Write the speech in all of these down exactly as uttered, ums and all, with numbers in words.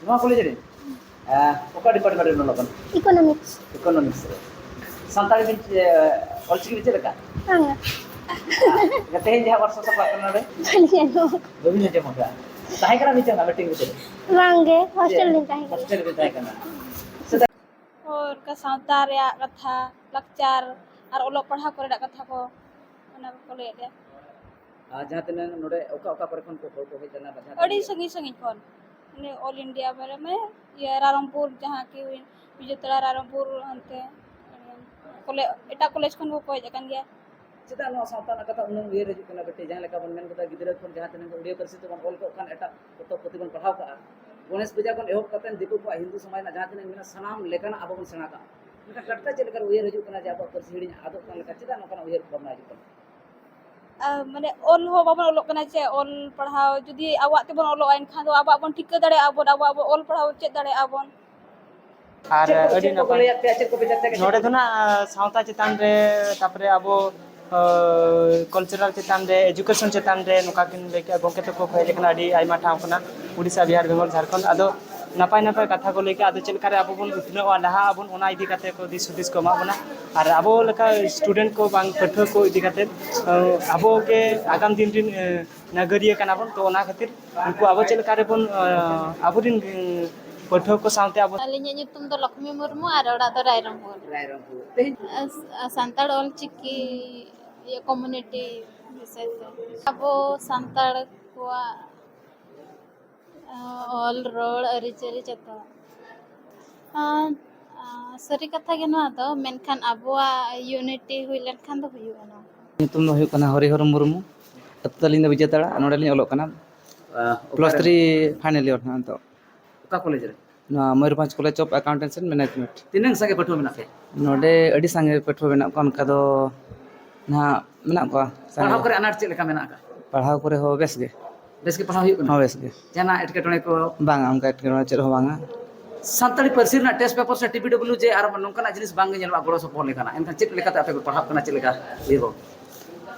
ᱱᱚᱣᱟ ᱠᱚᱞᱮᱡᱽ ᱨᱮ? ᱦᱮᱸ, ᱚᱠᱟ ᱰᱤᱯᱟᱨᱴᱢᱮᱱᱴ ᱨᱮ ᱚᱞᱚᱜ ᱠᱟᱱᱟ? ᱤᱠᱳᱱᱚᱢᱤᱠᱥ᱾ ᱤᱠᱳᱱᱚᱢᱤᱠᱥ ᱨᱮ᱾ ᱥᱟᱱᱛᱟᱲᱤ ᱵᱤᱱ, ᱮ, ᱚᱞᱪᱤᱠᱤ ᱵᱤᱱ ᱪᱮᱫ ᱞᱮᱠᱟ? ᱵᱟᱝᱟ᱾ ᱛᱮᱦᱮᱧ ᱡᱟᱦᱟᱸ ᱣᱟᱨᱠᱥᱚᱯ ᱥᱟᱯᱲᱟᱣ ᱠᱟᱱᱟ ᱱᱚᱰᱮ? ᱵᱟᱹᱞᱤᱧ ᱟᱸᱡᱚᱢ ᱟᱠᱟᱫᱟ᱾ ᱵᱟᱹᱵᱤᱱ ᱟᱸᱡᱚᱢ ᱟᱠᱟᱫᱟ? ᱛᱟᱦᱮᱸ ᱠᱟᱱᱟ ᱵᱤᱱ ᱪᱮ ᱚᱱᱟ ᱢᱤᱴᱤᱝ ᱵᱷᱤᱛᱤᱨ ᱨᱮ? ᱵᱟᱝᱜᱮ, ᱦᱳᱥᱴᱮᱞ ᱪᱮᱫ? ᱨᱮᱞᱤᱧ ᱛᱟᱦᱮᱸ ᱠᱟᱱᱟ᱾ ᱦᱳᱥᱴᱮᱞ ᱨᱮᱵᱤᱱ ᱛᱟᱦᱮᱸ ᱠᱟᱱᱟ᱾ ᱥᱮᱫᱟᱭ ᱦᱳᱭ, ᱚᱱᱠᱟ ᱥᱟᱶᱛᱟ ᱨᱮᱭᱟᱜ ᱠᱟᱛᱷᱟ, ᱞᱟᱠᱪᱟᱨ ᱟᱨ ᱚᱞᱚᱜ ᱯᱟᱲᱦᱟᱣ ᱠᱚᱨᱮᱱᱟᱜ ᱠᱟᱛᱷᱟ ᱠᱚ, ᱚᱱᱟ ᱠᱚᱠᱚ ᱞᱟᱹᱭᱮᱫ ᱞᱮᱭᱟ᱾ ᱟᱨ ᱡᱟᱦᱟᱸ ᱛᱤᱱᱟᱹᱜ ᱱᱚᱰᱮ ᱚᱠᱟ ᱚᱠᱟ ᱠᱚᱨᱮ ᱠᱷᱚᱱ ᱠᱚ ᱦᱚᱲ ᱠᱚ ᱦᱮᱡ ᱞᱮᱱᱟ? ᱟᱹᱰᱤ ᱥᱟᱺᱜᱤᱧ ᱥᱟᱺᱜᱤᱧ ᱠᱷᱚᱱ, ᱢᱟᱱᱮ ᱚᱞ ᱤᱱᱰᱤᱭᱟ ᱵᱚᱞᱮ, ᱢᱟᱱᱮ ᱤᱭᱟᱹ ᱨᱟᱭᱨᱚᱝᱯᱩᱨ, ᱡᱟᱦᱟᱸ ᱠᱤ ᱵᱤᱡᱚᱭᱛᱟᱲᱟ, ᱨᱟᱭᱨᱚᱝᱯᱩᱨ, ᱚᱱᱛᱮ ᱠᱚᱞᱮ-, ᱮᱴᱟᱜ ᱠᱚᱞᱮᱡᱽ ᱠᱷᱚᱱ ᱦᱚᱸᱠᱚ ᱦᱮᱡ ᱟᱠᱟᱱ ᱜᱮᱭᱟ᱾ ᱪᱮᱫᱟᱜ ᱱᱚᱣᱟ ᱥᱟᱶᱛᱟ ᱨᱮᱱᱟᱜ ᱠᱟᱛᱷᱟ ᱩᱱᱟᱹᱜ ᱩᱭᱦᱟᱹᱨ ᱦᱤᱡᱩᱜ ᱠᱟᱱᱟ ᱵᱤᱴᱤ? ᱡᱟᱦᱟᱸ ᱞᱮᱠᱟ ᱵᱚᱱ ᱢᱮᱱ ᱠᱮᱫᱟ, ᱜᱤᱫᱽᱨᱟᱹ ᱠᱷᱚᱱ ᱡᱟᱦᱟᱸ ᱛᱤᱱᱟᱹᱜ ᱜᱮ ᱩᱲᱤᱭᱟ ᱯᱟᱹᱨᱥᱤ ᱛᱮᱵᱚᱱ ᱚᱞ ᱠᱚᱜ ᱠᱷᱟᱱ, ᱮᱴᱟᱜ ᱯᱚᱛᱚᱵ ᱯᱩᱛᱷᱤ ᱵᱚᱱ ᱯᱟᱲᱦᱟᱣ ᱠᱟᱜᱼᱟ, ᱜᱚᱬᱮᱥ ᱯᱩᱡᱟ ᱠᱷᱚᱱ ᱮᱦᱚᱵ ᱠᱟᱛᱮ ᱫᱤᱠᱩ ᱠᱚᱣᱟᱜ ᱦᱤᱱᱫᱩ ᱥᱚᱢᱟᱡᱽ ᱨᱮᱱᱟᱜ ᱡᱟᱦᱟᱸ ᱛᱤᱱᱟᱹᱜ ᱢᱮᱱᱟᱜᱼᱟ, ᱥᱟᱱᱟᱢ ᱞᱮᱠᱟᱱᱟᱜ ᱟᱵᱚ ᱵᱚᱱ ᱥᱮᱬᱟ ᱠᱟᱜᱼᱟ᱾ ᱢᱮᱱᱠᱷᱟᱱ ᱴᱟᱴᱠᱟ ᱪᱮᱫ ᱞᱮᱠᱟᱨᱮ ᱩᱭᱦᱟᱹᱨ ᱦᱤᱡᱩᱜ ᱠᱟᱱᱟ ᱡᱮ ᱟᱵᱚᱣᱟᱜ ᱯᱟᱹᱨᱥᱤ ᱦᱤᱲᱤᱧ ᱟᱫᱚᱜ ᱠᱟᱱ ᱞᱮᱠᱟ? ᱪᱮᱫᱟᱜ ᱱᱚᱝᱠᱟᱱᱟᱜ ᱩᱭᱦᱟᱹᱨ ᱵᱷᱟᱵᱽᱱᱟ ᱦᱤᱡᱩᱜ ᱠᱟᱱᱟ? ᱟᱨ ᱢᱟᱱᱮ ᱚᱞ ᱦᱚᱸ ᱵᱟᱵᱚᱱ ᱚᱞᱚᱜ ᱠᱟᱱᱟ ᱪᱮ, ᱚᱞ ᱯᱟᱲᱦᱟᱣ ᱡᱩᱫᱤ ᱟᱵᱚᱣᱟᱜ ᱛᱮᱵᱚᱱ ᱚᱞᱚᱜᱼᱟ, ᱮᱱᱠᱷᱟᱱ ᱫᱚ ᱟᱵᱚᱣᱟᱜ ᱵᱚᱱ ᱴᱷᱤᱠᱟᱹ ᱫᱟᱲᱮᱭᱟᱜᱼᱟ ᱵᱚᱱ, ᱟᱵᱚᱣᱟᱜ ᱵᱚᱱ ᱚᱞ ᱯᱟᱲᱦᱟᱣ ᱪᱮᱫ ᱫᱟᱲᱮᱭᱟᱜᱼᱟ ᱵᱚᱱ᱾ ᱟᱨ ᱪᱮᱫ ᱠᱚ, ᱟᱹᱰᱤ ᱪᱮᱫ ᱠᱚᱠᱚ ᱱᱟᱯᱟᱭ᱾ ᱞᱟᱹᱭᱟᱫ ᱯᱮᱭᱟ? ᱪᱮᱫ ᱠᱚᱯᱮ ᱪᱮᱫ ᱠᱮᱫᱟ? ᱱᱚᱰᱮ ᱫᱚ ᱱᱟᱜ, ᱥᱟᱶᱛᱟ ᱪᱮᱛᱟᱱ ᱨᱮ, ᱛᱟᱯᱚᱨᱮ ᱟᱵᱚ, ᱟᱸ, ᱠᱟᱞᱪᱟᱨᱟᱞ ᱪᱮᱛᱟᱱ ᱨᱮ, ᱮᱡᱩᱠᱮᱥᱚᱱ ᱪᱮᱛᱟᱱ ᱨᱮ, ᱱᱚᱝᱠᱟ ᱠᱤᱱ ᱞᱟᱹᱭ ᱠᱮᱜᱼᱟ, ᱜᱚᱢᱠᱮ ᱛᱟᱠᱚ ᱠᱚ ᱦᱮᱡ ᱟᱠᱟᱱᱟ ᱟᱹᱰᱤ ᱟᱭᱢᱟ ᱴᱷᱟᱶ ᱠᱷᱚᱱᱟᱜ, ᱩᱰᱤᱥᱟ, ᱵᱤᱦᱟᱨ, ᱵᱮᱝᱜᱚᱞ, ᱡᱷᱟᱲᱠᱷᱚᱸᱰ᱾ ᱟᱫᱚ ᱱᱟᱯᱟᱭ ᱱᱟᱯᱟᱭ ᱠᱟᱛᱷᱟ ᱠᱚ ᱞᱟᱹᱭ ᱠᱮᱜᱼᱟ᱾ ᱟᱫᱚ ᱪᱮᱫ ᱞᱮᱠᱟᱨᱮ ᱟᱵᱚ ᱵᱚᱱ ᱩᱛᱱᱟᱹᱣᱟ ᱞᱟᱦᱟ ᱟᱵᱚᱱ, ᱚᱱᱟ ᱤᱫᱤ ᱠᱟᱛᱮ ᱠᱚ ᱫᱤᱥ ᱦᱩᱫᱤᱥ ᱠᱚ ᱮᱢᱟᱜ ᱵᱚᱱᱟ᱾ ᱟᱨ ᱟᱵᱚ ᱞᱮᱠᱟ ᱥᱴᱩᱰᱮᱱᱴ ᱠᱚ ᱵᱟᱝ ᱯᱟᱹᱴᱷᱩᱣᱟᱹ ᱠᱚ ᱤᱫᱤ ᱠᱟᱛᱮ, ᱟᱸ, ᱟᱵᱚ ᱜᱮ ᱟᱜᱟᱢ ᱫᱤᱱ ᱨᱤᱱ, ᱟᱸ, ᱱᱟᱜᱟᱹᱨᱤᱭᱟᱹ ᱠᱟᱱᱟ ᱵᱚᱱ᱾ ᱛᱚ ᱚᱱᱟ ᱠᱷᱟᱹᱛᱤᱨ ᱩᱱᱠᱩ ᱟᱵᱚ ᱪᱮᱫ ᱞᱮᱠᱟ ᱨᱮᱵᱚᱱ, ᱟᱸ, ᱟᱵᱚᱨᱤᱱ, ᱟᱸ, ᱯᱟᱹᱴᱷᱩᱣᱟᱹ ᱠᱚ ᱥᱟᱶᱛᱮ ᱟᱵᱚ ᱟᱹᱞᱤᱧᱟᱜ ᱧᱩᱛᱩᱢ ᱫᱚ ᱞᱚᱠᱷᱢᱤ ᱢᱩᱨᱢᱩ ᱟᱨ ᱚᱲᱟᱜ ᱫᱚ ᱨᱟᱭᱨᱚᱝᱯᱩᱨ᱾ ᱨᱟᱭᱨᱚᱝᱯᱩᱨ᱾ ᱛᱮᱦᱮᱧ ᱟᱥ-, ᱟ, ᱥᱟᱱᱛᱟᱲ ᱚᱞᱪᱤᱠᱤ ᱤᱭᱟᱹ ᱠᱚᱢᱩᱱᱤᱴᱤ ᱵᱤᱥᱚᱭ ᱛᱮ᱾ ᱟᱵᱚ ᱥᱟᱱᱛᱟᱲ ᱠᱚᱣᱟᱜ, ᱟ, ᱚᱞ, ᱨᱚᱲ, ᱟᱹᱨᱤᱪᱟᱹᱞᱤ ᱡᱚᱛᱚ᱾ ᱟ, ᱟ, ᱥᱟᱹᱨᱤ ᱠᱟᱛᱷᱟ ᱜᱮ ᱱᱚᱣᱟ ᱫᱚ, ᱢᱮᱱᱠᱷᱟᱱ ᱟᱵᱚᱣᱟᱜ ᱤᱭᱩᱱᱤᱴᱤ ᱦᱩᱭ ᱞᱮᱱᱠᱷᱟᱱ ᱫᱚ ᱦᱩᱭᱩᱜᱼᱟ ᱱᱚᱣᱟ ᱠᱚ᱾ ᱧᱩᱛᱩᱢ ᱫᱚ ᱦᱩᱭᱩᱜ ᱠᱟᱱᱟ ᱦᱚᱨᱤᱦᱚᱨ ᱢᱩᱨᱢᱩ᱾ ᱟᱹᱛᱩ ᱛᱟᱹᱞᱤᱧ ᱫᱚ ᱵᱤᱡᱮᱛᱟᱲᱟ, ᱱᱚᱰᱮ ᱞᱤᱧ ᱚᱞᱚᱜ ᱠᱟᱱᱟ᱾ ᱟ, ᱯᱞᱟᱥ ᱚᱠᱟᱨᱮ? ᱛᱷᱨᱤ ᱯᱷᱟᱭᱱᱮᱞ ᱤᱭᱟᱨ ᱱᱟᱦᱟᱜ ᱱᱤᱛᱚᱜ᱾ ᱚᱠᱟ ᱠᱚᱞᱮᱡᱽ ᱨᱮ? ᱱᱚᱣᱟ Mayurbhanj college of accountancy and management. ᱛᱤᱱᱟᱹᱝ ᱥᱟᱸᱜᱮ ᱯᱟᱹᱴᱷᱩᱣᱟᱹ ᱢᱮᱱᱟᱜ ᱯᱮᱭᱟ? ᱱᱚᱰᱮ ᱟᱹᱰᱤ ᱥᱟᱸᱜᱮ ᱯᱟᱹᱴᱷᱩᱣᱟᱹ ᱢᱮᱱᱟᱜ ᱠᱚᱣᱟ, ᱚᱱᱠᱟ ᱫᱚ ᱱᱟᱦᱟᱜ ᱢᱮᱱᱟᱜ ᱠᱚᱣᱟ ᱥᱟᱸᱜᱮ᱾ ᱯᱟᱲᱦᱟᱣ ᱠᱚᱨᱮ ᱟᱱᱟᱴ ᱪᱮᱫ ᱞᱮᱠᱟ ᱢᱮᱱᱟᱜ ᱟᱠᱟᱫ? ᱯᱟᱲᱦᱟᱣ ᱠᱚᱨᱮ ᱦᱚᱸ ᱵᱮᱥ ᱜᱮ᱾ ᱵᱮᱥ ᱜᱮ ᱯᱟᱲᱦᱟᱣ ᱦᱩᱭᱩᱜ ᱠᱟᱱᱟ? ᱦᱚᱸ, ᱵᱮᱥ ᱜᱮ᱾ ᱡᱟᱦᱟᱱᱟᱜ ᱮᱴᱠᱮᱴᱚᱬᱮ ᱠᱚ? ᱵᱟᱝᱟ, ᱚᱱᱠᱟ ᱮᱴᱠᱮᱴᱚᱬᱮ ᱪᱮᱫ ᱦᱚᱸ ᱵᱟᱝᱟ᱾ ᱥᱟᱱᱛᱟᱲᱤ ᱯᱟᱹᱨᱥᱤ ᱨᱮᱱᱟᱜ ᱴᱮᱥᱴ ᱯᱮᱯᱟᱨ ᱥᱮ ᱴᱤ ᱵᱤ ᱰᱟᱵᱽᱞᱤᱭᱩ ᱡᱮ ᱟᱨ ᱱᱚᱝᱠᱟᱱᱟᱜ ᱡᱤᱱᱤᱥ ᱵᱟᱝ ᱜᱮ ᱧᱮᱞᱚᱜᱼᱟ ᱜᱚᱲᱚ ᱥᱚᱯᱚᱦᱚᱫ ᱞᱮᱠᱟᱱᱟᱜ, ᱮᱱᱠᱷᱟᱱ ᱪᱮᱫ ᱞᱮᱠᱟᱛᱮ ᱟᱯᱮ ᱯᱮ ᱯᱟᱲᱦᱟᱜ ᱠᱟᱱᱟ, ᱪᱮᱫ ᱞᱮᱠᱟ ᱩᱭᱦᱟᱹᱨ ᱵᱷᱟᱵᱽᱱᱟ?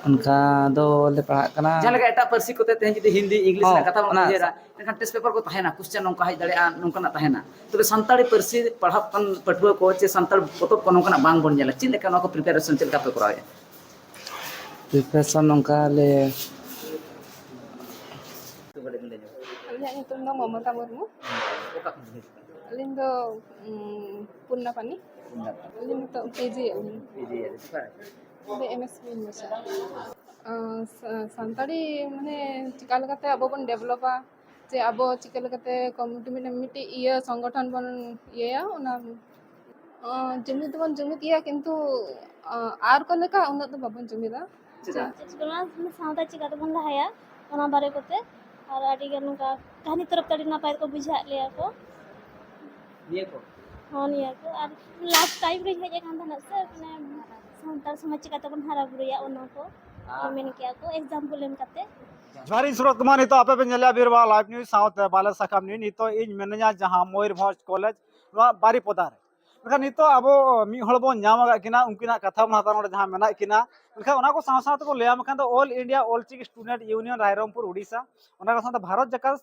ᱚᱱᱠᱟ ᱫᱚ ᱞᱮ ᱯᱟᱲᱦᱟᱜ ᱠᱟᱱᱟ᱾ ᱡᱟᱦᱟᱸ ᱞᱮᱠᱟ ᱮᱴᱟᱜ ᱯᱟᱹᱨᱥᱤ ᱠᱚᱛᱮ ᱛᱮᱦᱮᱧ ᱡᱩᱫᱤ ᱦᱤᱱᱫᱤ, ᱤᱝᱞᱤᱥ ᱦᱚᱸ, ᱨᱮᱱᱟᱜ ᱠᱟᱛᱷᱟ ᱵᱚᱱ ᱚᱱᱟ ᱩᱭᱦᱟᱹᱨᱟ, ᱮᱱᱠᱷᱟᱱ ᱴᱮᱥᱴ ᱯᱮᱯᱟᱨ ᱠᱚ ᱛᱟᱦᱮᱱᱟ, ᱠᱚᱥᱪᱮᱱ ᱱᱚᱝᱠᱟ ᱦᱮᱡ ᱫᱟᱲᱮᱭᱟᱜᱼᱟ, ᱱᱚᱝᱠᱟᱱᱟᱜ ᱛᱟᱦᱮᱱᱟ᱾ ᱛᱚᱵᱮ ᱥᱟᱱᱛᱟᱲᱤ ᱯᱟᱹᱨᱥᱤ ᱯᱟᱲᱦᱟᱜ ᱠᱟᱱ ᱯᱟᱹᱴᱷᱩᱣᱟᱹ ᱠᱚ ᱪᱮ ᱥᱟᱱᱛᱟᱲ ᱯᱚᱛᱚᱵ ᱠᱚ ᱱᱚᱝᱠᱟᱱᱟᱜ ᱵᱟᱝ ᱵᱚᱱ ᱧᱮᱞᱟ, ᱪᱮᱫ ᱞᱮᱠᱟ ᱱᱚᱣᱟ ᱠᱚ ᱯᱨᱤᱯᱟᱨᱮᱥᱚᱱ ᱪᱮᱫ ᱞᱮᱠᱟ ᱯᱮ ᱠᱚᱨᱟᱣᱮᱫᱼᱟ? ᱯᱨᱤᱯᱟᱨᱮᱥᱚᱱ ᱱᱚᱝᱠᱟ ᱞᱮ ᱟᱹᱞᱤᱧᱟᱜ ᱧᱩᱛᱩᱢ ᱫᱚ ᱢᱚᱢᱚᱛᱟ ᱢᱩᱨᱢᱩ᱾ ᱚᱠᱟ ᱠᱷᱚᱱ ᱵᱤᱱ ᱦᱤᱡᱩᱜ ᱠᱟᱱᱟ? ᱟᱹᱞᱤᱧ ᱫᱚ, ᱩᱸ, ᱯᱩᱨᱱᱟᱯᱟᱱᱤ᱾ ᱯᱩᱨᱱᱟᱯᱟᱱᱤ᱾ ᱟᱹᱞᱤᱧ ᱱᱤᱛᱚᱜ ᱠᱮᱡᱤ ᱟᱹᱞᱤᱧ᱾ ᱠᱮᱡᱤ ᱟᱹᱞᱤᱧ᱾ ᱚᱠᱟᱨᱮ? ᱱᱚᱰᱮ ᱮᱢ ᱮᱥ ᱯᱤ ᱤᱭᱩᱱᱤᱵᱷᱟᱨᱥᱤᱴᱤ᱾ ᱟᱸ, ᱥᱟ-, ᱥᱟᱱᱛᱟᱲᱤ ᱢᱟᱱᱮ ᱪᱤᱠᱟ ᱞᱮᱠᱟᱛᱮ ᱟᱵᱚ ᱵᱚᱱ ᱰᱮᱵᱷᱞᱚᱯᱟ, ᱪᱮ ᱟᱵᱚ ᱪᱤᱠᱟᱹ ᱞᱮᱠᱟᱛᱮ ᱠᱚᱢ-, ᱢᱤᱫᱴᱤᱡ ᱤᱭᱟᱹ ᱥᱚᱝᱜᱚᱴᱷᱚᱱ ᱵᱚᱱ ᱤᱭᱟᱹᱭᱟ, ᱚᱱᱟ, ᱟᱸ, ᱡᱩᱢᱤᱫ ᱫᱚᱵᱚᱱ ᱡᱩᱢᱤᱫ ᱜᱮᱭᱟ, ᱠᱤᱱᱛᱩ, ᱟᱸ, ᱟᱨ ᱠᱚ ᱞᱮᱠᱟ ᱩᱱᱟᱹᱜ ᱫᱚ ᱵᱟᱵᱚᱱ ᱡᱩᱢᱤᱫᱟ᱾ ᱪᱮᱫᱟᱜ? ᱪᱮᱫ ᱪᱤᱠᱟᱹ ᱢᱟ, ᱥᱟᱶᱛᱟ ᱪᱤᱠᱟᱹ ᱛᱮᱵᱚᱱ ᱞᱟᱦᱟᱭᱟ, ᱚᱱᱟ ᱵᱟᱨᱮ ᱠᱚᱛᱮ᱾ ᱟᱨ ᱟᱹᱰᱤ ᱜᱟᱱ ᱱᱚᱝᱠᱟ ᱠᱟᱹᱦᱱᱤ ᱛᱚᱨᱚᱯ ᱛᱮ ᱟᱹᱰᱤ ᱱᱟᱯᱟᱭ ᱠᱚ ᱵᱩᱡᱷᱟᱹᱣᱟᱫ ᱞᱮᱭᱟ ᱠᱚ᱾ ᱱᱤᱭᱟᱹ ᱠᱚ? ᱦᱚᱸ, ᱱᱤᱭᱟᱹ ᱠᱚ᱾ ᱟᱨ ᱞᱟᱥᱴ ᱴᱟᱭᱤᱢ ᱨᱤᱧ ᱦᱮᱡ ᱟᱠᱟᱱ ᱛᱟᱦᱮᱱᱟ ᱥᱮ, ᱢᱟᱱᱮ, ᱥᱟᱱᱛᱟᱲ ᱥᱚᱢᱟᱡᱽ ᱪᱤᱠᱟᱹ ᱛᱮᱵᱚᱱ ᱦᱟᱨᱟ ᱵᱩᱨᱩᱭᱟ, ᱚᱱᱟ ᱠᱚ ᱟᱨ ᱢᱮᱱ ᱠᱮᱜᱼᱟ ᱠᱚ, ᱮᱠᱡᱟᱢᱯᱚᱞ ᱮᱢ ᱠᱟᱛᱮ᱾ ᱡᱚᱦᱟᱨ, ᱤᱧ ᱥᱩᱨᱚᱛ ᱠᱩᱢᱟᱨ᱾ ᱱᱤᱛᱚᱜ ᱟᱯᱮ ᱯᱮ ᱧᱮᱞᱮᱜᱼᱟ ᱵᱤᱨᱵᱟᱦᱟ ᱞᱟᱭᱤᱵᱷ ᱱᱤᱭᱩᱡᱽ ᱥᱟᱶᱛᱮ ᱵᱟᱞᱮ ᱥᱟᱠᱟᱢ ᱱᱤᱭᱩᱡᱽ᱾ ᱱᱤᱛᱚᱜ ᱤᱧ ᱢᱤᱱᱟᱹᱧᱟ ᱡᱟᱦᱟᱸ ᱢᱚᱭᱩᱨᱵᱷᱚᱸᱡᱽ ᱠᱚᱞᱮᱡᱽ, ᱱᱚᱣᱟ ᱵᱟᱨᱤᱯᱚᱫᱟ ᱨᱮ᱾ ᱢᱮᱱᱠᱷᱟᱱ ᱱᱤᱛᱚᱜ ᱟᱵᱚ ᱢᱤᱫ ᱦᱚᱲ ᱵᱚᱱ ᱧᱟᱢ ᱟᱠᱟᱫ ᱠᱤᱱᱟ, ᱩᱱᱠᱤᱱᱟᱜ ᱠᱟᱛᱷᱟ ᱵᱚᱱ ᱦᱟᱛᱟᱣᱟ ᱱᱚᱰᱮ ᱡᱟᱦᱟᱸ ᱢᱮᱱᱟᱜ ᱠᱤᱱᱟ᱾ ᱢᱮᱱᱠᱷᱟᱱ ᱚᱱᱟ ᱠᱚ ᱥᱟᱶ ᱥᱟᱶ ᱛᱮᱵᱚᱱ ᱞᱟᱹᱭᱟ, ᱢᱮᱱᱠᱷᱟᱱ ᱫᱚ All India All Chiki Student Union Rairangpur, Odisha, ᱚᱱᱟ ᱠᱚ ᱥᱟᱶᱛᱮ ᱵᱷᱟᱨᱚᱛ ᱡᱟᱠᱟᱛ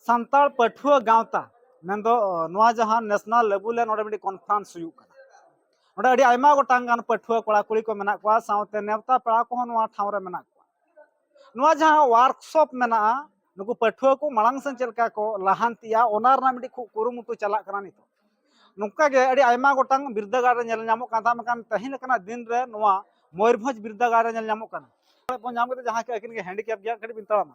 ᱥᱟᱱᱛᱟᱲ ᱯᱟᱹᱴᱷᱩᱣᱟᱹ ᱜᱟᱶᱛᱟ, ᱢᱮᱱᱫᱚ ᱱᱚᱣᱟ ᱡᱟᱦᱟᱸ ᱱᱮᱥᱱᱟᱞ ᱞᱮᱵᱮᱞ ᱨᱮ ᱱᱚᱰᱮ ᱢᱤᱫᱴᱤᱡ ᱠᱚᱱᱯᱷᱟᱨᱮᱱᱥ ᱦᱩᱭᱩᱜ ᱠᱟᱱᱟ᱾ ᱱᱚᱰᱮ ᱟᱹᱰᱤ ᱟᱭᱢᱟ ᱜᱚᱴᱟᱝ ᱜᱟᱱ ᱯᱟᱹᱴᱷᱩᱣᱟᱹ ᱠᱚᱲᱟ ᱠᱩᱲᱤ ᱠᱚ ᱢᱮᱱᱟᱜ ᱠᱚᱣᱟ, ᱥᱟᱶᱛᱮ ᱱᱮᱣᱛᱟ ᱯᱮᱲᱟ ᱠᱚᱦᱚᱸ ᱱᱚᱣᱟ ᱴᱷᱟᱶ ᱨᱮ ᱢᱮᱱᱟᱜ ᱠᱚᱣᱟ᱾ ᱱᱚᱣᱟ ᱡᱟᱦᱟᱸ ᱣᱟᱨᱠᱥᱚᱯ ᱢᱮᱱᱟᱜᱼᱟ, ᱱᱩᱠᱩ ᱯᱟᱹᱴᱷᱩᱣᱟᱹ ᱠᱚ ᱢᱟᱲᱟᱝ ᱥᱮᱱ ᱪᱮᱫ ᱞᱮᱠᱟ ᱠᱚ ᱞᱟᱦᱟᱱᱛᱤᱜᱼᱟ, ᱚᱱᱟ ᱨᱮᱱᱟᱜ ᱢᱤᱫᱴᱤᱡ ᱠᱷᱩᱵ ᱠᱩᱨᱩᱢᱩᱴᱩ ᱪᱟᱞᱟᱜ ᱠᱟᱱᱟ ᱱᱤᱛᱚᱜ᱾ ᱱᱚᱝᱠᱟ ᱜᱮ ᱟᱹᱰᱤ ᱟᱭᱢᱟ ᱜᱚᱴᱟᱝ ᱵᱤᱨᱫᱟᱹᱜᱟᱲ ᱨᱮ ᱧᱮᱞ ᱧᱟᱢᱚᱜ ᱠᱟᱱ ᱛᱟᱦᱮᱸ, ᱢᱮᱱᱠᱷᱟᱱ ᱛᱮᱦᱮᱧ ᱞᱮᱠᱟᱱᱟᱜ ᱫᱤᱱ ᱨᱮ ᱱᱚᱣᱟ ᱢᱚᱭᱩᱨᱵᱷᱚᱸᱡᱽ ᱵᱤᱨᱫᱟᱹᱜᱟᱲ ᱨᱮ ᱧᱮᱞ ᱧᱟᱢᱚᱜ ᱠᱟᱱᱟ᱾ ᱵᱚᱱ ᱧᱟᱢ ᱠᱮᱫᱟ, ᱡᱟᱦᱟᱸᱭ ᱠᱚ ᱟᱹᱠᱤᱱ ᱜᱮ ᱦᱮᱱᱰᱤᱠᱮᱯ ᱜᱮᱭᱟ, ᱠᱟᱹᱴᱤᱡ ᱵᱤᱱ ᱛᱟᱲᱟᱢᱟ᱾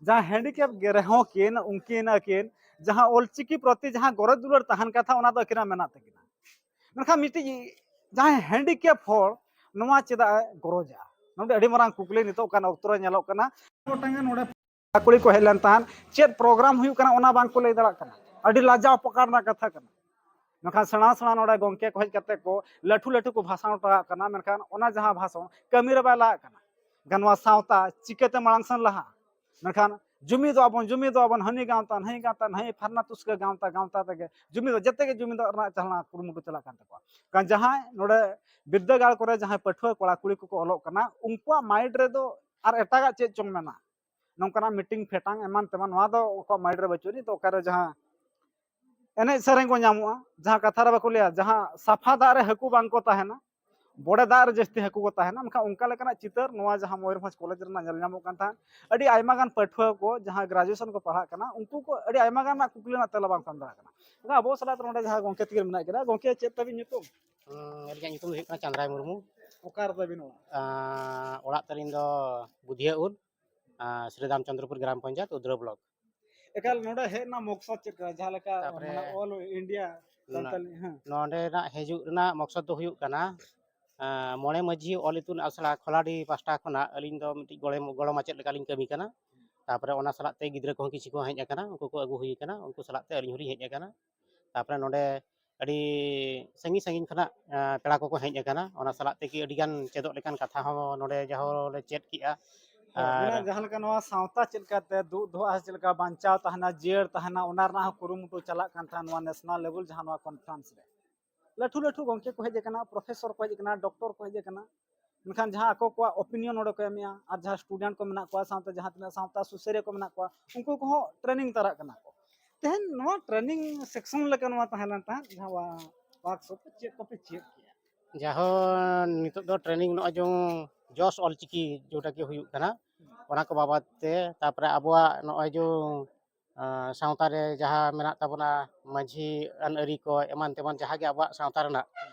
ᱡᱟᱦᱟᱸ ᱦᱮᱱᱰᱤᱠᱮᱯ ᱜᱮ ᱨᱮᱦᱚᱸ ᱠᱤᱱ, ᱩᱱᱠᱤᱱ ᱟᱹᱠᱤᱱ ᱡᱟᱦᱟᱸ ᱚᱞᱪᱤᱠᱤ ᱯᱨᱚᱛᱤ ᱡᱟᱦᱟᱸ ᱜᱚᱨᱚᱡᱽ ᱫᱩᱞᱟᱹᱲ ᱛᱟᱦᱮᱱ ᱠᱟᱛᱷᱟ, ᱚᱱᱟ ᱫᱚ ᱟᱹᱠᱤᱱᱟᱜ ᱢᱮᱱᱟᱜ ᱛᱟᱹᱠᱤᱱᱟ᱾ ᱢᱮᱱᱠᱷᱟᱱ ᱢᱤᱫᱴᱤᱡ ᱡᱟᱦᱟᱸᱭ ᱦᱮᱱᱰᱤᱠᱮᱯ ᱦᱚᱲ ᱱᱚᱣᱟ ᱪᱮᱫᱟᱜ ᱮ ᱜᱚᱨᱚᱡᱟ? ᱱᱚᱰᱮ ᱟᱹᱰᱤ ᱢᱟᱨᱟᱝ ᱠᱩᱠᱞᱤ ᱱᱤᱛᱚᱜ ᱚᱠᱟᱱ ᱚᱠᱛᱚ ᱨᱮ ᱧᱮᱞᱚᱜ ᱠᱟᱱᱟ᱾ ᱜᱚᱴᱟᱝ ᱜᱮ ᱱᱚᱰᱮ ᱠᱩᱲᱤ ᱠᱚ ᱦᱮᱡ ᱞᱮᱱ ᱛᱟᱦᱮᱸᱫ, ᱪᱮᱫ ᱯᱨᱳᱜᱨᱟᱢ ᱦᱩᱭᱩᱜ ᱠᱟᱱᱟ ᱚᱱᱟ ᱵᱟᱝ ᱠᱚ ᱞᱟᱹᱭ ᱫᱟᱲᱮᱭᱟᱜ ᱠᱟᱱᱟ᱾ ᱟᱹᱰᱤ ᱞᱟᱡᱟᱣ ᱯᱟᱠᱟᱲ ᱨᱮᱱᱟᱜ ᱠᱟᱛᱷᱟ ᱠᱟᱱᱟ᱾ ᱢᱮᱱᱠᱷᱟᱱ ᱥᱮᱬᱟ ᱥᱮᱬᱟ ᱱᱚᱰᱮ ᱜᱚᱢᱠᱮ ᱠᱚ ᱦᱮᱡ ᱠᱟᱛᱮ ᱠᱚ ᱞᱟᱹᱴᱩ ᱞᱟᱹᱴᱩ ᱠᱚ ᱵᱷᱟᱥᱚᱱ ᱦᱚᱴᱚ ᱠᱟᱜ ᱠᱟᱱᱟ, ᱢᱮᱱᱠᱷᱟᱱ ᱚᱱᱟ ᱡᱟᱦᱟᱸ ᱵᱷᱟᱥᱚᱱ ᱠᱟᱹᱢᱤ ᱨᱮ ᱵᱟᱭ ᱞᱟᱜᱟᱜ ᱠᱟᱱᱟ᱾ ᱢᱮᱱᱠᱷᱟᱱ ᱱᱚᱣᱟ ᱥᱟᱶᱛᱟ ᱪᱤᱠᱟᱹᱛᱮ ᱢᱟᱲᱟᱝ ᱥᱮᱱ ᱞᱟᱦᱟᱜᱼᱟ? ᱢᱮᱱᱠᱷᱟᱱ ᱡᱩᱢᱤᱫᱚᱜᱼᱟ ᱵᱚᱱ, ᱡᱩᱢᱤᱫᱚᱜᱼᱟ ᱵᱚᱱ, ᱦᱟᱹᱱᱤ ᱜᱟᱶᱛᱟ, ᱱᱟᱹᱭ ᱜᱟᱶᱛᱟ, ᱱᱟᱹᱭ ᱯᱷᱟᱨᱱᱟ ᱛᱩᱥᱠᱟᱹ ᱜᱟᱶᱛᱟ, ᱜᱟᱶᱛᱟ ᱛᱮᱜᱮ ᱡᱩᱢᱤᱫᱚᱜ, ᱡᱮᱛᱮ ᱜᱮ ᱡᱩᱢᱤᱫᱚᱜ ᱨᱮᱱᱟᱜ ᱪᱟᱞᱟᱣ ᱠᱩᱨᱩᱢᱩᱴᱩ ᱪᱟᱞᱟᱜ ᱠᱟᱱ ᱛᱟᱠᱚᱣᱟ᱾ ᱠᱟᱨᱚᱱ ᱡᱟᱦᱟᱸᱭ ᱱᱚᱰᱮ ᱵᱤᱨᱫᱟᱹᱜᱟᱲ ᱠᱚᱨᱮ ᱡᱟᱦᱟᱸᱭ ᱯᱟᱹᱴᱷᱩᱣᱟᱹ ᱠᱚᱲᱟ ᱠᱩᱲᱤ ᱠᱚᱠᱚ ᱚᱞᱚᱜ ᱠᱟᱱᱟ, ᱩᱱᱠᱩᱣᱟᱜ ᱢᱟᱭᱤᱱᱰ ᱨᱮᱫᱚ ᱟᱨ ᱮᱴᱟᱜᱟᱜ ᱪᱮᱫ ᱪᱚᱝ ᱢᱮᱱᱟᱜᱼᱟ, ᱱᱚᱝᱠᱟᱱᱟᱜ ᱢᱤᱴᱤᱝ ᱯᱷᱮᱴᱟᱝ ᱮᱢᱟᱱ ᱛᱮᱢᱟᱱ, ᱱᱚᱣᱟ ᱫᱚ ᱩᱱᱠᱩᱣᱟᱜ ᱢᱟᱭᱤᱱᱰ ᱨᱮ ᱵᱟᱹᱪᱩᱜ ᱟᱹᱱᱤᱡ᱾ ᱛᱚ ᱚᱠᱟᱨᱮ ᱡᱟᱦᱟᱸ ᱮᱱᱮᱡ ᱥᱮᱨᱮᱧ ᱠᱚ ᱧᱟᱢᱚᱜᱼᱟ, ᱡᱟᱦᱟᱸ ᱠᱟᱛᱷᱟ ᱨᱮ ᱵᱟᱠᱚ ᱞᱟᱹᱭᱟ, ᱡᱟᱦᱟᱸ ᱥᱟᱯᱷᱟ ᱫᱟᱜ ᱨᱮ ᱦᱟᱹᱠᱩ ᱵᱟᱝ ᱠᱚ ᱛᱟᱦᱮᱱᱟ, ᱵᱚᱰᱮ ᱫᱟᱜ ᱨᱮ ᱡᱟᱹᱥᱛᱤ ᱦᱟᱹᱠᱩ ᱠᱚ ᱛᱟᱦᱮᱱᱟ, ᱢᱮᱱᱠᱷᱟᱱ ᱚᱱᱠᱟ ᱞᱮᱠᱟᱱᱟᱜ ᱪᱤᱛᱟᱹᱨ ᱱᱚᱣᱟ ᱡᱟᱦᱟᱸ ᱢᱚᱭᱩᱨᱵᱷᱚᱸᱡᱽ ᱠᱚᱞᱮᱡᱽ ᱨᱮᱱᱟᱜ ᱧᱮᱞ ᱧᱟᱢᱚᱜ ᱠᱟᱱ ᱛᱟᱦᱮᱸᱫ᱾ ᱟᱹᱰᱤ ᱟᱭᱢᱟ ᱜᱟᱱ ᱯᱟᱹᱴᱷᱩᱣᱟᱹ ᱠᱚ ᱡᱟᱦᱟᱸ ᱜᱨᱮᱡᱩᱭᱮᱥᱚᱱ ᱠᱚ ᱯᱟᱲᱦᱟᱜ ᱠᱟᱱᱟ, ᱩᱱᱠᱩ ᱠᱚ ᱟᱹᱰᱤ ᱟᱭᱢᱟ ᱜᱟᱱ ᱨᱮᱱᱟᱜ ᱠᱩᱠᱞᱤ ᱨᱮᱱᱟᱜ ᱛᱮᱞᱟ ᱵᱟᱝ ᱠᱚ ᱮᱢ ᱫᱟᱲᱮᱭᱟᱜ ᱠᱟᱱᱟ᱾ ᱮᱱᱠᱷᱟᱱ ᱟᱵᱚ ᱥᱟᱞᱟᱜ ᱱᱚᱰᱮ ᱡᱟᱦᱟᱸ ᱜᱚᱢᱠᱮ ᱛᱤᱠᱤᱱ ᱢᱮᱱᱟᱜ ᱠᱤᱱᱟ, ᱜᱚᱢᱠᱮ ᱪᱮᱫ ᱛᱟᱵᱤᱱ ᱧᱩᱛᱩᱢ? ᱦᱩᱸ, ᱟᱹᱞᱤᱧᱟᱜ ᱧᱩᱛᱩᱢ ᱫᱚ ᱦᱩᱭᱩᱜ ᱠᱟᱱᱟ ᱪᱟᱸᱫᱽᱨᱟᱭ ᱢᱩᱨᱢᱩ᱾ ᱚᱠᱟ ᱨᱮ ᱛᱟᱵᱤᱱ ᱚᱲᱟᱜ? ᱟᱸ, ᱚᱲᱟᱜ ᱛᱟᱹᱞᱤᱧ ᱫᱚ ᱵᱩᱫᱷᱤᱭᱟᱹ ᱩᱞ, ᱟᱸ, ᱥᱨᱤ ᱨᱟᱢᱪᱚᱸᱫᱽᱨᱚᱯᱩᱨ ᱜᱨᱟᱢ ᱯᱚᱧᱪᱟᱭᱮᱛ, ᱩᱫᱽᱨᱟᱹ ᱵᱞᱚᱠ᱾ ᱮᱠᱟᱞ, ᱱᱚᱰᱮ ᱦᱮᱡ ᱨᱮᱱᱟᱜ ᱢᱚᱠᱥᱚᱫ ᱪᱮᱫ ᱠᱟᱱᱟ? ᱡᱟᱦᱟᱸ ᱞᱮᱠᱟ ᱛᱟᱯᱚᱨᱮ ᱢᱟᱱᱮ all India ᱱᱚ-, ᱥᱟᱱᱛᱟᱞᱤ, ᱦᱮᱸ᱾ ᱱᱚᱰᱮᱱᱟᱜ ᱦᱤᱡᱩᱜ ᱨᱮᱱᱟᱜ ᱢᱚᱠᱥᱚᱫ ᱫᱚ ᱦᱩᱭᱩᱜ ᱠᱟᱱᱟ, ᱟᱸ, ᱢᱚᱬᱮ ᱢᱟᱹᱡᱷᱤ ᱚᱞ ᱤᱛᱩᱱ ᱟᱥᱲᱟ ᱠᱷᱚᱞᱟᱰᱤ ᱯᱟᱦᱴᱟ ᱠᱷᱚᱱᱟᱜ ᱟᱹᱞᱤᱧ ᱫᱚ ᱢᱤᱫᱴᱤᱡ ᱜᱚᱲᱚ, ᱜᱚᱲᱚ ᱢᱟᱪᱮᱫ ᱞᱮᱠᱟᱞᱤᱧ ᱠᱟᱹᱢᱤ ᱠᱟᱱᱟ᱾ ᱛᱟᱯᱚᱨᱮ ᱚᱱᱟ ᱥᱟᱞᱟᱜ ᱛᱮ ᱜᱤᱫᱽᱨᱟᱹ ᱠᱚᱦᱚᱸ ᱠᱤᱪᱷᱩ ᱠᱚ ᱦᱮᱡ ᱟᱠᱟᱱᱟ, ᱩᱱᱠᱩ ᱠᱚ ᱟᱹᱜᱩ ᱦᱩᱭ ᱟᱠᱟᱱᱟ, ᱩᱱᱠᱩ ᱥᱟᱞᱟᱜ ᱛᱮ ᱟᱹᱞᱤᱧ ᱦᱚᱸᱞᱤᱧ ᱦᱮᱡ ᱟᱠᱟᱱᱟ᱾ ᱛᱟᱯᱚᱨᱮ ᱱᱚᱰᱮ ᱟᱹᱰᱤ ᱥᱟᱺᱜᱤᱧ ᱥᱟᱺᱜᱤᱧ ᱠᱷᱚᱱᱟᱜ, ᱟᱸ, ᱯᱮᱲᱟ ᱠᱚᱠᱚ ᱦᱮᱡ ᱟᱠᱟᱱᱟ, ᱚᱱᱟ ᱥᱟᱞᱟᱜ ᱛᱮᱜᱮ ᱟᱹᱰᱤ ᱜᱟᱱ ᱪᱮᱫᱚᱜ ᱞᱮᱠᱟᱱ ᱠᱟᱛᱷᱟ ᱦᱚᱸ ᱱᱚᱰᱮ ᱡᱟᱦᱟᱸ ᱞᱮ ᱪᱮᱫ ᱠᱮᱜᱼᱟ᱾ ᱦᱮᱸ, ᱟᱨ ᱢᱟᱱᱮ ᱡᱟᱦᱟᱸ ᱞᱮᱠᱟ ᱱᱚᱣᱟ ᱥᱟᱶᱛᱟ ᱪᱮᱫ ᱞᱮᱠᱟᱛᱮ ᱫᱩᱜ ᱫᱚᱦᱚᱜᱼᱟ, ᱪᱮᱫ ᱞᱮᱠᱟ ᱵᱟᱧᱪᱟᱣ ᱛᱟᱦᱮᱱᱟ, ᱡᱤᱭᱟᱹᱲ ᱛᱟᱦᱮᱱᱟ, ᱚᱱᱟ ᱨᱮᱱᱟᱜ ᱦᱚᱸ ᱠᱩᱨᱩᱢᱩᱴᱩ ᱪᱟᱞᱟᱜ ᱠᱟᱱ ᱛᱟᱦᱮᱸᱫ ᱱᱚᱣᱟ ᱱᱮᱥᱱᱟᱞ ᱞᱮᱵᱮᱞ ᱡᱟᱦᱟᱸ ᱱᱚᱣᱟ ᱠᱚᱱᱯᱷᱟᱨᱮᱱᱥ ᱨᱮ ᱞᱟᱹᱴᱷᱩ ᱞᱟᱹᱴᱷᱩ ᱜᱚᱢᱠᱮ ᱠᱚ ᱦᱮᱡ ᱟᱠᱟᱱᱟ, ᱯᱨᱚᱯᱷᱮᱥᱚᱨ ᱠᱚ ᱦᱮᱡ ᱟᱠᱟᱱᱟ, ᱰᱚᱠᱴᱚᱨ ᱠᱚ ᱦᱮᱡ ᱟᱠᱟᱱᱟ, ᱢᱮᱱᱠᱷᱟᱱ ᱡᱟᱦᱟᱸ ᱟᱠᱚ ᱠᱚᱣᱟᱜ ᱚᱯᱤᱱᱤᱭᱚᱱ ᱱᱚᱰᱮ ᱠᱚ ᱮᱢᱮᱜᱼᱟ, ᱟᱨ ᱡᱟᱦᱟᱸ ᱥᱴᱩᱰᱮᱱᱴ ᱠᱚ ᱢᱮᱱᱟᱜ ᱠᱚᱣᱟ, ᱥᱟᱶᱛᱮ ᱡᱟᱦᱟᱸ ᱛᱤᱱᱟᱹᱜ ᱥᱟᱶᱛᱟ ᱥᱩᱥᱟᱹᱨᱤᱭᱟᱹ ᱠᱚ ᱢᱮᱱᱟᱜ ᱠᱚᱣᱟ, ᱩᱱᱠᱩ ᱠᱚᱦᱚᱸ ᱴᱨᱮᱱᱤᱝ ᱛᱟᱨᱟᱜ ᱠᱟᱱᱟ ᱠᱚ᱾ ᱛᱮᱦᱮᱧ ᱱᱚᱣᱟ ᱴᱨᱮᱱᱤᱝ ᱥᱮᱠᱥᱚᱱ ᱞᱮᱠᱟ ᱱᱚᱣᱟ ᱛᱟᱦᱮᱸ ᱞᱮᱱ ᱛᱟᱦᱮᱸᱫ, ᱡᱟᱦᱟᱸ ᱣᱟ-, ᱣᱟᱨᱠᱥᱚᱯ ᱨᱮ ᱪᱮᱫ ᱠᱚᱯᱮ ᱪᱮᱫ ᱠᱮᱜᱼᱟ? ᱡᱟᱦᱟᱸ ᱱᱤᱛᱚᱜ ᱫᱚ ᱴᱨᱮᱱᱤᱝ ᱱᱚᱜᱼᱚᱭ ᱡᱮ ᱡᱚᱥ ᱚᱞᱪᱤᱠᱤ ᱡᱮᱴᱟ ᱠᱤ ᱦᱩᱭᱩᱜ ᱠᱟᱱᱟ, ᱚᱱᱟ ᱠᱚ ᱵᱟᱵᱚᱫ ᱛᱮ, ᱛᱟᱨᱯᱚᱨᱮ ᱟᱵᱚᱣᱟᱜ ᱱᱚᱜᱼᱚᱭ ᱡᱮ, ᱟᱸ, ᱥᱟᱶᱛᱟ ᱨᱮ ᱡᱟᱦᱟᱸ ᱢᱮᱱᱟᱜ ᱛᱟᱵᱚᱱᱟ, ᱢᱟᱹᱡᱷᱤ ᱟᱹᱱ ᱟᱹᱨᱤ ᱠᱚ ᱮᱢᱟᱱ ᱛᱮᱢᱟᱱ ᱡᱟᱦᱟᱸ ᱜᱮ ᱟᱵᱚᱣᱟᱜ ᱥᱟᱶᱛᱟ ᱨᱮᱱᱟᱜ,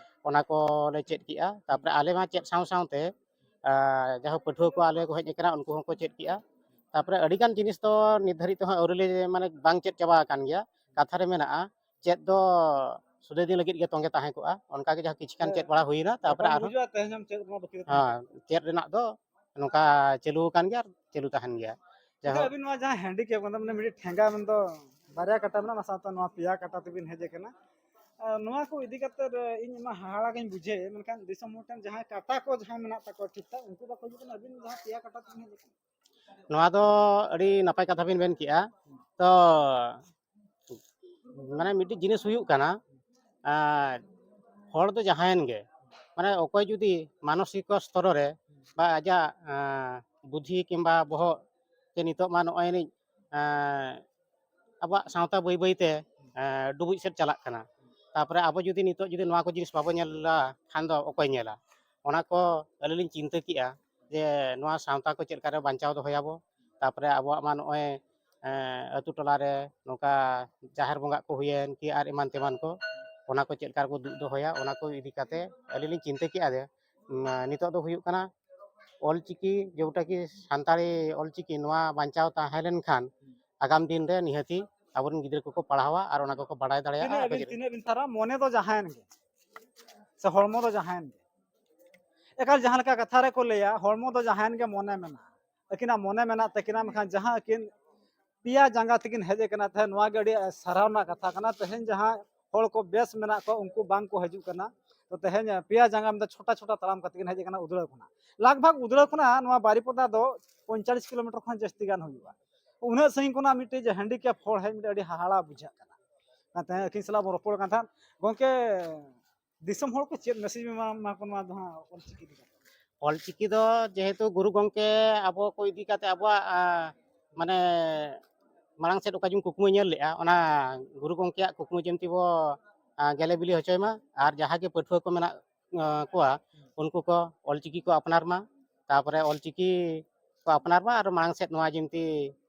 ᱚᱱᱟ ᱠᱚᱞᱮ ᱪᱮᱫ ᱠᱮᱜᱼᱟ᱾ ᱛᱟᱨᱯᱚᱨᱮ ᱟᱞᱮ ᱢᱟ ᱪᱮᱫ ᱥᱟᱶ ᱥᱟᱶᱛᱮ, ᱟᱸ, ᱡᱟᱦᱟᱸ ᱯᱟᱹᱴᱷᱩᱣᱟᱹ ᱠᱚ ᱟᱞᱮ ᱠᱚ ᱦᱮᱡ ᱟᱠᱟᱱᱟ, ᱩᱱᱠᱩ ᱦᱚᱸᱠᱚ ᱪᱮᱫ ᱠᱮᱜᱼᱟ᱾ ᱛᱟᱨᱯᱚᱨᱮ ᱟᱹᱰᱤᱜᱟᱱ ᱡᱤᱱᱤᱥ ᱫᱚ ᱱᱤᱛ ᱫᱷᱟᱹᱨᱤᱡ ᱛᱮᱦᱚᱸ ᱟᱹᱣᱨᱤ ᱞᱮ, ᱢᱟᱱᱮ, ᱵᱟᱝ ᱪᱮᱫ ᱪᱟᱵᱟ ᱟᱠᱟᱱ ᱜᱮᱭᱟ᱾ ᱠᱟᱛᱷᱟ ᱨᱮ ᱢᱮᱱᱟᱜᱼᱟ, ᱪᱮᱫ ᱫᱚ ᱥᱩᱫᱷᱟᱹ ᱫᱤᱱ ᱞᱟᱹᱜᱤᱫ ᱜᱮ ᱛᱚᱸᱜᱮ ᱛᱟᱦᱮᱸ ᱠᱚᱜᱼᱟ᱾ ᱚᱱᱠᱟ ᱜᱮ ᱡᱟᱦᱟᱸ ᱠᱤᱪᱷᱩ ᱜᱟᱱ ᱪᱮᱫ ᱵᱟᱲᱟ ᱦᱩᱭᱱᱟ, ᱛᱟᱨᱯᱚᱨᱮ ᱵᱟᱝ ᱟᱨᱦᱚᱸ ᱵᱩᱡᱩᱜᱼᱟ, ᱛᱮᱦᱮᱧ ᱦᱚᱸ ᱪᱮᱫ ᱨᱮᱱᱟᱜ ᱵᱟᱹᱠᱤ ᱫᱚ ᱛᱟᱦᱮᱸ ᱦᱮᱸ, ᱠᱟᱱᱟ᱾ ᱪᱮᱫ ᱨᱮᱱᱟᱜ ᱫᱚ ᱱᱚᱝᱠᱟ ᱪᱟᱹᱞᱩ ᱟᱠᱟᱱ ᱜᱮᱭᱟ ᱟᱨ ᱪᱟᱹᱞᱩ ᱛᱟᱦᱮᱱ ᱜᱮᱭᱟ᱾ ᱟᱪᱪᱷᱟ, ᱡᱟᱭᱦᱳᱠ, ᱟᱹᱵᱤᱱ ᱱᱚᱣᱟ ᱡᱟᱦᱟᱸ ᱦᱮᱱᱰᱤᱠᱮᱯ ᱠᱟᱱ ᱛᱟᱵᱤᱱᱟ, ᱢᱤᱫᱴᱤᱡ ᱴᱷᱮᱸᱜᱟ ᱢᱮᱱᱫᱚ ᱵᱟᱨᱭᱟ ᱠᱟᱴᱟ ᱢᱮᱱᱟᱜᱼᱟ, ᱚᱱᱟ ᱥᱟᱶᱛᱮ ᱱᱚᱣᱟ ᱯᱮᱭᱟ ᱠᱟᱴᱟ ᱛᱮᱵᱤᱱ ᱦᱮᱡ ᱟᱠᱟᱱᱟ᱾ ᱟᱨ ᱱᱚᱣᱟ ᱠᱚ ᱤᱫᱤ ᱠᱟᱛᱮ ᱤᱧ ᱢᱟ ᱦᱟᱦᱟᱲᱟ ᱜᱤᱧ ᱵᱩᱡᱷᱟᱹᱣᱮᱫ, ᱢᱮᱱᱠᱷᱟᱱ ᱫᱤᱥᱚᱢ ᱦᱚᱲ ᱴᱷᱮᱱ ᱡᱟᱦᱟᱸᱭ ᱠᱟᱴᱟ ᱠᱚ ᱡᱟᱦᱟᱸᱭ ᱢᱮᱱᱟᱜ ᱛᱟᱠᱚᱣᱟ ᱴᱷᱤᱠ ᱴᱷᱟᱠ, ᱩᱱᱠᱩ ᱵᱟᱠᱚ ᱦᱤᱡᱩᱜ ᱠᱟᱱᱟ, ᱟᱹᱵᱤᱱ ᱡᱟᱦᱟᱸ ᱯᱮᱭᱟ ᱠᱟᱴᱟ ᱛᱮᱵᱤᱱ ᱦᱮᱡ ᱟᱠᱟᱱᱟ᱾ ᱱᱚᱣᱟ ᱫᱚ ᱟᱹᱰᱤ ᱱᱟᱯᱟᱭ ᱠᱟᱛᱷᱟ ᱵᱤᱱ ᱢᱮᱱ ᱠᱮᱜᱼᱟ᱾ ᱛᱚ ᱢᱟᱱᱮ ᱢᱤᱫᱴᱤᱡ ᱡᱤᱱᱤᱥ ᱦᱩᱭᱩᱜ ᱠᱟᱱᱟ, ᱟᱨ ᱦᱚᱲ ᱫᱚ ᱡᱟᱦᱟᱸᱭᱮᱱ ᱜᱮ, ᱢᱟᱱᱮ ᱚᱠᱚᱭ ᱡᱩᱫᱤ ᱢᱟᱱᱚᱥᱤᱠ ᱥᱛᱚᱨᱚ ᱨᱮ ᱵᱟ ᱟᱡᱟᱜ ᱟᱸ, ᱵᱩᱫᱷᱤ ᱠᱤᱝᱵᱟ ᱵᱚᱦᱚᱜ ᱛᱮ ᱱᱤᱛᱚᱜ ᱢᱟ ᱱᱚᱜᱼᱚᱭ ᱱᱤᱡ ᱟᱸ, ᱟᱵᱚᱣᱟᱜ ᱥᱟᱶᱛᱟ ᱵᱟᱹᱭ ᱵᱟᱹᱭ ᱛᱮ ᱟᱸ, ᱰᱩᱵᱩᱡ ᱥᱮᱫ ᱪᱟᱞᱟᱜ ᱠᱟᱱᱟ᱾ ᱛᱟᱯᱚᱨᱮ ᱟᱵᱚ ᱡᱩᱫᱤ ᱱᱤᱛᱚᱜ ᱡᱩᱫᱤ ᱱᱚᱣᱟ ᱠᱚ ᱡᱤᱱᱤᱥ ᱵᱟᱵᱚ ᱧᱮᱞᱟ ᱠᱷᱟᱱ ᱫᱚ ᱚᱠᱚᱭ ᱧᱮᱞᱟ? ᱚᱱᱟ ᱠᱚ ᱟᱹᱞᱤᱧ ᱞᱤᱧ ᱪᱤᱱᱛᱟᱹ ᱠᱮᱜᱼᱟ ᱡᱮ ᱱᱚᱣᱟ ᱥᱟᱶᱛᱟ ᱠᱚ ᱪᱮᱫ ᱞᱮᱠᱟᱨᱮ ᱵᱟᱧᱪᱟᱣ ᱫᱚᱦᱚᱭᱟᱵᱚ᱾ ᱛᱟᱯᱚᱨᱮ ᱟᱵᱚᱣᱟᱜ ᱢᱟ ᱱᱚᱜᱼᱚᱭ ᱮᱸ, ᱟᱹᱛᱩ ᱴᱚᱞᱟ ᱨᱮ ᱱᱚᱝᱠᱟ ᱡᱟᱦᱮᱨ ᱵᱚᱸᱜᱟ ᱠᱚ ᱦᱩᱭᱮᱱ ᱠᱤ ᱟᱨ ᱮᱢᱟᱱ ᱛᱮᱢᱟᱱ ᱠᱚ, ᱚᱱᱟ ᱠᱚ ᱪᱮᱫ ᱞᱮᱠᱟ ᱨᱮᱠᱚ ᱫᱩᱜ ᱫᱚᱦᱚᱭᱟ, ᱚᱱᱟ ᱠᱚ ᱤᱫᱤ ᱠᱟᱛᱮ ᱟᱹᱞᱤᱧ ᱞᱤᱧ ᱪᱤᱱᱛᱟᱹ ᱠᱮᱜᱼᱟ ᱡᱮ ᱩᱸ, ᱱᱤᱛᱚᱜ ᱫᱚ ᱦᱩᱭᱩᱜ ᱠᱟᱱᱟ ᱚᱞᱪᱤᱠᱤ, ᱡᱮᱴᱟ ᱠᱤ ᱥᱟᱱᱛᱟᱲᱤ ᱚᱞᱪᱤᱠᱤ, ᱱᱚᱣᱟ ᱵᱟᱧᱪᱟᱣ ᱛᱟᱦᱮᱸ ᱞᱮᱱᱠᱷᱟᱱ ᱟᱜᱟᱢ ᱫᱤᱱ ᱨᱮ ᱱᱤᱦᱟᱹᱛᱤ ᱟᱵᱚᱨᱮᱱ ᱜᱤᱫᱽᱨᱟᱹ ᱠᱚᱠᱚ ᱯᱟᱲᱦᱟᱣᱟ ᱟᱨ ᱚᱱᱟ ᱠᱚᱠᱚ ᱵᱟᱲᱟᱭ ᱫᱟᱲᱮᱭᱟᱜᱼᱟ᱾ ᱛᱤᱱᱟᱹᱜ ᱟᱯᱮ ᱵᱤᱱ ᱪᱮᱫ ᱛᱤᱱᱟᱹᱜ ᱵᱤᱱ ᱥᱟᱨᱟ ᱢᱚᱱᱮ ᱫᱚ ᱡᱟᱦᱟᱸᱭᱮᱱ ᱜᱮ, ᱥᱮ ᱦᱚᱲᱢᱚ ᱫᱚ ᱡᱟᱦᱟᱸᱭᱮᱱ ᱜᱮ, ᱮᱠᱟᱞ ᱡᱟᱦᱟᱸ ᱞᱮᱠᱟ ᱠᱟᱛᱷᱟ ᱨᱮᱠᱚ ᱞᱟᱹᱭᱟ, ᱦᱚᱲᱢᱚ ᱫᱚ ᱡᱟᱦᱟᱸᱭᱮᱱ ᱜᱮ ᱢᱚᱱᱮ ᱢᱮᱱᱟᱜᱼᱟ᱾ ᱟᱹᱠᱤᱱᱟᱜ ᱢᱚᱱᱮ ᱢᱮᱱᱟᱜ ᱛᱟᱹᱠᱤᱱᱟ, ᱢᱮᱱᱠᱷᱟᱱ ᱡᱟᱦᱟᱸ ᱟᱹᱠᱤᱱ ᱯᱮᱭᱟ ᱡᱟᱸᱜᱟ ᱛᱮᱠᱤᱱ ᱦᱮᱡ ᱟᱠᱟᱱᱟ, ᱛᱟᱦᱮᱸ ᱱᱚᱣᱟ ᱜᱮ ᱟᱹᱰᱤ ᱥᱟᱨᱦᱟᱣ ᱨᱮᱱᱟᱜ ᱠᱟᱛᱷᱟ ᱠᱟᱱᱟ᱾ ᱛᱮᱦᱮᱧ ᱡᱟᱦᱟᱸ ᱦᱚᱲ ᱠᱚ ᱵᱮᱥ ᱢᱮᱱᱟᱜ ᱠᱚᱣᱟ, ᱩᱱᱠᱩ ᱵᱟᱝ ᱠᱚ ᱦᱤᱡᱩᱜ ᱠᱟᱱᱟ᱾ ᱛᱚ ᱛᱮᱦᱮᱧ ᱯᱮᱭᱟ ᱡᱟᱸᱜᱟ ᱢᱮᱱᱫᱚ ᱪᱷᱳᱴᱟ ᱪᱷᱳᱴᱟ ᱛᱟᱲᱟᱢ ᱠᱟᱛᱮ ᱠᱤᱱ ᱦᱮᱡ ᱟᱠᱟᱱᱟ ᱩᱫᱽᱲᱟᱹ ᱠᱷᱚᱱᱟᱜ᱾ ᱞᱟᱜᱽ ᱵᱷᱟᱜᱽ ᱩᱫᱽᱲᱟᱹ ᱠᱷᱚᱱᱟᱜ ᱱᱚᱣᱟ ᱵᱟᱨᱤᱯᱚᱫᱟ ᱫᱚ ᱯᱚᱸᱭᱛᱟᱞᱞᱤᱥ ᱠᱤᱞᱳᱢᱤᱴᱟᱨ ᱠᱷᱚᱱ ᱡᱟᱹᱥᱛᱤ ᱜᱟᱱ ᱦᱩᱭᱩᱜᱼᱟ᱾ ᱩᱱᱟᱹᱜ ᱥᱟᱺᱜᱤᱧ ᱠᱷᱚᱱᱟᱜ ᱢᱤᱫᱴᱮᱡ ᱡᱮ ᱦᱮᱱᱰᱤᱠᱮᱯ ᱦᱚᱲ ᱦᱮᱡ ᱢᱤᱫᱴᱮᱡ ᱟᱹᱰᱤ ᱦᱟᱦᱟᱲᱟ ᱵᱩᱡᱷᱟᱹᱜ ᱠᱟᱱᱟ᱾ ᱚᱱᱟᱛᱮ ᱟᱹᱠᱤᱱ ᱥᱟᱞᱟᱜ ᱵᱚᱱ ᱨᱚᱯᱚᱲ ᱠᱟᱱ ᱛᱟᱦᱮᱸᱫ᱾ ᱜᱚᱢᱠᱮ, ᱫᱤᱥᱚᱢ ᱦᱚᱲ ᱠᱚ ᱪᱮᱫ ᱢᱮᱥᱮᱡᱽ ᱮᱢᱟ ᱠᱚ ᱱᱚᱣᱟ ᱫᱚ ᱦᱟᱸᱜ ᱚᱞᱪᱤᱠᱤ ᱤᱫᱤ ᱠᱟᱛᱮ? ᱚᱞᱪᱤᱠᱤ ᱫᱚ ᱡᱮᱦᱮᱛᱩ ᱜᱩᱨᱩ ᱜᱚᱢᱠᱮ ᱟᱵᱚ ᱠᱚ ᱤᱫᱤ ᱠᱟᱛᱮ ᱟᱵᱚᱣᱟᱜ ᱟᱸ, ᱢᱟᱱᱮ ᱢᱟᱲᱟᱝ ᱥᱮᱫ ᱚᱠᱟ ᱡᱮᱢᱚᱱ ᱠᱩᱠᱢᱩᱭ ᱧᱮᱞ ᱞᱮᱜᱼᱟ, ᱚᱱᱟ ᱜᱩᱨᱩ ᱜᱚᱢᱠᱮᱭᱟᱜ ᱠᱩᱠᱢᱩ ᱡᱮᱢᱛᱤ ᱵᱚ ᱟᱸ, ᱜᱮᱞᱮ ᱵᱤᱞᱤ ᱦᱚᱪᱚᱭ ᱢᱟ᱾ ᱟᱨ ᱡᱟᱦᱟᱸ ᱜᱮ ᱯᱟᱹᱴᱷᱩᱣᱟᱹ ᱠᱚ ᱢᱮᱱᱟᱜ ᱟᱸ, ᱠᱚᱣᱟ, ᱩᱱᱠᱩ ᱠᱚ ᱚᱞᱪᱤᱠᱤ ᱠᱚ ᱟᱯᱱᱟᱨ ᱢᱟ, ᱛᱟᱯᱚᱨᱮ ᱚᱞᱪᱤᱠᱤ ᱠᱚ ᱟᱯᱱᱟᱨ ᱢᱟ ᱟᱨ ᱢᱟᱲᱟᱝ ᱥᱮᱫ ᱱᱚᱣᱟ ᱡᱮᱢᱛᱤ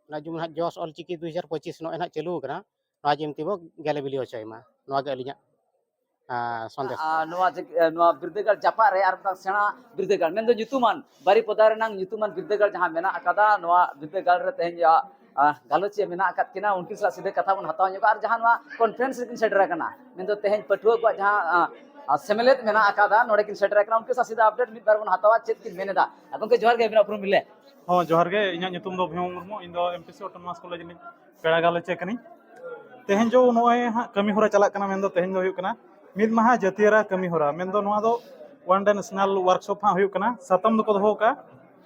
ᱚᱱᱟ ᱡᱮᱢᱚᱱ ᱦᱟᱸᱜ ᱡᱚᱥ ᱚᱞᱪᱤᱠᱤ ᱫᱩ ᱦᱟᱡᱟᱨ ᱯᱚᱸᱪᱤᱥ ᱱᱚᱜᱼᱚᱭ ᱱᱟᱦᱟᱜ ᱪᱟᱹᱞᱩ ᱟᱠᱟᱱᱟ, ᱱᱚᱣᱟ ᱡᱮᱢᱛᱤ ᱵᱚ ᱜᱮᱞᱮ ᱵᱤᱞᱤ ᱦᱚᱪᱚᱭ ᱢᱟ, ᱱᱚᱣᱟ ᱜᱮ ᱟᱹᱞᱤᱧᱟᱜ ᱟᱸ, ᱥᱚᱱᱫᱮᱥ ᱫᱚ᱾ ᱟᱨ ᱱᱚᱣᱟ ᱡᱮ-, ᱱᱚᱣᱟ ᱵᱤᱨᱫᱟᱹᱜᱟᱲ ᱡᱟᱯᱟᱜ ᱨᱮ ᱟᱨ ᱢᱤᱫᱴᱟᱝ ᱥᱮᱬᱟ ᱵᱤᱨᱫᱟᱹᱜᱟᱲ, ᱢᱮᱱᱫᱚ ᱧᱩᱛᱩᱢᱟᱱ ᱵᱟᱨᱤᱯᱚᱫᱟ ᱨᱮᱱᱟᱝ ᱧᱩᱛᱩᱢᱟᱱ ᱵᱤᱨᱫᱟᱹᱜᱟᱲ ᱡᱟᱦᱟᱸ ᱢᱮᱱᱟᱜ ᱟᱠᱟᱫᱟ, ᱱᱚᱣᱟ ᱵᱤᱨᱫᱟᱹᱜᱟᱲ ᱨᱮ ᱛᱮᱦᱮᱧ ᱟᱸ, ᱜᱟᱞᱚᱪᱤᱭᱟᱹ ᱢᱮᱱᱟᱜ ᱟᱠᱟᱫ ᱠᱤᱱᱟ, ᱩᱱᱠᱤᱱ ᱥᱟᱞᱟᱜ ᱥᱤᱫᱷᱟᱹ ᱠᱟᱛᱷᱟ ᱵᱚᱱ ᱦᱟᱛᱟᱣ ᱧᱚᱜᱟ᱾ ᱟᱨ ᱡᱟᱦᱟᱸ ᱱᱚᱣᱟ ᱠᱚᱱᱯᱷᱟᱨᱮᱱᱥ ᱨᱮᱠᱤᱱ ᱥᱮᱴᱮᱨ ᱟᱠᱟᱱᱟ, ᱢᱮᱱᱫᱚ ᱛᱮᱦᱮᱧ ᱯᱟᱹᱴᱷᱩᱣᱟᱹ ᱠᱚᱣᱟᱜ ᱡᱟᱦᱟᱸ ᱟᱸ, ᱟᱸ, ᱥᱮᱢᱞᱮᱫ ᱢᱮᱱᱟᱜ ᱟᱠᱟᱫᱟ, ᱱᱚᱰᱮ ᱠᱤᱱ ᱥᱮᱴᱮᱨ ᱟᱠᱟᱱᱟ, ᱩᱱᱠᱤᱱ ᱥᱟᱞᱟᱜ ᱥᱤᱫᱷᱟᱹ ᱟᱯᱰᱮᱴ ᱢᱤᱫ ᱵᱟᱨ ᱵᱚᱱ ᱦᱟᱛᱟᱣᱟ, ᱪᱮᱫ ᱠᱤᱱ ᱢᱮᱱ ᱮᱫᱟ᱾ ᱟᱨ ᱜᱚᱢᱠᱮ, ᱡᱚᱦᱟᱨ ᱜᱮ, ᱟᱹᱵᱤᱱᱟᱜ ᱩᱯᱨᱩᱢ ᱵᱤᱱ ᱞᱟᱹᱭᱟ? ᱦᱚᱸ, ᱡᱚᱦᱟᱨ ᱜᱮ, ᱤᱧᱟᱹᱜ ᱧᱩᱛᱩᱢ ᱫᱚ ᱵᱷᱤᱢ ᱢᱩᱨᱢᱩ, ᱤᱧ ᱫᱚ M P C autonomous college ᱨᱤᱱᱤᱡ ᱯᱮᱲᱟ ᱜᱟᱞᱚᱪᱤᱭᱟᱹ ᱠᱟᱹᱱᱟᱹᱧ᱾ ᱛᱮᱦᱮᱧ ᱡᱚ ᱱᱚᱜᱼᱚᱭ ᱦᱟᱸᱜ ᱠᱟᱹᱢᱤ ᱦᱚᱨᱟ ᱪᱟᱞᱟᱜ ᱠᱟᱱᱟ, ᱢᱮᱱᱫᱚ ᱛᱮᱦᱮᱧ ᱫᱚ ᱦᱩᱭᱩᱜ ᱠᱟᱱᱟ ᱢᱤᱫ ᱢᱟᱦᱟ ᱡᱟᱹᱛᱤᱭᱟᱹᱨᱤ ᱠᱟᱹᱢᱤ ᱦᱚᱨᱟ, ᱢᱮᱱᱫᱚ ᱱᱚᱣᱟ ᱫᱚ ᱚᱣᱟᱱ ᱰᱮ ᱱᱮᱥᱱᱟᱞ ᱣᱟᱨᱠᱥᱚᱯ ᱦᱟᱸᱜ ᱦᱩᱭᱩᱜ ᱠᱟᱱᱟ᱾ ᱥᱟᱛᱟᱢ ᱫᱚᱠᱚ ᱫᱚᱦᱚ ᱟᱠᱟᱫᱼᱟ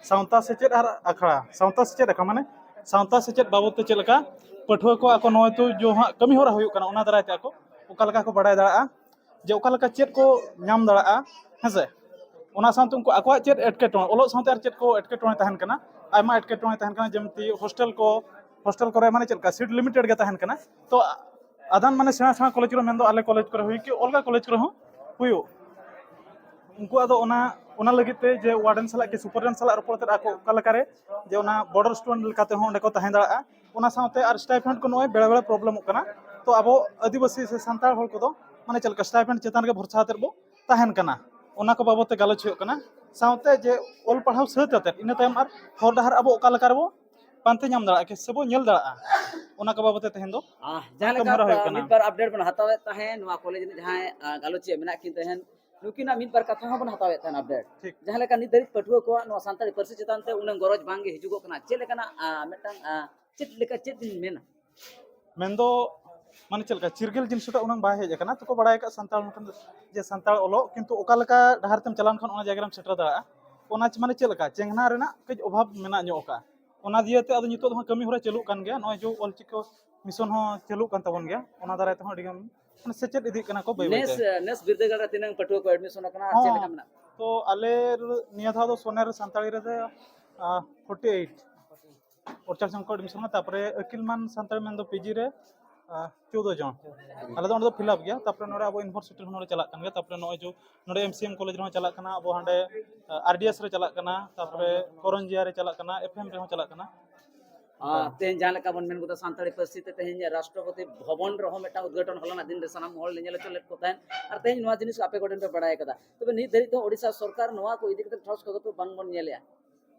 ᱥᱟᱶᱛᱟ ᱥᱮᱪᱮᱫ ᱟᱨ ᱟᱠᱷᱲᱟ, ᱥᱟᱶᱛᱟ ᱥᱮᱪᱮᱫ ᱟᱠᱷᱲᱟ ᱢᱟᱱᱮ ᱥᱟᱶᱛᱟ ᱥᱮᱪᱮᱫ ᱵᱟᱵᱚᱫ ᱛᱮ ᱪᱮᱫ ᱞᱮᱠᱟ ᱯᱟᱹᱴᱷᱩᱣᱟᱹ ᱠᱚ ᱟᱠᱚ ᱱᱚᱜᱼᱚᱭ ᱛᱚ ᱡᱟᱦᱟᱸ ᱠᱟᱹᱢᱤ ᱦᱚᱨᱟ ᱦᱩᱭᱩᱜ ᱠᱟᱱᱟ, ᱚᱱᱟ ᱫᱟᱨᱟᱭ ᱛᱮ ᱟᱠᱚ ᱚᱠᱟ ᱞᱮᱠᱟ ᱠᱚ ᱵᱟᱲᱟᱭ ᱫᱟᱲᱮᱭᱟᱜᱼᱟ ᱡᱮ ᱚᱠᱟ ᱞᱮᱠᱟ ᱪᱮᱫ ᱠᱚ ᱧᱟᱢ ᱫᱟᱲᱮᱭᱟᱜᱼᱟ, ᱦᱮᱸ ᱥᱮ? ᱚᱱᱟ ᱥᱟᱶᱛᱮ ᱩᱱᱠᱩ ᱟᱠᱚᱣᱟᱜ ᱪᱮᱫ ᱮᱴᱠᱮᱴᱚᱬᱮ, ᱚᱞᱚᱜ ᱥᱟᱶᱛᱮ ᱟᱨ ᱪᱮᱫ ᱠᱚ ᱮᱴᱠᱮᱴᱚᱬᱮ ᱛᱟᱦᱮᱱ ᱠᱟᱱᱟ, ᱟᱭᱢᱟ ᱮᱴᱠᱮᱴᱚᱬᱮ ᱛᱟᱦᱮᱱ ᱠᱟᱱᱟ, ᱡᱮᱢᱛᱤ ᱦᱳᱥᱴᱮᱞ ᱠᱚ, ᱦᱳᱥᱴᱮᱞ ᱠᱚᱨᱮ ᱢᱟᱱᱮ ᱪᱮᱫ ᱞᱮᱠᱟ ᱥᱤᱴ ᱞᱤᱢᱤᱴᱮᱰ ᱜᱮ ᱛᱟᱦᱮᱱ ᱠᱟᱱᱟ᱾ ᱛᱚ ᱟᱫᱷᱟᱱ ᱢᱟᱱᱮ ᱥᱮᱬᱟ ᱥᱮᱬᱟ ᱠᱚᱞᱮᱡᱽ ᱠᱚᱨᱮ, ᱢᱮᱱᱫᱚ ᱟᱞᱮ ᱠᱚᱞᱮᱡᱽ ᱠᱚᱨᱮ ᱦᱩᱭᱩᱜ ᱠᱤ ᱚᱞᱜᱟ ᱠᱚᱞᱮᱡᱽ ᱠᱚᱨᱮ ᱦᱚᱸ ᱦᱩᱭᱩᱜ, ᱩᱱᱠᱩᱣᱟᱜ ᱫᱚ ᱚᱱᱟ, ᱚᱱᱟ ᱞᱟᱹᱜᱤᱫ ᱛᱮ ᱡᱮ ᱣᱟᱨᱰᱮᱱ ᱥᱟᱞᱟᱜ ᱠᱤ ᱥᱩᱯᱟᱨᱰᱮᱱᱴ ᱥᱟᱞᱟᱜ ᱨᱚᱯᱚᱲ ᱠᱟᱛᱮ ᱟᱠᱚ ᱚᱠᱟ ᱞᱮᱠᱟᱨᱮ ᱡᱮ ᱚᱱᱟ ᱵᱚᱨᱰᱟᱨ ᱥᱴᱩᱰᱮᱱᱴ ᱞᱮᱠᱟᱛᱮ ᱦᱚᱸ ᱚᱸᱰᱮ ᱠᱚ ᱛᱟᱦᱮᱸ ᱫᱟᱲᱮᱭᱟᱜᱼᱟ᱾ ᱚᱱᱟ ᱥᱟᱶᱛᱮ ᱟᱨ ᱥᱴᱟᱭᱯᱷᱮᱱᱰ ᱠᱚ ᱱᱚᱜᱼᱚᱭ ᱵᱮᱲᱮ ᱵᱮᱲᱮ ᱯᱨᱚᱵᱞᱮᱢᱚᱜ ᱠᱟᱱᱟ᱾ ᱛᱚ ᱟᱵᱚ ᱟᱹᱫᱤᱵᱟᱹᱥᱤ ᱥᱮ ᱥᱟᱱᱛᱟᱲ ᱦᱚᱲ ᱠᱚᱫᱚ ᱢᱟᱱᱮ ᱪᱮᱫ ᱞᱮᱠᱟ ᱥᱴᱟᱭᱯᱷᱮᱱᱰ ᱪᱮᱛᱟᱱ ᱨᱮᱜᱮ ᱵᱷᱚᱨᱥᱟ ᱠᱟᱛᱮ ᱵᱚ ᱛᱟᱦᱮᱱ ᱠᱟᱱᱟ, ᱚᱱᱟ ᱠᱚ ᱵᱟᱵᱚᱫ ᱛᱮ ᱜᱟᱞᱚᱪ ᱦᱩᱭᱩᱜ ᱠᱟᱱᱟ᱾ ᱥᱟᱶᱛᱮ ᱡᱮ ᱚᱞ ᱯᱟᱲᱦᱟᱣ ᱥᱟᱹᱛ ᱠᱟᱛᱮ ᱤᱱᱟᱹ ᱛᱟᱭᱚᱢ ᱟᱨ ᱦᱚᱨ ᱰᱟᱦᱟᱨ ᱟᱵᱚ ᱚᱠᱟ ᱞᱮᱠᱟ ᱨᱮᱵᱚ ᱯᱟᱱᱛᱮ ᱧᱟᱢ ᱫᱟᱲᱮᱭᱟᱜᱼᱟ ᱥᱮᱵᱚ ᱧᱮᱞ ᱫᱟᱲᱮᱭᱟᱜᱼᱟ, ᱚᱱᱟ ᱠᱚ ᱵᱟᱵᱚᱫ ᱛᱮ ᱛᱮᱦᱮᱧ ᱫᱚ ᱟᱦ, ᱡᱟᱦᱟᱸ ᱞᱮᱠᱟ ᱠᱟᱹᱢᱤᱦᱚᱨᱟ ᱦᱩᱭᱩᱜ ᱠᱟᱱᱟ᱾ ᱢᱤᱫ ᱵᱟᱨ ᱟᱯᱰᱮᱴ ᱵᱚᱱ ᱦᱟᱛᱟᱣᱮᱫ ᱛᱟᱦᱮᱸᱫ, ᱱᱚᱣᱟ ᱠᱚᱞᱮᱡᱽ ᱨᱮ ᱡᱟᱦᱟᱸᱭ ᱟᱸ, ᱜᱟᱞᱚᱪᱤᱭᱟᱹ ᱢᱮᱱᱟᱜ ᱠᱤᱱ ᱛᱟᱦᱮᱸᱫ, ᱱᱩᱠᱤᱱᱟᱜ ᱢᱤᱫ ᱵᱟᱨ ᱠᱟᱛᱷᱟ ᱦᱚᱸᱵᱚᱱ ᱦᱟᱛᱟᱣᱮᱫ ᱛᱟᱦᱮᱸᱫ ᱟᱯᱰᱮᱴ᱾ ᱴᱷᱤᱠ᱾ ᱡᱟᱦᱟᱸ ᱞᱮᱠᱟ ᱱᱤᱛ ᱫᱷᱟᱹᱨᱤᱡ ᱯᱟᱹᱴᱷᱩᱣᱟᱹ ᱠᱚᱣᱟᱜ ᱱᱚᱣᱟ ᱥᱟᱱᱛᱟᱲᱤ ᱯᱟᱹᱨᱥᱤ ᱪᱮᱛᱟᱱ ᱛᱮ ᱩᱱᱟᱹᱝ ᱜᱚᱨᱚᱡᱽ ᱵᱟᱝᱜᱮ ᱦᱤᱡᱩᱜᱚᱜ ᱠᱟᱱᱟ, ᱪᱮᱫ ᱞᱮᱠᱟᱱᱟᱜ ᱟᱸ, ᱢᱤᱫᱴᱟᱝ ᱟᱸ, ᱪᱮᱫ ᱞᱮᱠᱟ, ᱪᱮᱫ ᱵᱤᱱ ᱢᱮᱱᱟ? ᱢᱮᱱᱫᱚ ᱢᱟᱱᱮ ᱪᱮᱫ ᱞᱮᱠᱟ ᱪᱤᱨᱜᱟᱹᱞ ᱡᱤᱱᱤᱥ ᱴᱟᱜ ᱩᱱᱟᱹᱝ ᱵᱟᱭ ᱦᱮᱡ ᱟᱠᱟᱱᱟ, ᱛᱚᱠᱚ ᱵᱟᱲᱟᱭ ᱟᱠᱟᱫ ᱥᱟᱱᱛᱟᱲ ᱢᱚᱛᱚᱱ ᱡᱮ ᱥᱟᱱᱛᱟᱲ ᱚᱞᱚᱜ, ᱠᱤᱱᱛᱩ ᱚᱠᱟ ᱞᱮᱠᱟ ᱰᱟᱦᱟᱨ ᱛᱮᱢ ᱪᱟᱞᱟᱣ ᱞᱮᱱᱠᱷᱟᱱ ᱚᱱᱟ ᱡᱟᱭᱜᱟ ᱨᱮᱢ ᱥᱮᱴᱮᱨ ᱫᱟᱲᱮᱭᱟᱜᱼᱟ, ᱚᱱᱟ ᱪᱮ-, ᱢᱟᱱᱮ ᱪᱮᱫ ᱞᱮᱠᱟ ᱪᱮᱸᱜᱷᱱᱟ ᱨᱮᱱᱟᱜ ᱠᱟᱹᱡ ᱚᱵᱷᱟᱵᱽ ᱢᱮᱱᱟᱜ ᱧᱚᱜ ᱟᱠᱟᱫᱼᱟ᱾ ᱚᱱᱟ ᱫᱤᱭᱮ ᱛᱮ ᱟᱫᱚ ᱱᱤᱛᱚᱜ ᱫᱚ ᱦᱟᱸᱜ ᱠᱟᱹᱢᱤ ᱦᱚᱨᱟ ᱪᱟᱹᱞᱩᱜ ᱠᱟᱱ ᱜᱮᱭᱟ, ᱱᱚᱜᱼᱚᱭ ᱡᱮ ᱚᱞᱪᱤᱠᱤ ᱢᱤᱥᱚᱱ ᱦᱚᱸ ᱪᱟᱹᱞᱩᱜ ᱠᱟᱱ ᱛᱟᱵᱚᱱ ᱜᱮᱭᱟ, ᱚᱱᱟ ᱫᱟᱨᱟᱭ ᱛᱮᱦᱚᱸ ᱟᱹᱰᱤ ᱜᱟᱱ ᱢᱟᱱᱮ ᱥᱮᱪᱮᱫ ᱤᱫᱤᱜ ᱠᱟᱱᱟ ᱠᱚ ᱵᱟᱹᱭ ᱵᱟᱹᱭ ᱱᱮᱥ, ᱛᱮ᱾ ᱱᱮᱥ ᱵᱤᱨᱫᱟᱹᱜᱟᱲ ᱨᱮ ᱛᱤᱱᱟᱹᱝ ᱯᱟᱹᱴᱷᱩᱣᱟᱹ ᱠᱚ ᱮᱰᱢᱤᱥᱚᱱ ᱟᱠᱟᱱᱟ ᱟᱨ ᱪᱮᱫ ᱦᱚᱸ᱾ ᱞᱮᱠᱟ ᱢᱮᱱᱟᱜ ᱠᱚᱣᱟ? ᱛᱚ ᱟᱞᱮ ᱱᱤᱭᱟᱹ ᱫᱷᱟᱣ ᱫᱚ ᱥᱚᱱᱮᱨ ᱥᱟᱱᱛᱟᱲᱤ ᱨᱮᱫᱚ, ᱟᱸ, ᱯᱷᱳᱨᱴᱤ ᱮᱭᱤᱴ᱾ ᱯᱚᱧᱪᱟᱥ ᱡᱚᱱ ᱠᱚ ᱮᱰᱢᱤᱥᱚᱱ ᱠᱟᱱᱟ, ᱛᱟᱨᱯᱚᱨᱮ ᱟᱹᱠᱤᱞ ᱢᱟᱱ ᱥᱟᱱᱛᱟᱲᱤ ᱢᱮᱱᱫᱚ ᱯᱤᱡᱤ ᱨᱮ, ᱟᱸ, ᱪᱳᱫᱽᱫᱳ ᱡᱚᱱ᱾ ᱟᱞᱮ ᱫᱚ ᱚᱸᱰᱮ ᱫᱚ ᱯᱷᱤᱞᱟᱯ ᱜᱮᱭᱟ᱾ ᱛᱟᱨᱯᱚᱨᱮ ᱱᱚᱰᱮ ᱟᱵᱚ ᱤᱭᱩᱱᱤᱵᱷᱟᱨᱥᱤᱴᱤ ᱨᱮᱦᱚᱸ ᱱᱚᱰᱮ ᱪᱟᱞᱟᱜ ᱠᱟᱱ ᱜᱮᱭᱟ᱾ ᱛᱟᱨᱯᱚᱨᱮ ᱱᱚᱜᱼᱚᱭ ᱡᱮ ᱱᱚᱰᱮ ᱮᱢ ᱥᱤ ᱮᱢ ᱠᱚᱞᱮᱡᱽ ᱨᱮᱦᱚᱸ ᱪᱟᱞᱟᱜ ᱠᱟᱱᱟ, ᱟᱵᱚ ᱦᱟᱸᱰᱮ, ᱟᱸ, ᱟᱨ ᱰᱤ ᱮᱥ ᱨᱮ ᱪᱟᱞᱟᱜ ᱠᱟᱱᱟ, ᱛᱟᱨᱯᱚᱨᱮ ᱠᱚᱨᱚᱱᱡᱤᱭᱟ ᱨᱮ ᱪᱟᱞᱟᱜ ᱠᱟᱱᱟ, ᱮᱯᱷ ᱮᱢ ᱨᱮᱦᱚᱸ ᱪᱟᱞᱟᱜ ᱠᱟᱱᱟ᱾ ᱟᱨ ᱛᱮᱦᱮᱧ ᱡᱟᱦᱟᱸ ᱞᱮᱠᱟ ᱵᱚᱱ ᱢᱮᱱ ᱠᱮᱫᱟ, ᱥᱟᱱᱛᱟᱲᱤ ᱯᱟᱹᱨᱥᱤ ᱛᱮ ᱛᱮᱦᱮᱧ ᱨᱟᱥᱴᱨᱚᱯᱚᱛᱤ ᱵᱷᱚᱵᱚᱱ ᱨᱮᱦᱚᱸ ᱢᱤᱫᱴᱟᱝ ᱩᱫᱽᱜᱷᱟᱴᱚᱱ ᱦᱚᱞᱟᱱᱟᱜ ᱫᱤᱱ ᱨᱮ ᱥᱟᱱᱟᱢ ᱦᱚᱲ ᱞᱮ ᱧᱮᱞ ᱦᱚᱪᱚ ᱞᱮᱫ ᱠᱚ ᱛᱟᱦᱮᱸᱫ, ᱟᱨ ᱛᱮᱦᱮᱧ ᱱᱚᱣᱟ ᱡᱤᱱᱤᱥ ᱟᱯᱮ ᱠᱚᱴᱷᱮᱱ ᱯᱮ ᱵᱟᱲᱟᱭ ᱠᱟᱫᱟ᱾ ᱛᱚᱵᱮ ᱱᱤᱛ ᱫᱷᱟᱹᱨᱤᱡ ᱫᱚ ᱳᱰᱤᱥᱟ ᱥᱚᱨᱠᱟᱨ ᱱᱚᱣᱟ ᱠᱚ ᱤᱫᱤ ᱠᱟᱛᱮ ᱴᱷᱚᱥ ᱠᱷᱚᱵᱚᱨ ᱫᱚ ᱵᱟᱝ ᱵᱚᱱ ᱧᱮᱞᱮᱜᱼᱟ᱾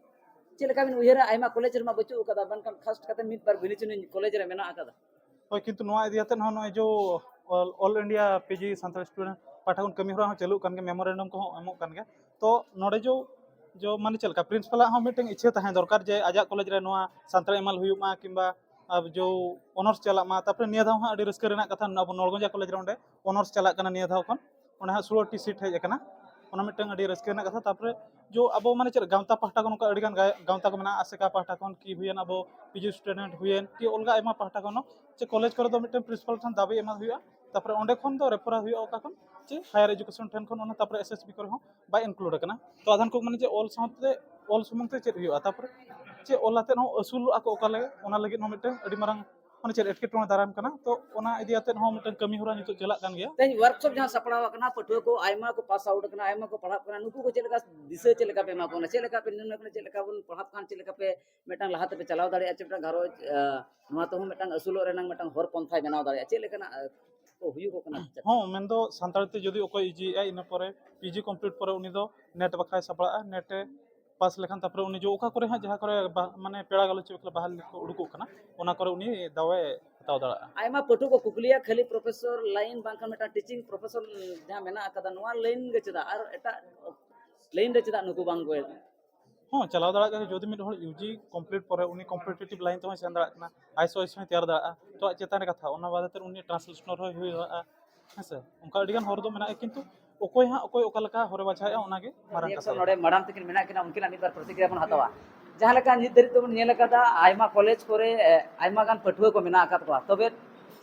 ᱪᱮᱫ ᱞᱮᱠᱟ ᱵᱤᱱ ᱩᱭᱦᱟᱹᱨᱟ? ᱟᱭᱢᱟ ᱠᱚᱞᱮᱡᱽ ᱨᱮᱢᱟ ᱵᱟᱹᱪᱩᱜ ᱟᱠᱟᱫᱟ, ᱢᱮᱱᱠᱷᱟᱱ ᱠᱷᱟᱥ ᱠᱟᱛᱮ ᱢᱤᱫ ᱵᱟᱨ ᱵᱷᱤᱱᱤ ᱪᱤᱱᱤ ᱠᱚᱞᱮᱡᱽ ᱨᱮ ᱢᱮᱱᱟᱜ ᱟᱠᱟᱫᱟ᱾ ᱦᱳᱭ, ᱠᱤᱱᱛᱩ ᱱᱚᱣᱟ ᱤᱫᱤ ᱠᱟᱛᱮ ᱦᱚᱸ ᱱᱚᱜᱼᱚᱭ ᱡᱮ all, all India PG Santali student ᱯᱟᱦᱴᱟ ᱠᱷᱚᱱ ᱠᱟᱹᱢᱤ ᱦᱚᱨᱟ ᱦᱚᱸ ᱪᱟᱹᱞᱩᱜ ᱠᱟᱱ ᱜᱮᱭᱟ, ᱢᱮᱢᱳᱨᱮᱱᱰᱟᱢ ᱠᱚᱦᱚᱸ ᱮᱢᱚᱜ ᱠᱟᱱ ᱜᱮᱭᱟ᱾ ᱛᱚ ᱱᱚᱰᱮ ᱡᱮ, ᱡᱮ ᱢᱟᱱᱮ ᱪᱮᱫ ᱞᱮᱠᱟ ᱯᱨᱤᱱᱥᱤᱯᱟᱞᱟᱜ ᱦᱚᱸ ᱢᱤᱫᱴᱮᱱ ᱤᱪᱪᱷᱟᱹ ᱛᱟᱦᱮᱸ ᱫᱚᱨᱠᱟᱨ ᱡᱮ ᱟᱡᱟᱜ ᱠᱚᱞᱮᱡᱽ ᱨᱮ ᱱᱚᱣᱟ ᱥᱟᱱᱛᱟᱲᱤ ᱮᱢ ᱮᱞ ᱦᱩᱭᱩᱜ ᱢᱟ, ᱠᱤᱝᱵᱟ ᱟᱨ ᱡᱮ ᱚᱱᱟᱨᱥ ᱪᱟᱞᱟᱜ ᱢᱟ᱾ ᱛᱟᱨᱯᱚᱨᱮ ᱱᱤᱭᱟᱹ ᱫᱷᱟᱣ ᱦᱚᱸ ᱟᱹᱰᱤ ᱨᱟᱹᱥᱠᱟᱹ ᱨᱮᱱᱟᱜ ᱠᱟᱛᱷᱟ, ᱟᱵᱚ ᱱᱚᱲᱜᱚᱸᱡᱟ ᱠᱚᱞᱮᱡᱽ ᱨᱮ ᱚᱸᱰᱮ ᱚᱱᱟᱨᱥ ᱪᱟᱞᱟᱜ ᱠᱟᱱᱟ ᱱᱤᱭᱟᱹ ᱫᱷᱟᱣ ᱠᱷᱚᱱ, ᱚᱸᱰᱮ ᱦᱟᱸᱜ ᱥᱳᱞᱳ ᱴᱤ ᱥᱤᱴ ᱦᱮᱡ ᱟᱠᱟᱱᱟ᱾ ᱚᱱᱟ ᱢᱤᱫᱴᱟᱝ ᱟᱹᱰᱤ ᱨᱟᱹᱥᱠᱟᱹ ᱨᱮᱱᱟᱜ ᱠᱟᱛᱷᱟ᱾ ᱛᱟᱨᱯᱚᱨᱮ ᱡᱚ ᱟᱵᱚ ᱢᱟᱱᱮ ᱪᱮᱫ ᱜᱟᱶᱛᱟ ᱯᱟᱦᱴᱟ ᱠᱷᱚᱱ ᱱᱚᱝᱠᱟ ᱟᱹᱰᱤ ᱜᱟᱱ ᱜᱟᱭ- ᱜᱟᱶᱛᱟ ᱠᱚ ᱢᱮᱱᱟᱜᱼᱟ, ᱟᱥᱮᱠᱟ ᱯᱟᱦᱴᱟ ᱠᱷᱚᱱ ᱠᱤ ᱦᱩᱭᱮᱱ, ᱟᱵᱚ ᱯᱤᱡᱤ ᱥᱴᱩᱰᱮᱱᱴ ᱦᱩᱭᱮᱱ, ᱠᱤ ᱚᱞᱜᱟ ᱟᱭᱢᱟ ᱯᱟᱦᱴᱟ ᱠᱷᱚᱱ ᱦᱚᱸ ᱪᱮ ᱠᱚᱞᱮᱡᱽ ᱠᱚᱨᱮ ᱫᱚ ᱢᱤᱫᱴᱮᱱ ᱯᱨᱤᱱᱥᱤᱯᱟᱞ ᱴᱷᱮᱱ ᱫᱟᱵᱤ ᱮᱢᱟ ᱦᱩᱭᱩᱜᱼᱟ, ᱛᱟᱨᱯᱚᱨᱮ ᱚᱸᱰᱮ ᱠᱷᱚᱱ ᱫᱚ ᱨᱮᱯᱷᱟᱨ ᱦᱩᱭᱩᱜᱼᱟ ᱚᱠᱟ ᱠᱷᱚᱱ ᱪᱮ ᱦᱟᱭᱟᱨ ᱮᱡᱩᱠᱮᱥᱚᱱ ᱴᱷᱮᱱ ᱠᱷᱚᱱ, ᱚᱱᱟ ᱛᱟᱨᱯᱚᱨᱮ ᱮᱥᱮᱥᱵᱤ ᱠᱚᱨᱮ ᱦᱚᱸ ᱵᱟᱭ ᱤᱱᱠᱞᱩᱰ ᱟᱠᱟᱱᱟ᱾ ᱛᱚ ᱟᱫᱷᱟᱱ ᱠᱚ ᱢᱮᱱᱟ ᱡᱮ ᱚᱞ ᱥᱟᱶᱛᱮ ᱚᱞ ᱥᱩᱢᱩᱝ ᱛᱮ ᱪᱮᱫ ᱦᱩᱭᱩᱜᱼᱟ, ᱛᱟᱨᱯᱚᱨᱮ ᱪᱮᱫ ᱚᱞ ᱟᱛᱮᱫ ᱦᱚᱸ ᱟᱹᱥᱩᱞᱚᱜ ᱟᱠᱚ ᱚᱠᱟ ᱞᱮᱠᱟ, ᱚᱱᱟ ᱞᱟᱹᱜᱤᱫ ᱦᱚᱸ ᱢᱤᱫᱴᱮᱱ ᱟᱹᱰᱤ ᱢᱟᱨᱟᱝ ᱢᱟᱱᱮ ᱪᱮᱫ ᱮᱴᱠᱮᱴᱚᱬᱮ ᱫᱟᱨᱟᱢ ᱠᱟᱱᱟ᱾ ᱛᱚ ᱚᱱᱟ ᱤᱫᱤ ᱟᱛᱮᱫ ᱦᱚᱸ ᱢᱤᱫᱴᱮᱱ ᱠᱟᱹᱢᱤ ᱦᱚᱨᱟ ᱱᱤᱛᱚᱜ ᱪᱟᱞᱟᱜ ᱠᱟᱱ ᱜᱮᱭᱟ᱾ ᱛᱮᱦᱮᱧ ᱣᱟᱨᱠᱥᱚᱯ ᱡᱟᱦᱟᱸ ᱥᱟᱯᱲᱟᱣ ᱟᱠᱟᱱᱟ, ᱯᱟᱹᱴᱷᱩᱣᱟᱹ ᱠᱚ ᱟᱭᱢᱟ ᱠᱚ ᱯᱟᱥ ᱟᱣᱩᱴ ᱟᱠᱟᱱᱟ, ᱟᱭᱢᱟ ᱠᱚ ᱯᱟᱲᱦᱟᱜ ᱠᱟᱱᱟ, ᱱᱩᱠᱩ ᱠᱚ ᱪᱮᱫ ᱞᱮᱠᱟ ᱫᱤᱥᱟᱹ ᱪᱮᱫ ᱞᱮᱠᱟ ᱯᱮ ᱮᱢᱟ ᱠᱚ ᱠᱟᱱᱟ, ᱪᱮᱫ ᱞᱮᱠᱟ ᱯᱮ ᱱᱩᱱᱟᱹᱜ ᱪᱮᱫ ᱞᱮᱠᱟ ᱵᱚᱱ ᱯᱟᱲᱦᱟᱜ ᱠᱷᱟᱱ ᱪᱮᱫ ᱞᱮᱠᱟ ᱯᱮ ᱢᱤᱫᱴᱟᱝ ᱞᱟᱦᱟ ᱛᱮᱯᱮ ᱪᱟᱞᱟᱣ ᱫᱟᱲᱮᱭᱟᱜᱼᱟ, ᱪᱮ ᱢᱤᱫᱴᱟᱝ ᱜᱷᱟᱨᱚᱸᱡᱽ ᱟᱸ, ᱱᱚᱣᱟ ᱛᱮᱦᱚᱸ ᱢᱤᱫᱴᱟᱝ ᱟᱹᱥᱩᱞᱚᱜ ᱨᱮᱱᱟᱜ ᱢᱤᱫᱴᱟᱝ ᱦᱚᱨ ᱯᱚᱱᱛᱷᱟᱭ ᱵᱮᱱᱟᱣ ᱫᱟᱲᱮᱭᱟᱜᱼᱟ, ᱪᱮᱫ ᱞᱮᱠᱟᱱᱟᱜ ᱟᱸ, ᱠᱚ ᱦᱩᱭᱩᱜᱚᱜ ᱠᱟᱱᱟ? ᱦᱚᱸ, ᱢᱮᱱᱫᱚ ᱥᱟᱱᱛᱟᱲᱤ ᱛᱮ ᱡᱩᱫᱤ ᱚᱠᱚᱭ ᱤᱡᱤᱭᱮᱫᱼᱟᱭ, ᱤᱱᱟᱹ ᱯᱚᱨᱮ ᱯᱤᱡᱤ ᱠᱚᱢᱯᱞᱤᱴ ᱯᱚᱨᱮ ᱩᱱᱤ ᱫᱚ ᱱᱮᱴ ᱵᱟᱠᱷᱨᱟᱭ ᱥᱟᱯᱲᱟᱜᱼᱟ᱾ ᱱᱮᱴ ᱮ ᱯᱟᱥ ᱞᱮᱠᱷᱟᱱ ᱛᱟᱨᱯᱚᱨᱮ ᱩᱱᱤ ᱡᱚ ᱚᱠᱟ ᱠᱚᱨᱮ ᱦᱟᱸᱜ ᱡᱟᱦᱟᱸ ᱠᱚᱨᱮ ᱵᱟ- ᱢᱟᱱᱮ ᱯᱮᱲᱟ ᱜᱟᱞᱚᱪ ᱪᱮ ᱵᱟᱠᱷᱨᱟ ᱵᱟᱦᱟᱞ ᱠᱚ ᱩᱰᱩᱠᱚᱜ ᱠᱟᱱᱟ, ᱚᱱᱟ ᱠᱚᱨᱮ ᱩᱱᱤ ᱫᱟᱣᱮ ᱦᱟᱛᱟᱣ ᱫᱟᱲᱮᱭᱟᱜᱼᱟ᱾ ᱟᱭᱢᱟ ᱯᱟᱹᱴᱷᱩᱣᱟᱹ ᱠᱚ ᱠᱩᱠᱞᱤᱭᱟ ᱠᱷᱟᱹᱞᱤ ᱯᱨᱚᱯᱷᱮᱥᱚᱨ ᱞᱟᱭᱤᱱ ᱵᱟᱝᱠᱷᱟᱱ ᱢᱤᱫᱴᱟᱝ ᱴᱤᱪᱤᱝ ᱯᱨᱚᱯᱷᱮᱥᱚᱱ ᱡᱟᱦᱟᱸ ᱢᱮᱱᱟᱜ ᱟᱠᱟᱫᱟ, ᱱᱚᱣᱟ ᱞᱟᱭᱤᱱ ᱜᱮ ᱪᱮᱫᱟᱜ ᱟᱨ ᱮᱴᱟᱜ ᱞᱟᱭᱤᱱ ᱨᱮ ᱪᱮᱫᱟᱜ ᱱᱩᱠᱩ ᱵᱟᱝ ᱠᱚ ᱦᱚᱸ ᱪᱟᱞᱟᱣ ᱫᱟᱲᱮᱭᱟᱜ ᱜᱮᱭᱟ᱾ ᱡᱩᱫᱤ ᱢᱤᱫ ᱦᱚᱲ ᱤᱭᱩᱡᱤ ᱠᱚᱢᱯᱞᱤᱴ ᱯᱚᱨᱮ ᱩᱱᱤ ᱠᱚᱢᱯᱤᱴᱤᱴᱤᱵᱷ ᱞᱟᱭᱤᱱ ᱛᱮᱦᱚᱸᱭ ᱥᱮᱱ ᱫᱟᱲᱮᱭᱟᱜ ᱠᱟᱱᱟ, ᱟᱭᱮᱥ ᱚᱭᱮᱥ ᱦᱚᱸᱭ ᱛᱮᱭᱟᱨ ᱫᱟᱲᱮᱭᱟᱜᱼᱟ, ᱛᱚ ᱟᱡ ᱪᱮᱛᱟᱱ ᱨᱮ ᱠᱟᱛᱷᱟ, ᱚᱱᱟ ᱵᱟᱫᱮ ᱛᱮ ᱩᱱᱤ ᱴᱨᱟᱱᱥᱞᱮᱴᱚᱨ ᱦᱚᱸᱭ ᱦᱩᱭ ᱫᱟᱲᱮᱭᱟᱜᱼᱟ᱾ ᱦᱮᱸ ᱥᱮ, ᱚᱱᱠᱟ ᱟᱹᱰᱤ ᱜᱟᱱ ᱦᱚᱨ ᱫᱚ ᱢᱮᱱᱟᱜᱼᱟ, ᱠᱤᱱᱛᱩ ᱚᱠᱚᱭ ᱦᱟᱸᱜ ᱚᱠᱚᱭ ᱚᱠᱟ ᱞᱮᱠᱟ ᱦᱚᱨᱮ ᱵᱟᱪᱷᱟᱣᱮᱫᱼᱟ, ᱚᱱᱟᱜᱮ ᱢᱟᱨᱟᱝ ᱠᱟᱛᱷᱟ ᱨᱤᱭᱮᱠᱥᱚᱱ ᱫᱚ᱾ ᱱᱚᱰᱮ ᱢᱟᱰᱟᱢ ᱛᱟᱹᱠᱤᱱ ᱢᱮᱱᱟᱜ ᱠᱤᱱᱟ, ᱩᱱᱠᱤᱱᱟᱜ ᱢᱤᱫ ᱵᱟᱨ ᱯᱨᱚᱛᱤᱠᱨᱤᱭᱟ ᱵᱚᱱ ᱦᱟᱛᱟᱣᱟ᱾ ᱡᱟᱦᱟᱸ ᱞᱮᱠᱟ ᱱᱤᱛ ᱫᱷᱟᱹᱨᱤᱡ ᱛᱮᱵᱚᱱ ᱧᱮᱞ ᱟᱠᱟᱫᱟ, ᱟᱭᱢᱟ ᱠᱚᱞᱮᱡᱽ ᱠᱚᱨᱮ ᱮ, ᱟᱭᱢᱟ ᱜᱟᱱ ᱯᱟᱹᱴᱷᱩᱣᱟᱹ ᱠᱚ ᱢᱮᱱᱟᱜ ᱟᱠᱟᱫ ᱠᱚᱣᱟ, ᱛᱚᱵᱮ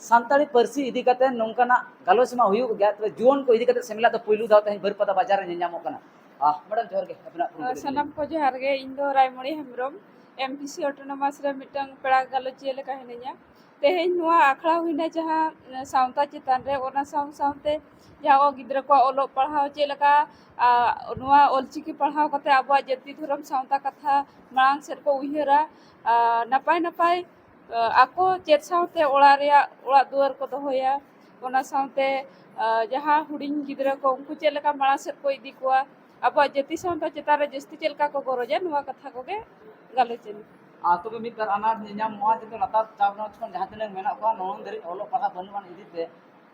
ᱥᱟᱱᱛᱟᱲᱤ ᱯᱟᱹᱨᱥᱤ ᱤᱫᱤ ᱠᱟᱛᱮ ᱱᱚᱝᱠᱟᱱᱟᱜ ᱜᱟᱞᱚᱪ ᱢᱟ ᱦᱩᱭᱩᱜ ᱜᱮᱭᱟ, ᱛᱚᱵᱮ ᱡᱩᱣᱟᱹᱱ ᱠᱚ ᱤᱫᱤ ᱠᱟᱛᱮ ᱥᱮᱢᱞᱮᱫ ᱫᱚ ᱯᱩᱭᱞᱩ ᱫᱷᱟᱣ ᱛᱮᱦᱮᱧ ᱵᱟᱹᱨᱯᱟᱫᱟ ᱵᱟᱡᱟᱨ ᱨᱮ ᱧᱮᱞ ᱧᱟᱢᱚᱜ ᱠᱟᱱᱟ᱾ ᱟᱦ, ᱢᱮᱰᱟᱢ, ᱡᱚᱦᱟᱨ ᱜᱮ, ᱟᱵᱤᱱᱟᱜ ᱯᱩᱨᱩᱫᱷᱩᱞ ᱨᱮ᱾ ᱥᱟᱱᱟᱢ ᱠᱚ ᱡᱚᱦᱟᱨ ᱜᱮ᱾ ᱤᱧ ᱫᱚ ᱨᱟᱭᱢᱚᱬᱤ Hembrom, M P C autonomous ᱨᱮ ᱢᱤᱫᱴᱟᱝ ᱯᱮᱲᱟ ᱜᱟᱞᱚᱪᱤᱭᱟᱹ ᱞᱮᱠᱟ ᱦᱤᱱᱟᱹᱧᱟ᱾ ᱛᱮᱦᱮᱧ ᱱᱚᱣᱟ ᱟᱠᱷᱲᱟ ᱦᱩᱭᱱᱟ ᱡᱟᱦᱟᱸ, ᱮ, ᱥᱟᱶᱛᱟ ᱪᱮᱛᱟᱱ ᱨᱮ, ᱚᱱᱟ ᱥᱟᱶ ᱥᱟᱶᱛᱮ ᱡᱟᱦᱟᱸ ᱜᱤᱫᱽᱨᱟᱹ ᱠᱚᱣᱟᱜ ᱚᱞᱚᱜ ᱯᱟᱲᱦᱟᱣ ᱪᱮᱫ ᱞᱮᱠᱟ, ᱟ, ᱱᱚᱣᱟ ᱚᱞᱪᱤᱠᱤ ᱯᱟᱲᱦᱟᱣ ᱠᱟᱛᱮ ᱟᱵᱚᱣᱟᱜ ᱡᱟᱹᱛᱤ ᱫᱷᱚᱨᱚᱢ ᱥᱟᱶᱛᱟ ᱠᱟᱛᱷᱟ ᱢᱟᱲᱟᱝ ᱥᱮᱫ ᱠᱚ ᱩᱭᱦᱟᱹᱨᱟ, ᱟ, ᱱᱟᱯᱟᱭ ᱱᱟᱯᱟᱭ, ᱟ, ᱟᱠᱚ ᱪᱮᱫ ᱥᱟᱶᱛᱮ ᱚᱲᱟᱜ ᱨᱮᱭᱟᱜ, ᱚᱲᱟᱜ ᱫᱩᱣᱟᱹᱨ ᱠᱚ ᱫᱚᱦᱚᱭᱟ, ᱚᱱᱟ ᱥᱟᱶᱛᱮ, ᱟ, ᱡᱟᱦᱟᱸ ᱦᱩᱰᱤᱧ ᱜᱤᱫᱽᱨᱟᱹ ᱠᱚ ᱩᱱᱠᱩ ᱪᱮᱫ ᱞᱮᱠᱟ ᱢᱟᱲᱟᱝ ᱥᱮᱫ ᱠᱚ ᱤᱫᱤ ᱠᱚᱣᱟ, ᱟᱵᱚᱣᱟᱜ ᱡᱟᱹᱛᱤ ᱥᱟᱶᱛᱟ ᱪᱮᱛᱟᱱ ᱨᱮ ᱡᱟᱹᱥᱛᱤ ᱪᱮᱫ ᱞᱮᱠᱟ ᱠᱚ ᱜᱚᱨᱚᱡᱟ, ᱱᱚᱣᱟ ᱠᱟᱛᱷᱟ ᱠᱚᱜᱮ ᱜᱟᱞᱚᱪ ᱟᱹᱧ᱾ ᱟᱨ ᱛᱚᱵᱮ ᱢᱤᱫ ᱵᱟᱨ ᱟᱱᱟᱴ ᱧᱮᱧᱟᱢᱚᱜᱼᱟ, ᱡᱮᱦᱮᱛᱩ ᱞᱟᱛᱟᱨ ᱪᱟᱯ ᱨᱮᱱ ᱠᱷᱚᱱ ᱡᱟᱦᱟᱸ ᱛᱤᱱᱟᱹᱜ ᱢᱮᱱᱟᱜ ᱠᱚᱣᱟ, ᱱᱩᱱ ᱫᱷᱟᱹᱨᱤᱡ ᱚᱞᱚᱜ ᱯᱟᱲᱦᱟᱜ ᱵᱟᱹᱱᱩᱜ ᱟᱱ ᱤᱫᱤ ᱛᱮ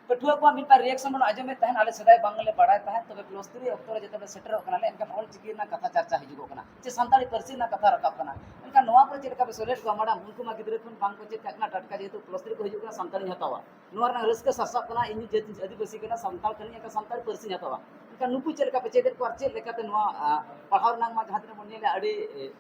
ᱯᱟᱹᱴᱷᱩᱣᱟᱹ ᱠᱚᱣᱟᱜ ᱢᱤᱫ ᱵᱟᱨ ᱨᱤᱭᱮᱠᱥᱚᱱ ᱵᱚᱱ ᱟᱸᱡᱚᱢᱮᱫ ᱛᱟᱦᱮᱸᱫ, ᱟᱞᱮ ᱥᱮᱫᱟᱭ ᱵᱟᱝ ᱞᱮ ᱵᱟᱲᱟᱭ ᱛᱟᱦᱮᱸᱫ, ᱛᱚᱵᱮ ᱯᱞᱟᱥ ᱛᱷᱨᱤ ᱚᱠᱛᱚ ᱨᱮ ᱡᱚᱛᱚ ᱞᱮ ᱥᱮᱴᱮᱨᱚᱜ ᱠᱟᱱᱟᱞᱮ, ᱮᱱᱠᱷᱟᱱ ᱚᱞ ᱪᱤᱠᱤ ᱨᱮᱱᱟᱜ ᱠᱟᱛᱷᱟ ᱪᱟᱨᱪᱟ ᱦᱤᱡᱩᱜᱚᱜ ᱠᱟᱱᱟ, ᱪᱮ ᱥᱟᱱᱛᱟᱲᱤ ᱯᱟᱹᱨᱥᱤ ᱨᱮᱱᱟᱜ ᱠᱟᱛᱷᱟ ᱨᱟᱠᱟᱵ ᱠᱟᱱᱟ᱾ ᱮᱱᱠᱷᱟᱱ ᱱᱚᱣᱟ ᱠᱚᱨᱮ ᱪᱮᱫ ᱞᱮᱠᱟ ᱯᱮ ᱥᱚᱞᱦᱮᱭᱮᱫ ᱠᱚᱣᱟ ᱢᱮᱰᱟᱢ? ᱩᱱᱠᱩ ᱢᱟ ᱜᱤᱫᱽᱨᱟᱹ ᱠᱷᱚᱱ ᱵᱟᱝ ᱠᱚ ᱪᱮᱫ ᱠᱟᱜ ᱠᱟᱱᱟ, ᱴᱟᱴᱠᱟ ᱡᱮᱦᱮᱛᱩ ᱯᱞᱟᱥ ᱛᱷᱨᱤ ᱠᱚ ᱦᱤᱡᱩᱜ ᱠᱟᱱᱟ, ᱥᱟᱱᱛᱟᱲᱤᱧ ᱦᱟᱛᱟᱣᱟ, ᱱᱚᱣᱟ ᱨᱮᱱᱟᱜ ᱨᱟᱹᱥᱠᱟᱹ ᱥᱟᱨᱥᱟᱜ ᱠᱟᱱᱟ, ᱤᱧ ᱡᱟᱹᱛᱤ ᱟᱹᱫᱤᱵᱟᱹᱥᱤ ᱠᱟᱱᱟ, ᱥᱟᱱᱛᱟᱲ ᱠᱟᱹᱱᱟᱹᱧ, ᱮᱱᱠᱷᱟᱱ ᱥᱟᱱᱛᱟᱲᱤ ᱯᱟᱹᱨᱥᱤᱧ ᱦᱟᱛᱟᱣᱟ᱾ ᱮᱱᱠᱷᱟᱱ ᱱᱩᱠᱩ ᱪᱮᱫ ᱞᱮᱠᱟ ᱯᱮ ᱪᱮᱫ ᱮᱫ ᱠᱚᱣᱟ ᱟᱨ ᱪᱮᱫ ᱞᱮᱠᱟᱛᱮ ᱱᱚᱣᱟ, ᱟ, ᱯᱟᱲᱦᱟᱣ ᱨᱮᱱᱟᱜ ᱢᱟ ᱡᱟᱦᱟᱸ ᱛᱤᱱᱟᱹᱜ ᱵᱚᱱ ᱧᱮᱞᱟ ᱟᱹᱰᱤ, ᱮ,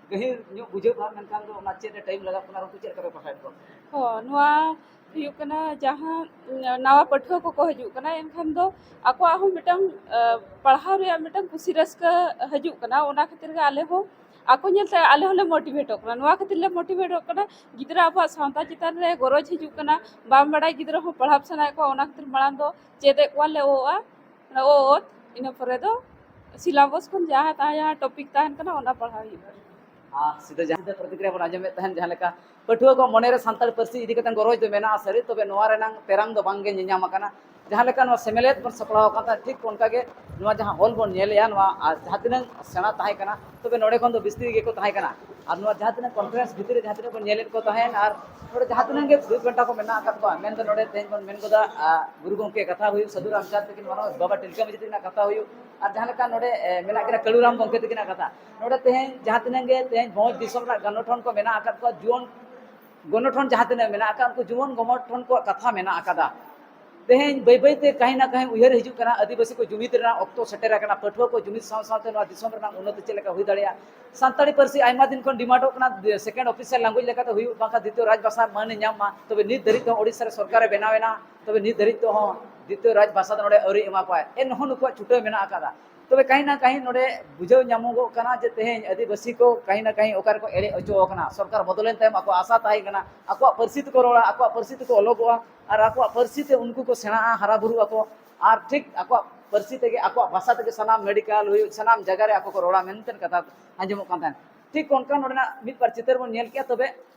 ᱜᱟᱹᱦᱤᱨ ᱧᱚᱜ ᱵᱩᱡᱷᱟᱹᱜᱼᱟ, ᱢᱮᱱᱠᱷᱟᱱ ᱫᱚ ᱚᱱᱟ ᱪᱮᱫ ᱨᱮ time ᱞᱟᱜᱟᱜ ᱠᱟᱱᱟ ᱟᱨ ᱩᱱᱠᱩ ᱪᱮᱫ ᱞᱮᱠᱟ ᱯᱮ ᱯᱟᱲᱦᱟᱣᱮᱫ ᱠᱚᱣᱟ? ᱦᱚᱸ, ᱱᱚᱣᱟ ᱦᱩᱭᱩᱜ ᱠᱟᱱᱟ ᱡᱟᱦᱟᱸ, ᱩᱸ, ᱱᱟᱣᱟ ᱯᱟᱹᱴᱷᱩᱣᱟᱹ ᱠᱚᱠᱚ ᱦᱤᱡᱩᱜ ᱠᱟᱱᱟ, ᱮᱱᱠᱷᱟᱱ ᱫᱚ ᱟᱠᱚᱣᱟᱜ ᱦᱚᱸ ᱢᱤᱫᱴᱟᱝ, ᱟ, ᱯᱟᱲᱦᱟᱣ ᱨᱮᱭᱟᱜ ᱢᱤᱫᱴᱟᱝ ᱠᱩᱥᱤ ᱨᱟᱹᱥᱠᱟᱹ ᱦᱤᱡᱩᱜ ᱠᱟᱱᱟ᱾ ᱚᱱᱟ ᱠᱷᱟᱹᱛᱤᱨ ᱜᱮ ᱟᱞᱮ ᱦᱚᱸ ᱟᱠᱚ ᱧᱮᱞᱛᱮ ᱟᱞᱮ ᱦᱚᱸᱞᱮ motivateᱚᱜ ᱠᱟᱱᱟ᱾ ᱱᱚᱣᱟ ᱠᱷᱟᱹᱛᱤᱨ ᱞᱮ motivateᱚᱜ ᱠᱟᱱᱟ, ᱜᱤᱫᱽᱨᱟᱹ ᱟᱵᱚᱣᱟᱜ ᱥᱟᱶᱛᱟ ᱪᱮᱛᱟᱱ ᱨᱮ ᱜᱚᱨᱚᱡᱽ ᱦᱤᱡᱩᱜ ᱠᱟᱱᱟ, ᱵᱟᱝ ᱵᱟᱲᱟᱭ ᱜᱤᱫᱽᱨᱟᱹ ᱦᱚᱸ ᱯᱟᱲᱦᱟᱣ ᱥᱟᱱᱟᱭᱮᱫ ᱠᱚᱣᱟ, ᱚᱱᱟ ᱠᱷᱟᱹᱛᱤᱨ ᱢᱟᱲᱟᱝ ᱫᱚ ᱪᱮᱫ ᱮᱫ ᱠᱚᱣᱟ ᱞᱮ ᱚ, ᱟ, ᱚᱱᱟ ᱚ, ᱚᱛ, ᱤᱱᱟᱹ ᱯᱚᱨᱮ ᱫᱚ syllabus ᱠᱷᱚᱱ ᱡᱟᱦᱟᱸ ᱛᱟᱦᱮᱸ, ᱡᱟᱦᱟᱸ topic ᱛᱟᱦᱮᱱ ᱠᱟᱱᱟ, ᱚᱱᱟ ᱯᱟᱲᱦᱟᱣ ᱦᱩᱭᱩᱜ ᱠᱟᱱᱟ᱾ ᱟᱨ ᱥᱤᱫᱷᱟᱹ ᱡᱟᱦᱟᱸ ᱥᱤᱫᱷᱟᱹ ᱯᱨᱚᱛᱤᱠᱨᱤᱭᱟ ᱵᱚᱱ ᱟᱸᱡᱚᱢᱮᱫ ᱛᱟᱦᱮᱸᱫ, ᱡᱟᱦᱟᱸ ᱞᱮᱠᱟ ᱯᱟᱹᱴᱷᱩᱣᱟᱹ ᱠᱚ ᱢᱚᱱᱮᱨᱮ ᱥᱟᱱᱛᱟᱲᱤ ᱯᱟᱹᱨᱥᱤ ᱤᱫᱤ ᱠᱟᱛᱮ ᱜᱚᱨᱚᱡᱽ ᱫᱚ ᱢᱮᱱᱟᱜᱼᱟ ᱥᱟᱹᱨᱤ, ᱛᱚᱵᱮ ᱱᱚᱣᱟ ᱨᱮᱱᱟᱝ ᱛᱮᱨᱟᱝ ᱫᱚ ᱵᱟᱝᱜᱮ ᱧᱮᱧᱟᱢ ᱟᱠᱟᱱᱟ᱾ ᱡᱟᱦᱟᱸ ᱞᱮᱠᱟ ᱱᱚᱣᱟ ᱥᱮᱢᱞᱮᱫ ᱵᱚᱱ ᱥᱟᱯᱲᱟᱣ ᱟᱠᱟᱫ ᱛᱟᱦᱮᱸᱫ, ᱴᱷᱤᱠ ᱚᱱᱠᱟᱜᱮ ᱱᱚᱣᱟ ᱡᱟᱦᱟᱸ ᱦᱚᱞ ᱵᱚᱱ ᱧᱮᱞᱮᱜᱼᱟ, ᱱᱚᱣᱟ ᱟᱨ ᱡᱟᱦᱟᱸ ᱛᱤᱱᱟᱹᱜ ᱥᱮᱬᱟ ᱛᱟᱦᱮᱸ ᱠᱟᱱᱟ, ᱛᱚᱵᱮ ᱱᱚᱰᱮ ᱠᱷᱚᱱ ᱫᱚ ᱵᱤᱥᱛᱤ ᱜᱮᱠᱚ ᱛᱟᱦᱮᱸ ᱠᱟᱱᱟ᱾ ᱟᱨ ᱱᱚᱣᱟ ᱡᱟᱦᱟᱸ ᱛᱤᱱᱟᱹᱜ conference ᱵᱷᱤᱛᱤᱨ ᱨᱮ ᱡᱟᱦᱟᱸ ᱛᱤᱱᱟᱹᱜ ᱵᱚᱱ ᱧᱮᱞᱮᱫ ᱠᱚ ᱛᱟᱦᱮᱸᱫ, ᱟᱨ ᱱᱚᱰᱮ ᱡᱟᱦᱟᱸ ᱛᱤᱱᱟᱹᱜ ᱜᱮ ᱫᱩᱭ ᱜᱷᱚᱱᱴᱟ ᱠᱚ ᱢᱮᱱᱟᱜ ᱟᱠᱟᱫ ᱠᱚᱣᱟ, ᱢᱮᱱᱫᱚ ᱱᱚᱰᱮ ᱛᱮᱦᱮᱧ ᱵᱚᱱ ᱢᱮᱱ ᱜᱚᱫᱟ, ᱟᱨ ᱜᱩᱨᱩ ᱜᱚᱢᱠᱮ ᱠᱟᱛᱷᱟ ᱦᱩᱭᱩᱜ, ᱥᱟᱹᱫᱷᱩ ᱨᱟᱢᱪᱟᱸᱫᱽ ᱛᱟᱹᱠᱤᱱ, ᱢᱟᱱᱚᱛ ᱵᱟᱵᱟ ᱛᱤᱞᱠᱟᱹ ᱢᱟᱹᱡᱷᱤ ᱛᱟᱹᱠᱤᱱᱟᱜ ᱠᱟᱛᱷᱟ ᱦᱩᱭᱩᱜ, ᱟᱨ ᱡᱟᱦᱟᱸ ᱞᱮᱠᱟ ᱱᱚᱰᱮ, ᱮ, ᱢᱮᱱᱟᱜ ᱠᱤᱱᱟ ᱠᱟᱹᱞᱩᱨᱟᱢ ᱜᱚᱢᱠᱮ ᱛᱟᱹᱠᱤᱱᱟᱜ ᱠᱟᱛᱷᱟ, ᱱᱚᱰᱮ ᱛᱮᱦᱮᱧ ᱡᱟᱦᱟᱸ ᱛᱤᱱᱟᱹᱜ ᱜᱮ ᱛᱮᱦᱮᱧ ᱵᱷᱚᱸᱡᱽ ᱫᱤᱥᱚᱢ ᱨᱮᱱᱟᱜ ᱜᱚᱱᱚᱴᱷᱚᱱ ᱠᱚ ᱢᱮᱱᱟᱜ ᱟᱠᱟᱫ ᱠᱚᱣᱟ, ᱡᱩᱣᱟᱹᱱ ᱜᱚᱱᱚᱴᱷᱚᱱ ᱡᱟᱦᱟᱸ ᱛᱤᱱᱟᱹᱜ ᱢᱮᱱᱟᱜ ᱟᱠᱟᱫ, ᱩᱱᱠᱩ ᱡᱩᱣᱟᱹᱱ ᱜᱚᱱᱚᱴᱷᱚᱱ ᱠᱚᱣᱟᱜ ᱠᱟᱛᱷᱟ ᱢᱮᱱᱟᱜ ᱟᱠᱟᱫᱟ᱾ ᱛᱮᱦᱮᱧ ᱵᱟᱹᱭ ᱵᱟᱹᱭ ᱛᱮ ᱠᱟᱹᱦᱤ ᱱᱟ ᱠᱟᱹᱦᱤ ᱩᱭᱦᱟᱹᱨ ᱦᱤᱡᱩᱜ ᱠᱟᱱᱟ, ᱟᱹᱫᱤᱵᱟᱹᱥᱤ ᱠᱚ ᱡᱩᱢᱤᱫ ᱨᱮᱱᱟᱜ ᱚᱠᱛᱚ ᱥᱮᱴᱮᱨ ᱟᱠᱟᱱᱟ, ᱯᱟᱹᱴᱷᱩᱣᱟᱹ ᱠᱚ ᱡᱩᱢᱤᱫ ᱥᱟᱶ ᱥᱟᱶᱛᱮ ᱱᱚᱣᱟ ᱫᱤᱥᱚᱢ ᱨᱮᱱᱟᱜ ᱩᱱᱱᱚᱛᱤ ᱪᱮᱫ ᱞᱮᱠᱟ ᱦᱩᱭ ᱫᱟᱲᱮᱭᱟᱜᱼᱟ᱾ ᱥᱟᱱᱛᱟᱲᱤ ᱯᱟᱹᱨᱥᱤ ᱟᱭᱢᱟ ᱫᱤᱱ ᱠᱷᱚᱱ ᱰᱤᱢᱟᱱᱰᱚᱜ ᱠᱟᱱᱟ, second official language ᱞᱮᱠᱟᱛᱮ ᱦᱩᱭᱩᱜ, ᱵᱟᱝᱠᱷᱟᱱ ᱫᱤᱛᱤᱭᱚ ᱨᱟᱡᱽ ᱵᱷᱟᱥᱟ ᱢᱟᱹᱱ ᱮ ᱧᱟᱢ ᱢᱟ, ᱛᱚᱵᱮ ᱱᱤᱛ ᱫᱷᱟᱹᱨᱤᱡ ᱛᱮᱦᱚᱸ ᱳᱰᱤᱥᱟ ᱨᱮ ᱥᱚᱨᱠᱟᱨ ᱮ ᱵᱮᱱᱟᱣ ᱮᱱᱟ, ᱛᱚᱵᱮ ᱱᱤᱛ ᱫᱷᱟᱹᱨᱤᱡ ᱛᱮᱦᱚᱸ ᱫᱤᱛᱤᱭᱚ ᱨᱟᱡᱽ ᱵᱷᱟᱥᱟ ᱫᱚ ᱱᱚᱰᱮ ᱟᱹᱣᱨᱤ ᱮᱢᱟ ᱠᱚᱣᱟᱭ᱾ ᱮᱱᱦᱚᱸ ᱱᱩᱠᱩᱣᱟᱜ ᱪᱷᱩᱴᱟᱹᱣ ᱢᱮᱱᱟᱜ ᱟᱠᱟᱫᱟ᱾ ᱛᱚᱵᱮ ᱠᱟᱹᱦᱤ ᱱᱟ ᱠᱟᱹᱦᱤ ᱱᱚᱰᱮ ᱵᱩᱡᱷᱟᱹᱣ ᱧᱟᱢᱚᱜᱚᱜ ᱠᱟᱱᱟ ᱡᱮ ᱛᱮᱦᱮᱧ ᱟᱹᱫᱤᱵᱟᱹᱥᱤ ᱠᱚ ᱠᱟᱹᱦᱤ ᱱᱟ ᱠᱟᱹᱦᱤ ᱚᱠᱟ ᱨᱮᱠᱚ ᱮᱲᱮ ᱦᱚᱪᱚ ᱟᱠᱟᱱᱟ᱾ ᱥᱚᱨᱠᱟᱨ ᱵᱚᱫᱚᱞᱮᱱ ᱛᱟᱭᱚᱢ ᱟᱠᱚᱣᱟᱜ ᱟᱥᱟ ᱛᱟᱦᱮᱸ ᱠᱟᱱᱟ, ᱟᱠᱚᱣᱟᱜ ᱯᱟᱹᱨᱥᱤ ᱛᱮᱠᱚ ᱨᱚᱲᱟ, ᱟᱠᱚᱣᱟᱜ ᱯᱟᱹᱨᱥᱤ ᱛᱮᱠᱚ ᱚᱞᱚᱜᱚᱜᱼᱟ, ᱟᱨ ᱟᱠᱚᱣᱟᱜ ᱯᱟᱹᱨᱥᱤ ᱛᱮ ᱩᱱᱠᱩ ᱠᱚ ᱥᱮᱬᱟᱜᱼᱟ, ᱦᱟᱨᱟ ᱵᱩᱨᱩᱜ ᱟᱠᱚ, ᱟᱨ ᱴᱷᱤᱠ ᱟᱠᱚᱣᱟᱜ ᱯᱟᱹᱨᱥᱤ ᱛᱮᱜᱮ, ᱟᱠᱚᱣᱟᱜ ᱵᱷᱟᱥᱟ ᱛᱮᱜᱮ ᱥᱟᱱᱟᱢ medical ᱦᱩᱭᱩᱜ, ᱥᱟᱱᱟᱢ ᱡᱟᱭᱜᱟ ᱨᱮ ᱟᱠᱚ ᱠᱚ ᱨᱚᱲᱟ ᱢᱮᱱᱛᱮ ᱠᱟᱛᱷᱟ ᱟᱸᱡᱚᱢᱚᱜ ᱠᱟᱱ ᱛᱟᱦᱮᱸᱫ᱾ ᱴᱷᱤᱠ ᱚᱱᱠᱟ ᱱᱚᱰᱮᱱᱟᱜ ᱢᱤᱫ ᱵᱟᱨ ᱪᱤᱛᱟᱹᱨ ᱵᱚᱱ ᱧᱮᱞ ᱠᱮᱜᱼᱟ᱾ ᱛᱚᱵᱮ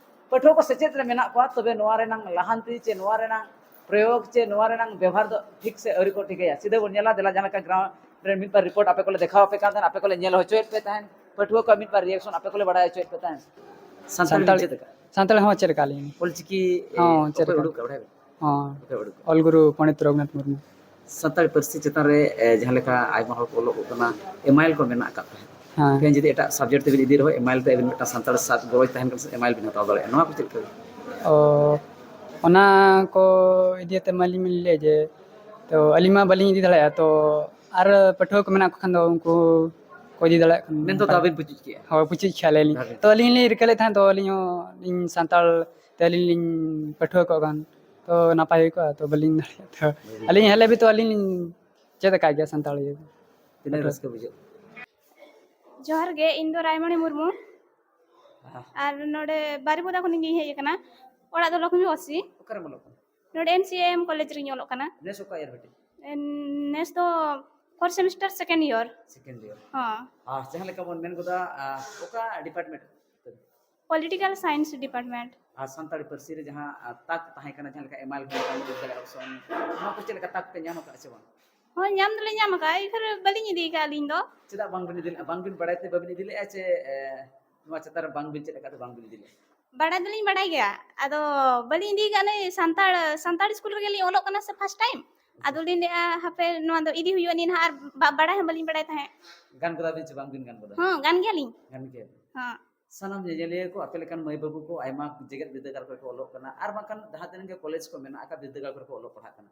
ᱯᱟᱹᱴᱷᱩᱣᱟᱹ ᱠᱚ ᱥᱮᱪᱮᱫ ᱨᱮ ᱢᱮᱱᱟᱜ ᱠᱚᱣᱟ, ᱛᱚᱵᱮ ᱱᱚᱣᱟ ᱨᱮᱱᱟᱝ ᱞᱟᱦᱟᱱᱛᱤ ᱪᱮ ᱱᱚᱣᱟ ᱨᱮᱱᱟᱝ ᱯᱨᱚᱭᱳᱜᱽ ᱪᱮ ᱱᱚᱣᱟ ᱨᱮᱱᱟᱝ ᱵᱮᱵᱷᱟᱨ ᱫᱚ ᱴᱷᱤᱠ ᱥᱮ ᱟᱹᱣᱨᱤ ᱠᱚ ᱴᱷᱤᱠᱟᱹᱭᱟ᱾ ᱥᱤᱫᱷᱟᱹ ᱵᱚᱱ ᱧᱮᱞᱟ, ᱫᱮᱞᱟ ᱡᱟᱦᱟᱸ ᱞᱮᱠᱟ ground ᱨᱮ ᱢᱤᱫ ᱵᱟᱨ report ᱟᱯᱮ ᱠᱚᱞᱮ ᱫᱮᱠᱷᱟᱣ ᱟᱯᱮ ᱠᱟᱱ ᱛᱟᱦᱮᱸᱫ, ᱟᱯᱮ ᱠᱚᱞᱮ ᱧᱮᱞ ᱦᱚᱪᱚᱭᱮᱫ ᱯᱮ ᱛᱟᱦᱮᱸᱫ, ᱯᱟᱹᱴᱷᱩᱣᱟᱹ ᱠᱚᱣᱟᱜ ᱢᱤᱫ ᱵᱟᱨ reaction ᱟᱯᱮ ᱠᱚᱞᱮ ᱵᱟᱲᱟᱭ ᱦᱚᱪᱚᱭᱮᱫ ᱯᱮ ᱛᱟᱦᱮᱸᱫ᱾ ᱥᱟᱱᱛᱟᱲᱤ ᱥᱟᱱᱛᱟᱲ-, ᱪᱮᱫ ᱞᱮᱠᱟ? ᱥᱟᱱᱛᱟᱲᱤ ᱦᱚᱸ ᱪᱮᱫ ᱞᱮᱠᱟ ᱟᱹᱞᱤᱧ? ᱚᱞᱪᱤᱠᱤ, ᱦᱚᱸ, ᱮ, ᱪᱮᱫ ᱚᱠᱚᱭ ᱞᱮᱠᱟ? ᱩᱰᱩᱠ ᱠᱟᱜ, ᱵᱟᱲᱟᱭ ᱟᱯᱮ? ᱦᱚᱸ, ᱚᱠᱚᱭ ᱩᱰᱩᱠ ᱠᱟᱜ? ᱚᱞ ᱜᱩᱨᱩ ᱯᱚᱱᱰᱤᱛ ᱨᱚᱜᱷᱩᱱᱟᱛᱷ ᱢᱩᱨᱢᱩ᱾ ᱥᱟᱱᱛᱟᱲᱤ ᱯᱟᱹᱨᱥᱤ ᱪᱮᱛᱟᱱ ᱨᱮ, ᱮ, ᱡᱟᱦᱟᱸ ᱞᱮᱠᱟ ᱟᱭᱢᱟ ᱦᱚᱲ ᱠᱚ ᱚᱞᱚᱜ ᱠᱟᱱᱟ, ᱮᱢᱟᱭᱮᱞ ᱠᱚ ᱢᱮᱱᱟᱜ ᱟᱠᱟᱫ ᱛᱟᱦᱮᱸᱫ᱾ ᱦᱮᱸ᱾ ᱛᱮᱦᱮᱧ ᱡᱩᱫᱤ ᱮᱴᱟᱜ subject ᱛᱮᱵᱤᱱ ᱤᱫᱤ ᱨᱮᱦᱚᱸ, ᱮᱢᱟᱭᱮᱞ ᱛᱮ ᱟᱹᱵᱤᱱ ᱢᱤᱫᱴᱟᱝ ᱥᱟᱱᱛᱟᱲ ᱥᱟᱵ ᱜᱚᱨᱚᱡᱽ ᱛᱟᱦᱮᱱ ᱠᱟᱱᱟ, ᱥᱮ ᱮᱢᱟᱭᱮᱞ ᱵᱤᱱ ᱦᱟᱛᱟᱣ ᱫᱟᱲᱮᱭᱟᱜᱼᱟ᱾ ᱱᱚᱣᱟ ᱠᱚ ᱪᱮᱫ ᱞᱮᱠᱟ? ᱚ, ᱚᱱᱟ ᱠᱚ ᱤᱫᱤ ᱠᱟᱛᱮ ᱢᱟ ᱟᱹᱞᱤᱧ ᱞᱤᱧ ᱞᱟᱹᱭᱟ ᱡᱮ, ᱛᱚ ᱟᱹᱞᱤᱧ ᱢᱟ ᱵᱟᱹᱞᱤᱧ ᱤᱫᱤ ᱫᱟᱲᱮᱭᱟᱜᱼᱟ, ᱛᱚ ᱟᱨ ᱯᱟᱹᱴᱷᱩᱣᱟᱹ ᱠᱚ ᱢᱮᱱᱟᱜ ᱠᱚ ᱠᱷᱟᱱ ᱫᱚ ᱩᱱᱠᱩ ᱠᱚ ᱤᱫᱤ ᱫᱟᱲᱮᱭᱟᱜ ᱠᱷᱟᱱ ᱢᱮᱱᱫᱚ ᱛᱚ ᱟᱹᱵᱤᱱ ᱯᱩᱪᱩᱡ ᱠᱮᱜᱼᱟ? ᱦᱳᱭ, ᱯᱩᱪᱩᱡ ᱠᱮᱭᱟ ᱞᱮ ᱟᱹᱞᱤᱧ᱾ ᱟᱹᱵᱤᱱ? ᱛᱚ ᱟᱹᱞᱤᱧ ᱞᱤᱧ ᱨᱤᱠᱟᱹ ᱞᱮᱫ ᱛᱟᱦᱮᱸᱫ, ᱛᱚ ᱟᱹᱞᱤᱧ ᱦᱚᱸ ᱤᱧ ᱥᱟᱱᱛᱟᱲ ᱛᱮ ᱟᱹᱞᱤᱧ ᱞᱤᱧ ᱯᱟᱹᱴᱷᱩᱣᱟᱹ ᱠᱚᱜ ᱠᱷᱟᱱ ᱛᱚ ᱱᱟᱯᱟᱭ ᱦᱩᱭ ᱠᱚᱜᱼᱟ, ᱛᱚ ᱵᱟᱹᱞᱤᱧ ᱫᱟᱲᱮᱭᱟᱜ᱾ ᱛᱚ ᱟᱹᱞᱤᱧ ᱦᱮᱡ ᱞᱮ ᱵᱷᱤᱛᱩ ᱟᱹᱞᱤᱧ ᱞᱤᱧ ᱪᱮᱫ ᱟᱠᱟᱫ ᱜᱮᱭᱟ ᱥᱟᱱᱛᱟᱲ ᱤᱭᱟᱹ᱾ ᱛᱤᱱᱟᱹᱜ ᱨᱟᱹᱥᱠᱟᱹ ᱵᱩᱡᱷᱟᱹᱜ? ᱡᱚᱦᱟᱨ ᱜᱮ, ᱤᱧ ᱫᱚ ᱨᱟᱭᱢᱚᱬᱤ ᱢᱩᱨᱢᱩ᱾ ᱟᱦ᱾ ᱟᱨ ᱱᱚᱰᱮ ᱵᱟᱨᱤᱯᱚᱫᱟ ᱠᱷᱚᱱᱤᱧ ᱦᱮᱡ ᱟᱠᱟᱱᱟ᱾ ᱚᱲᱟᱜ ᱫᱚ ᱞᱚᱠᱷᱢᱤ ᱵᱟᱥᱤ᱾ ᱚᱠᱟᱨᱮᱢ ᱚᱞᱚᱜ ᱠᱟᱱᱟ? ᱱᱚᱰᱮ ᱮᱢ ᱥᱤ ᱮᱢ ᱠᱚᱞᱮᱡᱽ ᱨᱤᱧ ᱚᱞᱚᱜ ᱠᱟᱱᱟ᱾ ᱱᱮᱥ ᱚᱠᱟ ᱤᱭᱟᱨ ᱵᱤᱴᱤ? ᱮᱱ-, ᱱᱮᱥ ᱫᱚ fourth semester second year. Second year. ᱦᱚᱸ᱾ ᱟᱨ ᱡᱟᱦᱟᱸ ᱞᱮᱠᱟ ᱵᱚᱱ ᱢᱮᱱ ᱜᱚᱫᱟ, ᱟᱨ ᱚᱠᱟ ᱰᱤᱯᱟᱨᱴᱢᱮᱱᱴ? Political Science department. ᱟᱨ ᱥᱟᱱᱛᱟᱲᱤ ᱯᱟᱹᱨᱥᱤ ᱨᱮ ᱡᱟᱦᱟᱸ, ᱟᱨ, ᱛᱟᱠ ᱛᱟᱦᱮᱸ ᱠᱟᱱᱟ, ᱡᱟᱦᱟᱸ ᱞᱮᱠᱟ ᱮᱢᱟᱭᱮᱞ ᱠᱷᱚᱱ ᱮᱛᱚᱦᱚᱵ ᱠᱟᱛᱮ ᱚᱯᱥᱚᱱ, ᱱᱚᱣᱟ ᱠᱚ ᱪᱮᱫ ᱞᱮᱠᱟ ᱛᱟᱠ ᱯᱮ ᱧᱟᱢ ᱟᱠᱟᱫᱼᱟ ᱥᱮ ᱵᱟᱝ? ᱦᱳᱭ, ᱧᱟᱢ ᱫᱚᱞᱮ ᱧᱟᱢ ᱟᱠᱟᱫᱼᱟ, ᱮᱱᱠᱷᱟᱱ ᱵᱟᱹᱞᱤᱧ ᱤᱫᱤ ᱟᱠᱟᱫᱼᱟ ᱟᱹᱞᱤᱧ ᱫᱚ᱾ ᱪᱮᱫᱟᱜ ᱵᱟᱝ ᱵᱤᱱ ᱤᱫᱤ ᱞᱮᱫᱼᱟ? ᱵᱟᱝ ᱵᱤᱱ ᱵᱟᱲᱟᱭ ᱛᱮ ᱵᱟᱹᱵᱤᱱ ᱤᱫᱤ ᱞᱮᱫᱼᱟ ᱪᱮ, ᱮ, ᱱᱚᱣᱟ ᱪᱮᱛᱟᱱ ᱨᱮ ᱵᱟᱝ ᱵᱤᱱ ᱪᱮᱫ ᱟᱠᱟᱫ ᱛᱮ ᱵᱟᱝ ᱵᱤᱱ ᱤᱫᱤ ᱞᱮᱫᱼᱟ? ᱵᱟᱲᱟᱭ ᱫᱚᱞᱤᱧ ᱵᱟᱲᱟᱭ ᱜᱮᱭᱟ, ᱟᱫᱚ ᱵᱟᱹᱞᱤᱧ ᱤᱫᱤ ᱟᱠᱟᱫᱼᱟ᱾ ᱱᱩᱭ ᱥᱟᱱᱛᱟᱲ, ᱥᱟᱱᱛᱟᱲ ᱥᱠᱩᱞ ᱨᱮᱜᱮ ᱞᱤᱧ ᱚᱞᱚᱜ ᱠᱟᱱᱟ ᱥᱮ first time, ᱟᱫᱚ ᱞᱤᱧ ᱞᱟᱹᱭᱮᱫᱼᱟ ᱦᱟᱯᱮ ᱱᱚᱣᱟ ᱫᱚ ᱤᱫᱤ ᱦᱩᱭᱩᱜᱼᱟ ᱱᱤᱭᱟᱹ ᱱᱟᱦᱟᱜ, ᱟᱨ ᱵᱟ-, ᱵᱟᱲᱟᱭ ᱦᱚᱸ ᱵᱟᱹᱞᱤᱧ ᱵᱟᱲᱟᱭ ᱛᱟᱦᱮᱸᱫ᱾ ᱜᱟᱱ ᱜᱚᱫᱟ ᱵᱤᱱ ᱪᱮ ᱵᱟᱝ ᱵᱤᱱ ᱜᱟᱱ ᱜᱚᱫᱟ? ᱦᱚᱸ, ᱜᱟᱱ ᱜᱮᱭᱟᱞᱤᱧ᱾ ᱜᱟᱱ ᱜᱮᱭᱟ᱾ ᱦᱚᱸ᱾ ᱥᱟᱱᱟᱢ ᱧᱮᱧᱮᱞᱤᱭᱟᱹ ᱠᱚ, ᱟᱯᱮ ᱞᱮᱠᱟᱱ ᱢᱟᱹᱭ ᱵᱟᱹᱵᱩ ᱠᱚ ᱟᱭᱢᱟ ᱡᱮᱜᱮᱛ ᱵᱤᱨᱫᱟᱹᱜᱟᱲ ᱠᱚᱨᱮ ᱠᱚ ᱚᱞᱚᱜ ᱠᱟᱱᱟ, ᱟᱨ ᱵᱟᱝᱠᱷᱟᱱ ᱡᱟᱦᱟᱸ ᱛᱤᱱᱟᱹᱜ ᱜᱮ ᱠᱚᱞᱮᱡᱽ ᱠᱚ ᱢᱮᱱᱟᱜ ᱟᱠᱟᱫ, ᱵᱤᱨᱫᱟᱹᱜᱟᱲ ᱠᱚᱨᱮ ᱠᱚ ᱚᱞᱚᱜ ᱯᱟᱲᱦᱟᱜ ᱠᱟᱱᱟ,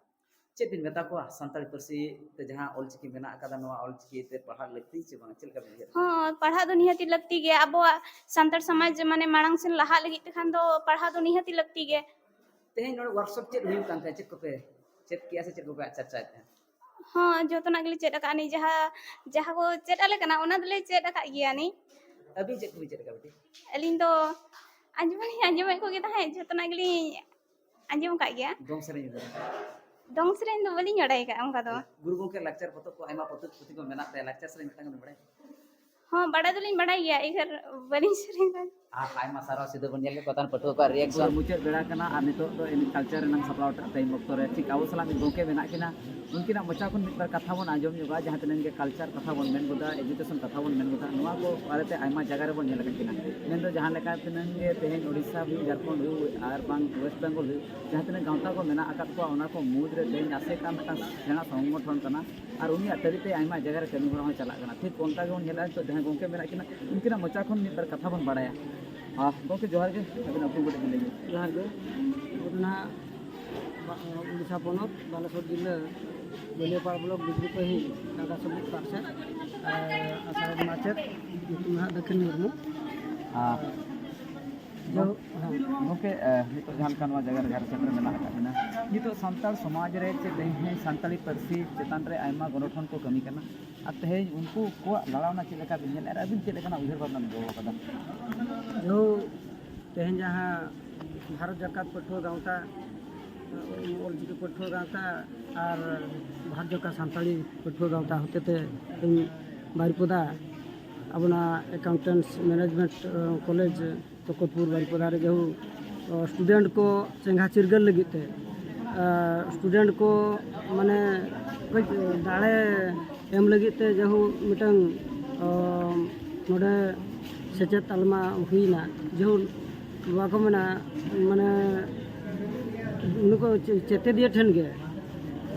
ᱪᱮᱫ ᱵᱤᱱ ᱢᱮᱛᱟ ᱠᱚᱣᱟ? ᱥᱟᱱᱛᱟᱲᱤ ᱯᱟᱹᱨᱥᱤ ᱛᱮ ᱡᱟᱦᱟᱸ ᱚᱞᱪᱤᱠᱤ ᱢᱮᱱᱟᱜ ᱟᱠᱟᱫᱟ, ᱱᱚᱣᱟ ᱚᱞᱪᱤᱠᱤ ᱛᱮ ᱯᱟᱲᱦᱟᱜ ᱞᱟᱹᱠᱛᱤ ᱥᱮ ᱵᱟᱝ? ᱪᱮᱫ ᱞᱮᱠᱟ ᱵᱤᱱ ᱩᱭᱦᱟᱹᱨᱟ? ᱦᱚᱸ, ᱯᱟᱲᱦᱟᱜ ᱫᱚ ᱱᱤᱦᱟᱹᱛᱤ ᱞᱟᱹᱠᱛᱤ ᱜᱮᱭᱟ᱾ ᱟᱵᱚᱣᱟᱜ ᱥᱟᱱᱛᱟᱲ ᱥᱚᱢᱟᱡᱽ ᱢᱟᱱᱮ ᱢᱟᱲᱟᱝ ᱥᱮᱱ ᱞᱟᱦᱟᱜ ᱞᱟᱹᱜᱤᱫ ᱛᱮᱠᱷᱟᱱ ᱫᱚ ᱯᱟᱲᱦᱟᱣ ᱫᱚ ᱱᱤᱦᱟᱹᱛᱤ ᱞᱟᱹᱠᱛᱤ ᱜᱮ᱾ ᱛᱮᱦᱮᱧ ᱱᱚᱰᱮ workshop ᱪᱮᱫ ᱦᱩᱭᱩᱜ ᱠᱟᱱ ᱛᱟᱦᱮᱸᱫ? ᱪᱮᱫ ᱠᱚᱯᱮ ᱪᱮᱫ ᱠᱮᱜᱼᱟ ᱥᱮ ᱪᱮᱫ ᱠᱚᱯᱮ ᱪᱟᱨᱪᱟᱭᱮᱫ ᱛᱟᱦᱮᱸᱫ? ᱦᱚᱸ, ᱡᱚᱛᱚᱱᱟᱜ ᱜᱮᱞᱮ ᱪᱮᱫ ᱟᱠᱟᱫᱼᱟ᱾ ᱱᱤ ᱡᱟᱦᱟᱸ, ᱡᱟᱦᱟᱸ ᱠᱚ ᱪᱮᱫ ᱟᱞᱮ ᱠᱟᱱᱟ, ᱚᱱᱟ ᱫᱚᱞᱮ ᱪᱮᱫ ᱟᱠᱟᱫ ᱜᱮᱭᱟ ᱱᱤ᱾ ᱟᱹᱵᱤᱱ ᱪᱮᱫ ᱠᱚᱵᱤᱱ ᱪᱮᱫ ᱟᱠᱟᱫ ᱵᱤᱴᱤ? ᱟᱹᱞᱤᱧ ᱫᱚ ᱟᱸᱡᱚᱢ ᱦᱚᱸᱞᱤᱧ ᱟᱸᱡᱚᱢᱮᱫ ᱠᱚᱜᱮ ᱛᱟᱦᱮᱸᱫ, ᱡᱚᱛᱚᱱᱟᱜ ᱜᱮᱞᱤᱧ ᱟᱸᱡᱚᱢ ᱟᱠᱟᱫ ᱜᱮᱭᱟ᱾ ᱫᱚᱝ ᱥᱮᱨᱮᱧ ᱵᱤᱱ? ᱫᱚᱝ ᱥᱮᱨᱮᱧ ᱫᱚ ᱵᱟᱹᱞᱤᱧ ᱵᱟᱲᱟᱭ ᱟᱠᱟᱫᱼᱟ ᱚᱱᱠᱟ ᱫᱚ᱾ ᱜᱩᱨᱩ ᱜᱚᱢᱠᱮ ᱞᱟᱠᱪᱟᱨ ᱯᱚᱛᱚᱵ ᱠᱚ, ᱟᱭᱢᱟ ᱯᱚᱛᱚᱵ ᱯᱩᱛᱷᱤ ᱠᱚ ᱢᱮᱱᱟᱜ ᱛᱟᱭᱟ, ᱞᱟᱠᱪᱟᱨ ᱥᱮᱨᱮᱧ ᱢᱤᱫᱴᱟᱝ ᱵᱤᱱ ᱵᱟᱲᱟᱭᱟ? ᱦᱚᱸ, ᱵᱟᱲᱟᱭ ᱫᱚᱞᱤᱧ ᱵᱟᱲᱟᱭ ᱜᱮᱭᱟ, ᱤᱠᱷᱟᱹᱱ ᱵᱟᱹᱞᱤᱧ ᱥᱮᱨᱮᱧ ᱫᱟᱲᱮᱭᱟᱜᱼᱟ᱾ ᱟᱨ ᱟᱭᱢᱟ ᱥᱟᱨᱦᱟᱣ ᱥᱤᱫᱷᱟᱹ ᱵᱚᱱ ᱧᱮᱞ ᱠᱮᱫ ᱠᱚᱣᱟ ᱛᱟᱦᱮᱱ ᱯᱟᱹᱴᱷᱩᱣᱟᱹ ᱠᱚᱣᱟᱜ reaction᱾ ᱢᱩᱪᱟᱹᱫ ᱵᱮᱲᱟ ᱠᱟᱱᱟ ᱟᱨ ᱱᱤᱛᱚᱜ ᱫᱚ ᱮᱱᱮᱡ culture ᱨᱮᱱᱟᱜ ᱥᱟᱯᱲᱟᱣ ᱴᱟᱜ time ᱚᱠᱛᱚ ᱨᱮ ᱴᱷᱤᱠ ᱟᱵᱚ ᱥᱟᱞᱟᱜ ᱢᱤᱫ ᱜᱚᱢᱠᱮ ᱢᱮᱱᱟᱜ ᱠᱤᱱᱟ, ᱩᱱᱠᱤᱱᱟᱜ ᱢᱚᱪᱟ ᱠᱷᱚᱱ ᱢᱤᱫ ᱵᱟᱨ ᱠᱟᱛᱷᱟ ᱵᱚᱱ ᱟᱸᱡᱚᱢ ᱧᱚᱜᱟ, ᱡᱟᱦᱟᱸ ᱛᱤᱱᱟᱹᱜ ᱜᱮ culture ᱠᱟᱛᱷᱟ ᱵᱚᱱ ᱢᱮᱱ ᱜᱚᱫᱟ, education ᱠᱟᱛᱷᱟ ᱵᱚᱱ ᱢᱮᱱ ᱜᱚᱫᱟ, ᱱᱚᱣᱟ ᱠᱚ ᱵᱟᱨᱮᱛᱮ ᱟᱭᱢᱟ ᱡᱟᱭᱜᱟ ᱨᱮᱵᱚᱱ ᱧᱮᱞ ᱟᱠᱟᱫ ᱠᱤᱱᱟ᱾ ᱢᱮᱱᱫᱚ ᱡᱟᱦᱟᱸ ᱞᱮᱠᱟ ᱛᱤᱱᱟᱹᱜ ᱜᱮ ᱛᱮᱦᱮᱧ ᱳᱰᱤᱥᱟ ᱦᱩᱭᱩᱜ, ᱡᱷᱟᱲᱠᱷᱚᱸᱰ ᱦᱩᱭᱩᱜ ᱟᱨ ᱵᱟᱝ West Bengal ᱦᱩᱭᱩᱜ, ᱡᱟᱦᱟᱸ ᱛᱤᱱᱟᱹᱜ ᱜᱟᱶᱛᱟ ᱠᱚ ᱢᱮᱱᱟᱜ ᱟᱠᱟᱫ ᱠᱚᱣᱟ, ᱚᱱᱟ ᱠᱚ ᱢᱩᱫᱽ ᱨᱮ ᱛᱮᱦᱮᱧ ᱟᱥᱮᱠᱟ ᱢᱤᱫᱴᱟᱝ ᱥᱮᱬᱟ ᱥᱚᱝᱜᱚᱴᱷᱚᱱ ᱠᱟᱱᱟ᱾ ᱟᱨ ᱩᱱᱤᱭᱟᱜ ᱛᱟᱹᱨᱤ ᱛᱮ ᱟᱭᱢᱟ ᱡᱟᱭᱜᱟ ᱨᱮ ᱠᱟᱹᱢᱤ ᱦᱚᱨᱟ ᱦᱚᱸ ᱪᱟᱞᱟᱜ ᱠᱟᱱᱟ᱾ ᱴᱷᱤᱠ ᱚᱱᱠᱟ ᱜᱮᱵᱚᱱ ᱧᱮᱞᱟ, ᱱᱤᱛᱚᱜ ᱡᱟᱦᱟᱸᱭ ᱜᱚᱢᱠᱮ ᱢᱮᱱᱟᱜ ᱠᱤᱱᱟ, ᱩᱱᱠᱤᱱᱟᱜ ᱢᱚᱪᱟ ᱠᱷᱚᱱ ᱢᱤᱫ ᱵᱟᱨ ᱠᱟᱛᱷᱟ ᱵᱚᱱ ᱵᱟᱲᱟᱭᱟ᱾ ᱟᱨ ᱜᱚᱢᱠᱮ, ᱡᱚᱦᱟᱨ ᱜᱮ, ᱟᱹᱵᱤᱱᱟᱜ ᱩᱯᱨᱩᱢ ᱠᱟᱹᱴᱤᱡ ᱵᱤᱱ ᱞᱟᱹᱭ ᱧᱚᱜ᱾ ᱡᱚᱦᱟᱨ ᱜᱮ᱾ ᱟᱵᱚ ᱫᱚ ᱱᱟᱦᱟᱜ ᱵᱟ-, ᱩᱲᱤᱥᱥᱟ ᱯᱚᱱᱚᱛ, ᱵᱟᱞᱮᱥᱚᱨ ᱡᱤᱞᱟᱹ, ᱵᱟᱹᱞᱤᱭᱟᱹᱯᱟᱲ ᱵᱞᱚᱠ ᱰᱩᱜᱽᱨᱤ ᱯᱟᱹᱦᱤ ᱴᱟᱸᱜᱟ ᱥᱚᱢᱤᱛ ᱯᱟᱨᱥᱮᱛ, ᱟᱨ ᱟᱥᱲᱟ ᱨᱮᱱ ᱢᱟᱪᱮᱫ ᱧᱩᱛᱩᱢ ᱫᱚ ᱦᱟᱸᱜ ᱫᱟᱹᱠᱷᱤᱱ ᱢᱩᱨᱢᱩ᱾ ᱟᱨ ᱡᱚ-, ᱦᱮᱸ᱾ ᱜᱚᱢᱠᱮ, ᱮ, ᱱᱤᱛᱚᱜ ᱡᱟᱦᱟᱸ ᱞᱮᱠᱟ ᱱᱚᱣᱟ ᱡᱟᱭᱜᱟ ᱨᱮ ᱡᱟᱦᱟᱸ ᱨᱮ ᱥᱮᱴᱮᱨ ᱢᱮᱱᱟᱜ ᱟᱠᱟᱫ ᱵᱤᱱᱟ, ᱱᱤᱛᱚᱜ ᱥᱟᱱᱛᱟᱲ ᱥᱚᱢᱟᱡᱽ ᱨᱮ ᱪᱮᱫ ᱛᱮᱦᱮᱧ ᱥᱟᱱᱛᱟᱲᱤ ᱯᱟᱹᱨᱥᱤ ᱪᱮᱛᱟᱱ ᱨᱮ ᱟᱭᱢᱟ ᱜᱚᱱᱚᱴᱷᱚᱱ ᱠᱚ ᱠᱟᱹᱢᱤ ᱠᱟᱱᱟ, ᱟᱨ ᱛᱮᱦᱮᱧ ᱩᱱᱠᱩ ᱠᱚᱣᱟᱜ ᱞᱟᱲᱟᱣᱱᱟ ᱪᱮᱫ ᱞᱮᱠᱟ ᱵᱤᱱ ᱧᱮᱞᱮᱫᱼᱟ ᱟᱨ ᱟᱹᱵᱤᱱ ᱪᱮᱫ ᱞᱮᱠᱟᱱᱟᱜ ᱩᱭᱦᱟᱹᱨ ᱵᱷᱟᱵᱽᱱᱟ ᱵᱤᱱ ᱫᱚᱦᱚ ᱟᱠᱟᱫᱟ? ᱡᱚ-, ᱛᱮᱦᱮᱧ ᱡᱟᱦᱟᱸ ᱵᱷᱟᱨᱚᱛ ᱡᱟᱠᱟᱛ ᱯᱟᱹᱴᱷᱩᱣᱟᱹ ᱜᱟᱶᱛᱟ, ᱚᱞᱪᱤᱠᱤ ᱯᱟᱹᱴᱷᱩᱣᱟᱹ ᱜᱟᱶᱛᱟ ᱟᱨ ᱵᱷᱟᱨᱚᱛ ᱡᱟᱠᱟᱛ ᱥᱟᱱᱛᱟᱲᱤ ᱯᱟᱹᱴᱷᱩᱣᱟᱹ ᱜᱟᱶᱛᱟ ᱦᱚᱛᱮᱛᱮ ᱛᱮᱦᱮᱧ ᱵᱟᱨᱤᱯᱚᱫᱟ ᱟᱵᱚᱱᱟᱜ accountancy management, ᱮ, ᱠᱚᱞᱮᱡᱽ ᱛᱚᱠᱚᱛᱯᱩᱨ ᱵᱟᱨᱤᱯᱚᱫᱟ ᱨᱮ ᱡᱮᱦᱩ, ᱚ, ᱥᱴᱩᱰᱮᱱᱴ ᱠᱚ ᱪᱮᱸᱜᱷᱟ ᱪᱤᱨᱜᱟᱹᱞ ᱞᱟᱹᱜᱤᱫ ᱛᱮ, ᱮ, ᱥᱴᱩᱰᱮᱱᱴ ᱠᱚ ᱢᱟᱱᱮ ᱠᱟᱹᱡ ᱫᱟᱲᱮ ᱮᱢ ᱞᱟᱹᱜᱤᱫ ᱛᱮ ᱡᱮᱦᱩ ᱢᱤᱫᱴᱟᱝ, ᱚ, ᱱᱚᱰᱮ ᱥᱮᱪᱮᱫ ᱛᱟᱞᱢᱟ ᱦᱩᱭᱱᱟ, ᱡᱮᱦᱩ ᱱᱚᱣᱟ ᱠᱚ ᱢᱮᱱᱟ, ᱢᱟᱱᱮ ᱩᱱᱠᱩ ᱪᱮ-, ᱪᱮᱛᱮᱫᱤᱭᱟᱹ ᱴᱷᱮᱱ ᱜᱮ,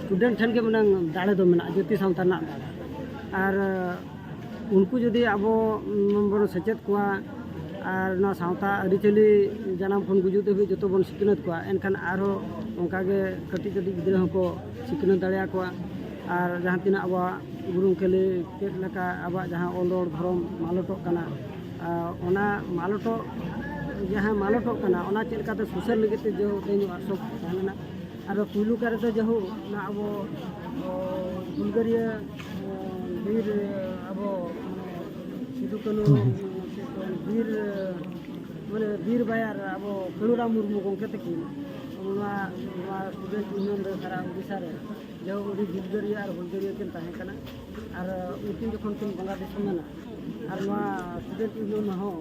ᱥᱴᱩᱰᱮᱱᱴ ᱴᱷᱮᱱ ᱜᱮ ᱢᱟᱱᱮ ᱫᱟᱲᱮ ᱫᱚ ᱢᱮᱱᱟᱜᱼᱟ, ᱡᱟᱹᱛᱤ ᱥᱟᱶᱛᱟ ᱨᱮᱱᱟᱜ ᱫᱟᱲᱮ᱾ ᱟᱨ ᱩᱱᱠᱩ ᱡᱩᱫᱤ ᱟᱵᱚ, ᱩᱢ, ᱵᱚᱱ ᱥᱮᱪᱮᱫ ᱠᱚᱣᱟ ᱟᱨ ᱱᱚᱣᱟ ᱥᱟᱶᱛᱟ ᱟᱹᱨᱤᱪᱟᱹᱞᱤ ᱡᱟᱱᱟᱢ ᱠᱷᱚᱱ ᱜᱩᱡᱩᱜ ᱫᱷᱟᱹᱵᱤᱡ ᱡᱚᱛᱚ ᱵᱚᱱ ᱥᱤᱠᱷᱱᱟᱹᱛ ᱠᱚᱣᱟ, ᱮᱱᱠᱷᱟᱱ ᱟᱨᱦᱚᱸ ᱚᱱᱠᱟᱜᱮ ᱠᱟᱹᱴᱤᱡ ᱠᱟᱹᱴᱤᱡ ᱜᱤᱫᱽᱨᱟᱹ ᱦᱚᱸᱠᱚ ᱥᱤᱠᱷᱱᱟᱹᱛ ᱫᱟᱲᱮᱭᱟᱠᱚᱣᱟ᱾ ᱟᱨ ᱡᱟᱦᱟᱸ ᱛᱤᱱᱟᱹᱜ ᱟᱵᱚᱣᱟᱜ ᱜᱩᱨᱩ ᱠᱷᱟᱹᱞᱤ ᱪᱮᱫ ᱞᱮᱠᱟ ᱟᱵᱚᱣᱟᱜ ᱡᱟᱦᱟᱸ ᱚᱞ ᱨᱚᱲ ᱫᱷᱚᱨᱚᱢ ᱢᱟᱞᱚᱴᱚᱜ ᱠᱟᱱᱟ, ᱟᱨ ᱚᱱᱟ ᱢᱟᱞᱚᱴᱚᱜ, ᱡᱟᱦᱟᱸ ᱢᱟᱞᱚᱴᱚᱜ ᱠᱟᱱᱟ, ᱚᱱᱟ ᱪᱮᱫ ᱞᱮᱠᱟᱛᱮ ᱥᱩᱥᱟᱹᱨ ᱞᱟᱹᱜᱤᱫ ᱛᱮ ᱡᱮᱦᱩ ᱛᱮᱦᱮᱧ ᱱᱚᱣᱟ ᱥᱚᱠ ᱛᱟᱦᱮᱸ ᱞᱮᱱᱟ᱾ ᱟᱨ ᱯᱩᱭᱞᱩ ᱠᱟᱨᱮ ᱫᱚ ᱡᱮᱦᱩ ᱚᱱᱟ ᱟᱵᱚ, ᱚ, ᱦᱩᱞᱜᱟᱹᱨᱤᱭᱟᱹ, ᱚ, ᱵᱤᱨ, ᱟᱵᱚ ᱥᱤᱫᱩ ᱠᱟᱹᱱᱦᱩ, ᱦᱩᱸ, ᱦᱩᱸ᱾ ᱵᱤᱨ, ᱢᱟᱱᱮ ᱵᱤᱨ ᱵᱟᱭᱟᱨ ᱟᱵᱚ ᱠᱟᱹᱱᱩᱨᱟᱢ ᱢᱩᱨᱢᱩ ᱜᱚᱢᱠᱮ ᱛᱟᱹᱠᱤᱱ ᱱᱚᱣᱟ, ᱱᱚᱣᱟ ᱥᱴᱩᱰᱮᱱᱴ ᱤᱭᱩᱱᱤᱭᱚᱱ ᱨᱮ ᱥᱟᱨᱟ ᱩᱰᱤᱥᱟ ᱨᱮ ᱡᱮᱦᱩ ᱟᱹᱰᱤ ᱦᱩᱞᱜᱟᱹᱨᱤᱭᱟᱹ ᱟᱨ ᱦᱩᱞᱜᱟᱹᱨᱤᱭᱟᱹ ᱠᱤᱱ ᱛᱟᱦᱮᱸ ᱠᱟᱱᱟ᱾ ᱟᱨ ᱩᱱᱠᱤᱱ ᱡᱚᱠᱷᱚᱱ ᱠᱤᱱ ᱵᱚᱸᱜᱟ ᱫᱤᱥᱚᱢ ᱮᱱᱟ, ᱟᱨ ᱱᱚᱣᱟ ᱥᱴᱩᱰᱮᱱᱴ ᱤᱭᱩᱱᱤᱭᱚᱱ ᱦᱚᱸ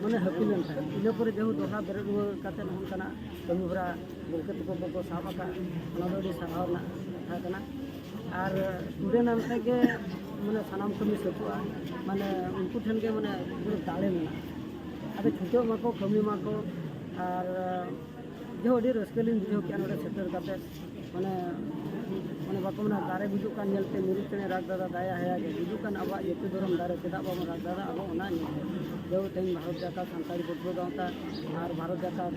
ᱢᱟᱱᱮ ᱦᱟᱹᱯᱤ ᱞᱮᱱ ᱛᱟᱦᱮᱸᱫ᱾ ᱤᱱᱟᱹ ᱯᱚᱨᱮ ᱡᱮᱦᱩ ᱫᱚᱦᱲᱟ ᱵᱮᱨᱮᱫ ᱨᱩᱣᱟᱹᱲ ᱠᱟᱛᱮ ᱱᱚᱝᱠᱟᱱᱟᱜ ᱠᱟᱹᱢᱤ ᱦᱚᱨᱟ ᱜᱚᱢᱠᱮ ᱛᱟᱠᱚ ᱠᱚᱠᱚ ᱥᱟᱵ ᱟᱠᱟᱫ, ᱚᱱᱟ ᱫᱚ ᱟᱹᱰᱤ ᱥᱟᱨᱦᱟᱣ ᱨᱮᱱᱟᱜ ᱠᱟᱛᱷᱟ ᱠᱟᱱᱟ᱾ ᱟᱨ ᱥᱴᱩᱰᱮᱱᱴ ᱟᱱ ᱠᱷᱟᱡ ᱜᱮ ᱢᱟᱱᱮ ᱥᱟᱱᱟᱢ ᱠᱟᱹᱢᱤ ᱥᱟᱹᱛᱚᱜᱼᱟ, ᱢᱟᱱᱮ ᱩᱱᱠᱩ ᱴᱷᱮᱱ ᱜᱮ ᱢᱟᱱᱮ ᱯᱩᱨᱟᱹ ᱫᱟᱲᱮ ᱢᱮᱱᱟᱜᱼᱟ᱾ ᱟᱫᱚ ᱪᱷᱩᱴᱟᱹᱜ ᱢᱟᱠᱚ, ᱠᱟᱹᱢᱤ ᱢᱟᱠᱚ, ᱟᱨ ᱡᱮᱦᱩ ᱟᱹᱰᱤ ᱨᱟᱹᱥᱠᱟᱹ ᱞᱤᱧ ᱵᱩᱡᱷᱟᱹᱣ ᱠᱮᱜᱼᱟ ᱱᱚᱰᱮ ᱥᱮᱴᱮᱨ ᱠᱟᱛᱮ᱾ ᱢᱟᱱᱮ, ᱢᱟᱱᱮ ᱵᱟᱠᱚ ᱢᱮᱱᱟ, ᱫᱟᱨᱮ ᱜᱩᱡᱩᱜ ᱠᱟᱱ ᱧᱮᱞᱛᱮ ᱢᱤᱨᱩ ᱪᱮᱬᱮ ᱨᱟᱜᱽ ᱫᱟᱫᱟ ᱫᱟᱭᱟ ᱦᱟᱭᱟ ᱜᱮ᱾ ᱜᱩᱡᱩᱜ ᱠᱟᱱ ᱟᱵᱚᱣᱟᱜ ᱡᱟᱹᱛᱤ ᱫᱷᱚᱨᱚᱢ ᱫᱟᱨᱮ ᱪᱮᱫᱟᱜ ᱵᱟᱵᱚᱱ ᱨᱟᱜᱽ ᱫᱟᱫᱟ ᱟᱵᱚ ᱚᱱᱟ ᱧᱮᱞᱛᱮ᱾ ᱡᱮᱦᱩ ᱛᱮᱦᱮᱧ ᱵᱷᱟᱨᱚᱛ ᱡᱟᱠᱟᱛ ᱥᱟᱱᱛᱟᱲᱤ ᱯᱟᱹᱴᱷᱩᱣᱟᱹ ᱜᱟᱶᱛᱟ ᱟᱨ ᱵᱷᱟᱨᱚᱛ ᱡᱟᱠᱟᱛ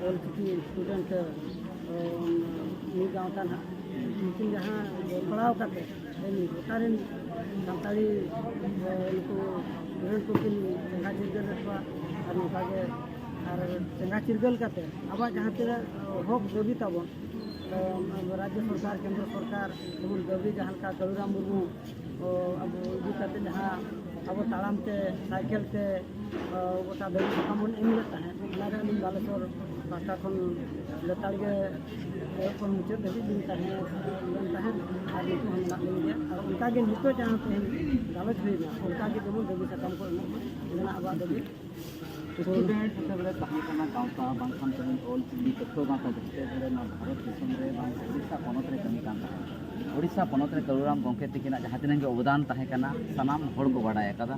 ᱚᱞ ᱪᱤᱠᱤ ᱥᱴᱩᱰᱮᱱᱴ, ᱩᱢ, ᱢᱤᱫ ᱜᱟᱶᱛᱟ ᱱᱟᱦᱟᱜ ᱱᱩᱠᱤᱱ ᱡᱟᱦᱟᱸ ᱡᱚᱯᱲᱟᱣ ᱠᱟᱛᱮ ᱛᱮᱦᱮᱧ ᱜᱚᱴᱟ ᱨᱮᱱ ᱥᱟᱱᱛᱟᱲᱤ, ᱮ, ᱱᱩᱠᱩ student ᱠᱚᱠᱤᱱ ᱪᱮᱸᱜᱷᱟ ᱪᱤᱨᱜᱟᱹᱞ ᱞᱮᱫ ᱠᱚᱣᱟ᱾ ᱟᱨ ᱱᱚᱝᱠᱟ ᱜᱮ ᱟᱨ ᱪᱮᱸᱜᱷᱟ ᱪᱤᱨᱜᱟᱹᱞ ᱠᱟᱛᱮ ᱟᱵᱚᱣᱟᱜ ᱡᱟᱦᱟᱸ ᱛᱤᱱᱟᱹᱜ, ᱮ, ᱦᱚᱠ ᱫᱟᱹᱵᱤ ᱛᱟᱵᱚᱱ, ᱮ, ᱨᱟᱡᱽᱡᱚ ᱥᱚᱨᱠᱟᱨ, ᱠᱮᱱᱫᱨᱚ ᱥᱚᱨᱠᱟᱨ ᱡᱮᱢᱚᱱ ᱫᱟᱹᱵᱤ ᱡᱟᱦᱟᱸ ᱞᱮᱠᱟ ᱠᱟᱹᱞᱩᱨᱟᱢ ᱢᱩᱨᱢᱩ ᱠᱚ ᱟᱵᱚ ᱤᱫᱤ ᱠᱟᱛᱮ ᱡᱟᱦᱟᱸ ᱟᱵᱚ ᱛᱟᱲᱟᱢ ᱛᱮ, ᱥᱟᱭᱠᱮᱞ ᱛᱮ, ᱟᱨ ᱜᱚᱴᱟ ᱫᱟᱹᱵᱤ ᱥᱟᱠᱟᱢ ᱵᱚᱱ ᱮᱢ ᱞᱮᱫ ᱛᱟᱦᱮᱸᱫ, ᱚᱱᱟ ᱨᱮ ᱟᱹᱞᱤᱧ ᱵᱟᱞᱮᱥᱚᱨ ᱯᱟᱦᱴᱟ ᱠᱷᱚᱱ ᱞᱮᱛᱟᱲ ᱜᱮ ᱮᱦᱚᱵ ᱠᱷᱚᱱ ᱢᱩᱪᱟᱹᱫ ᱫᱷᱟᱹᱵᱤᱡ ᱞᱤᱧ ᱛᱟᱦᱮᱸ ᱞᱮᱱ ᱛᱟᱦᱮᱸᱫ᱾ ᱟᱨ ᱱᱤᱛᱚᱜ ᱦᱚᱸ ᱢᱮᱱᱟᱜ ᱞᱤᱧ ᱜᱮᱭᱟ᱾ ᱟᱨ ᱚᱱᱠᱟ ᱜᱮ ᱱᱤᱛᱚᱜ ᱡᱟᱦᱟᱸ ᱛᱮᱦᱮᱧ ᱜᱟᱞᱚᱪ ᱦᱩᱭᱱᱟ, ᱚᱱᱠᱟ ᱜᱮ ᱡᱮᱢᱚᱱ ᱫᱟᱹᱵᱤ ᱥᱟᱠᱟᱢ ᱠᱚ ᱮᱢᱚᱜ ᱢᱟ, ᱚᱱᱟ ᱟᱵᱚᱣᱟᱜ ᱫᱟᱹᱵᱤ᱾ ᱥᱴᱩᱰᱮᱱᱴ ᱡᱮᱛᱮᱵᱮᱞᱮ ᱛᱟᱦᱮᱸ ᱠᱟᱱᱟ, ᱜᱟᱶᱛᱟ ᱵᱟᱝᱠᱷᱟᱱ ᱛᱮᱦᱮᱧ ᱚᱞ ᱪᱤᱠᱤ ᱯᱟᱹᱴᱷᱩᱣᱟᱹ ᱜᱟᱶᱛᱟ ᱡᱮᱛᱮᱵᱮᱞᱮ ᱱᱚᱣᱟ ᱵᱷᱟᱨᱚᱛ ᱫᱤᱥᱚᱢ ᱨᱮ ᱵᱟᱝ ᱳᱰᱤᱥᱟ ᱯᱚᱱᱚᱛ ᱨᱮ ᱠᱟᱹᱢᱤ ᱠᱟᱱ ᱛᱟᱦᱮᱸᱫ᱾ ᱳᱰᱤᱥᱟ ᱯᱚᱱᱚᱛ ᱨᱮ ᱠᱟᱹᱞᱩᱨᱟᱢ ᱜᱚᱢᱠᱮ ᱛᱤᱠᱤᱱᱟᱜ ᱡᱟᱦᱟᱸ ᱛᱤᱱᱟᱹᱜ ᱜᱮ ᱚᱵᱚᱫᱟᱱ ᱛᱟᱦᱮᱸ ᱠᱟᱱᱟ, ᱥᱟᱱᱟᱢ ᱦᱚᱲ ᱠᱚ ᱵᱟᱰᱟᱭ ᱟᱠᱟᱫᱟ᱾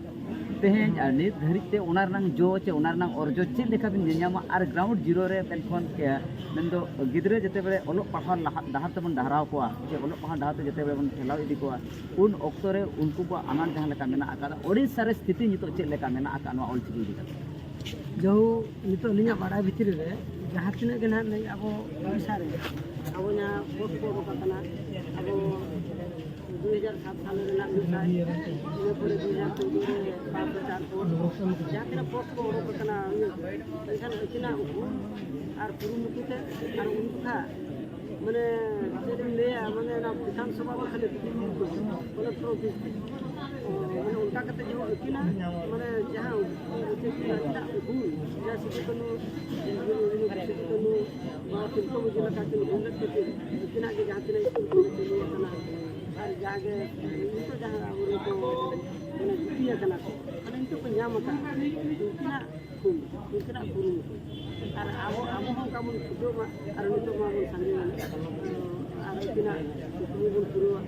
ᱛᱮᱦᱮᱧ ᱟᱨ ᱱᱤᱛ ᱫᱷᱟᱹᱨᱤᱡ ᱛᱮ ᱚᱱᱟ ᱨᱮᱱᱟᱜ ᱡᱚ ᱪᱮ ᱚᱱᱟ ᱨᱮᱱᱟᱜ ᱚᱨᱡᱚ ᱪᱮᱫ ᱞᱮᱠᱟ ᱵᱤᱱ ᱧᱮᱞ ᱧᱟᱢᱟ? ᱟᱨ ᱜᱨᱟᱣᱩᱱᱰ ᱡᱤᱨᱳ ᱨᱮ ᱢᱮᱱᱠᱷᱟᱱ, ᱮ, ᱢᱮᱱᱫᱚ ᱜᱤᱫᱽᱨᱟᱹ ᱡᱮᱛᱮᱵᱮᱞᱮ ᱚᱞᱚᱜ ᱯᱟᱲᱦᱟᱣ ᱞᱟᱦᱟ ᱰᱟᱦᱟᱨ ᱛᱮᱵᱚᱱ ᱰᱟᱦᱟᱨᱟᱣ ᱠᱚᱣᱟ, ᱪᱮ ᱚᱞᱚᱜ ᱯᱟᱲᱦᱟᱣ ᱰᱟᱦᱟᱨ ᱛᱮ ᱡᱮᱛᱮᱵᱮᱞᱮ ᱵᱚᱱ ᱴᱷᱮᱞᱟᱣ ᱤᱫᱤ ᱠᱚᱣᱟ, ᱩᱱ ᱚᱠᱛᱚ ᱨᱮ ᱩᱱᱠᱩ ᱠᱚᱣᱟᱜ ᱟᱱᱟᱴ ᱡᱟᱦᱟᱸ ᱞᱮᱠᱟ ᱢᱮᱱᱟᱜ ᱟᱠᱟᱫᱟ, ᱳᱰᱤᱥᱟ ᱨᱮ ᱥᱛᱷᱤᱛᱤ ᱱᱤᱛᱚᱜ ᱪᱮᱫ ᱞᱮᱠᱟ ᱢᱮᱱᱟᱜ ᱟᱠᱟᱫ ᱱᱚᱣᱟ ᱚᱞᱪᱤᱠᱤ ᱤᱫᱤ ᱠᱟᱛᱮ? ᱡᱟᱹᱦᱩ, ᱱᱤᱛᱚᱜ ᱟᱹᱞᱤᱧᱟᱜ ᱵᱟᱲᱟᱭ ᱵᱷᱤᱛᱨᱤ ᱨᱮ ᱡᱟᱦᱟᱸ ᱛᱤᱱᱟᱹᱜ ᱜᱮ ᱱᱟᱦᱟᱜ ᱱᱤᱭᱟᱹ ᱟᱵᱚ ᱳᱰᱤᱥᱟ ᱨᱮ ᱟᱵᱚ ᱡᱟᱦᱟᱸ ᱯᱳᱥᱴ ᱠᱚ ᱚᱰᱚᱠ ᱟᱠᱟᱱᱟ, ᱟᱵᱚ ᱫᱩ ᱦᱟᱡᱟᱨ ᱥᱟᱛ ᱥᱟᱞ ᱨᱮᱱᱟᱜ ᱢᱤᱫ ᱥᱟᱭ, ᱤᱱᱟᱹ ᱯᱚᱨᱮ ᱫᱩ ᱦᱟᱡᱟᱨ ᱪᱳᱫᱽᱫᱳ ᱨᱮ ᱯᱟᱸᱪ ᱦᱟᱡᱟᱨ ᱯᱳᱥᱴ, ᱡᱟᱦᱟᱸ ᱛᱤᱱᱟᱹᱜ ᱯᱳᱥᱴ ᱠᱚ ᱚᱰᱚᱠ ᱟᱠᱟᱱᱟ, ᱢᱮᱱᱠᱷᱟᱱ ᱟᱹᱠᱤᱱᱟᱜ ᱩᱯᱨᱩᱢ ᱟᱨ ᱠᱩᱨᱩᱢᱩᱴᱩ ᱛᱮ ᱟᱨ ᱩᱱ ᱡᱚᱠᱷᱟ ᱢᱟᱱᱮ ᱪᱮᱫ ᱤᱧ ᱞᱟᱹᱭᱟ, ᱢᱟᱱᱮ ᱚᱱᱟ ᱵᱤᱫᱷᱟᱱ ᱥᱚᱵᱷᱟ ᱵᱟᱠᱷᱟᱱ ᱠᱚᱞᱮᱠᱴᱚᱨ ᱚᱯᱷᱤᱥ ᱨᱮ, ᱢᱟᱱᱮ ᱚᱱᱠᱟ ᱠᱟᱛᱮ ᱡᱮᱢᱚᱱ ᱟᱹᱠᱤᱱᱟᱜ ᱢᱟᱱᱮ ᱡᱟᱦᱟᱸ ᱩᱱᱠᱤᱱᱟᱜ ᱦᱩᱞ, ᱡᱟᱦᱟᱸ ᱥᱤᱫᱩ ᱠᱟᱹᱱᱦᱩ, ᱥᱤᱫᱩ ᱠᱟᱹᱱᱦᱩ, ᱵᱟᱵᱟ ᱛᱤᱞᱠᱟᱹ ᱢᱟᱹᱡᱷᱤ ᱞᱮᱠᱟ ᱠᱤᱱ ᱦᱩᱞ ᱞᱮᱫ ᱠᱷᱟᱹᱛᱤᱨ ᱟᱹᱠᱤᱱᱟᱜ ᱜᱮ ᱡᱟᱦᱟᱸ ᱛᱤᱱᱟᱹᱜ ᱥᱠᱩᱞ ᱠᱚᱞᱮᱡᱽ ᱪᱟᱹᱞᱩ ᱟᱠᱟᱱᱟ, ᱟᱨ ᱡᱟᱦᱟᱸ ᱜᱮ ᱱᱤᱛᱚᱜ ᱡᱟᱦᱟᱸ ᱟᱵᱚ ᱱᱤᱛᱚᱜ ᱢᱟᱱᱮ ᱡᱩᱴᱤ ᱟᱠᱟᱱᱟ ᱠᱚ, ᱢᱟᱱᱮ ᱱᱤᱛᱚᱜ ᱠᱚ ᱧᱟᱢ ᱟᱠᱟᱫ ᱩᱱᱠᱤᱱᱟᱜ ᱠᱷᱚᱱ ᱩᱱᱠᱤᱱᱟᱜ ᱠᱩᱨᱩᱢᱩᱴᱩ᱾ ᱟᱨ ᱟᱵᱚ, ᱟᱵᱚ ᱦᱚᱸ ᱚᱱᱠᱟ ᱵᱚᱱ ᱪᱷᱩᱴᱟᱹᱣ ᱢᱟ, ᱟᱨ ᱱᱤᱛᱚᱜ ᱢᱟ ᱵᱚᱱ ᱥᱟᱸᱜᱮ ᱮᱱᱟ᱾ ᱟᱨ ᱩᱱᱠᱤᱱᱟᱜ ᱠᱩᱠᱢᱩ ᱵᱚᱱ ᱯᱩᱨᱟᱹᱣᱟ,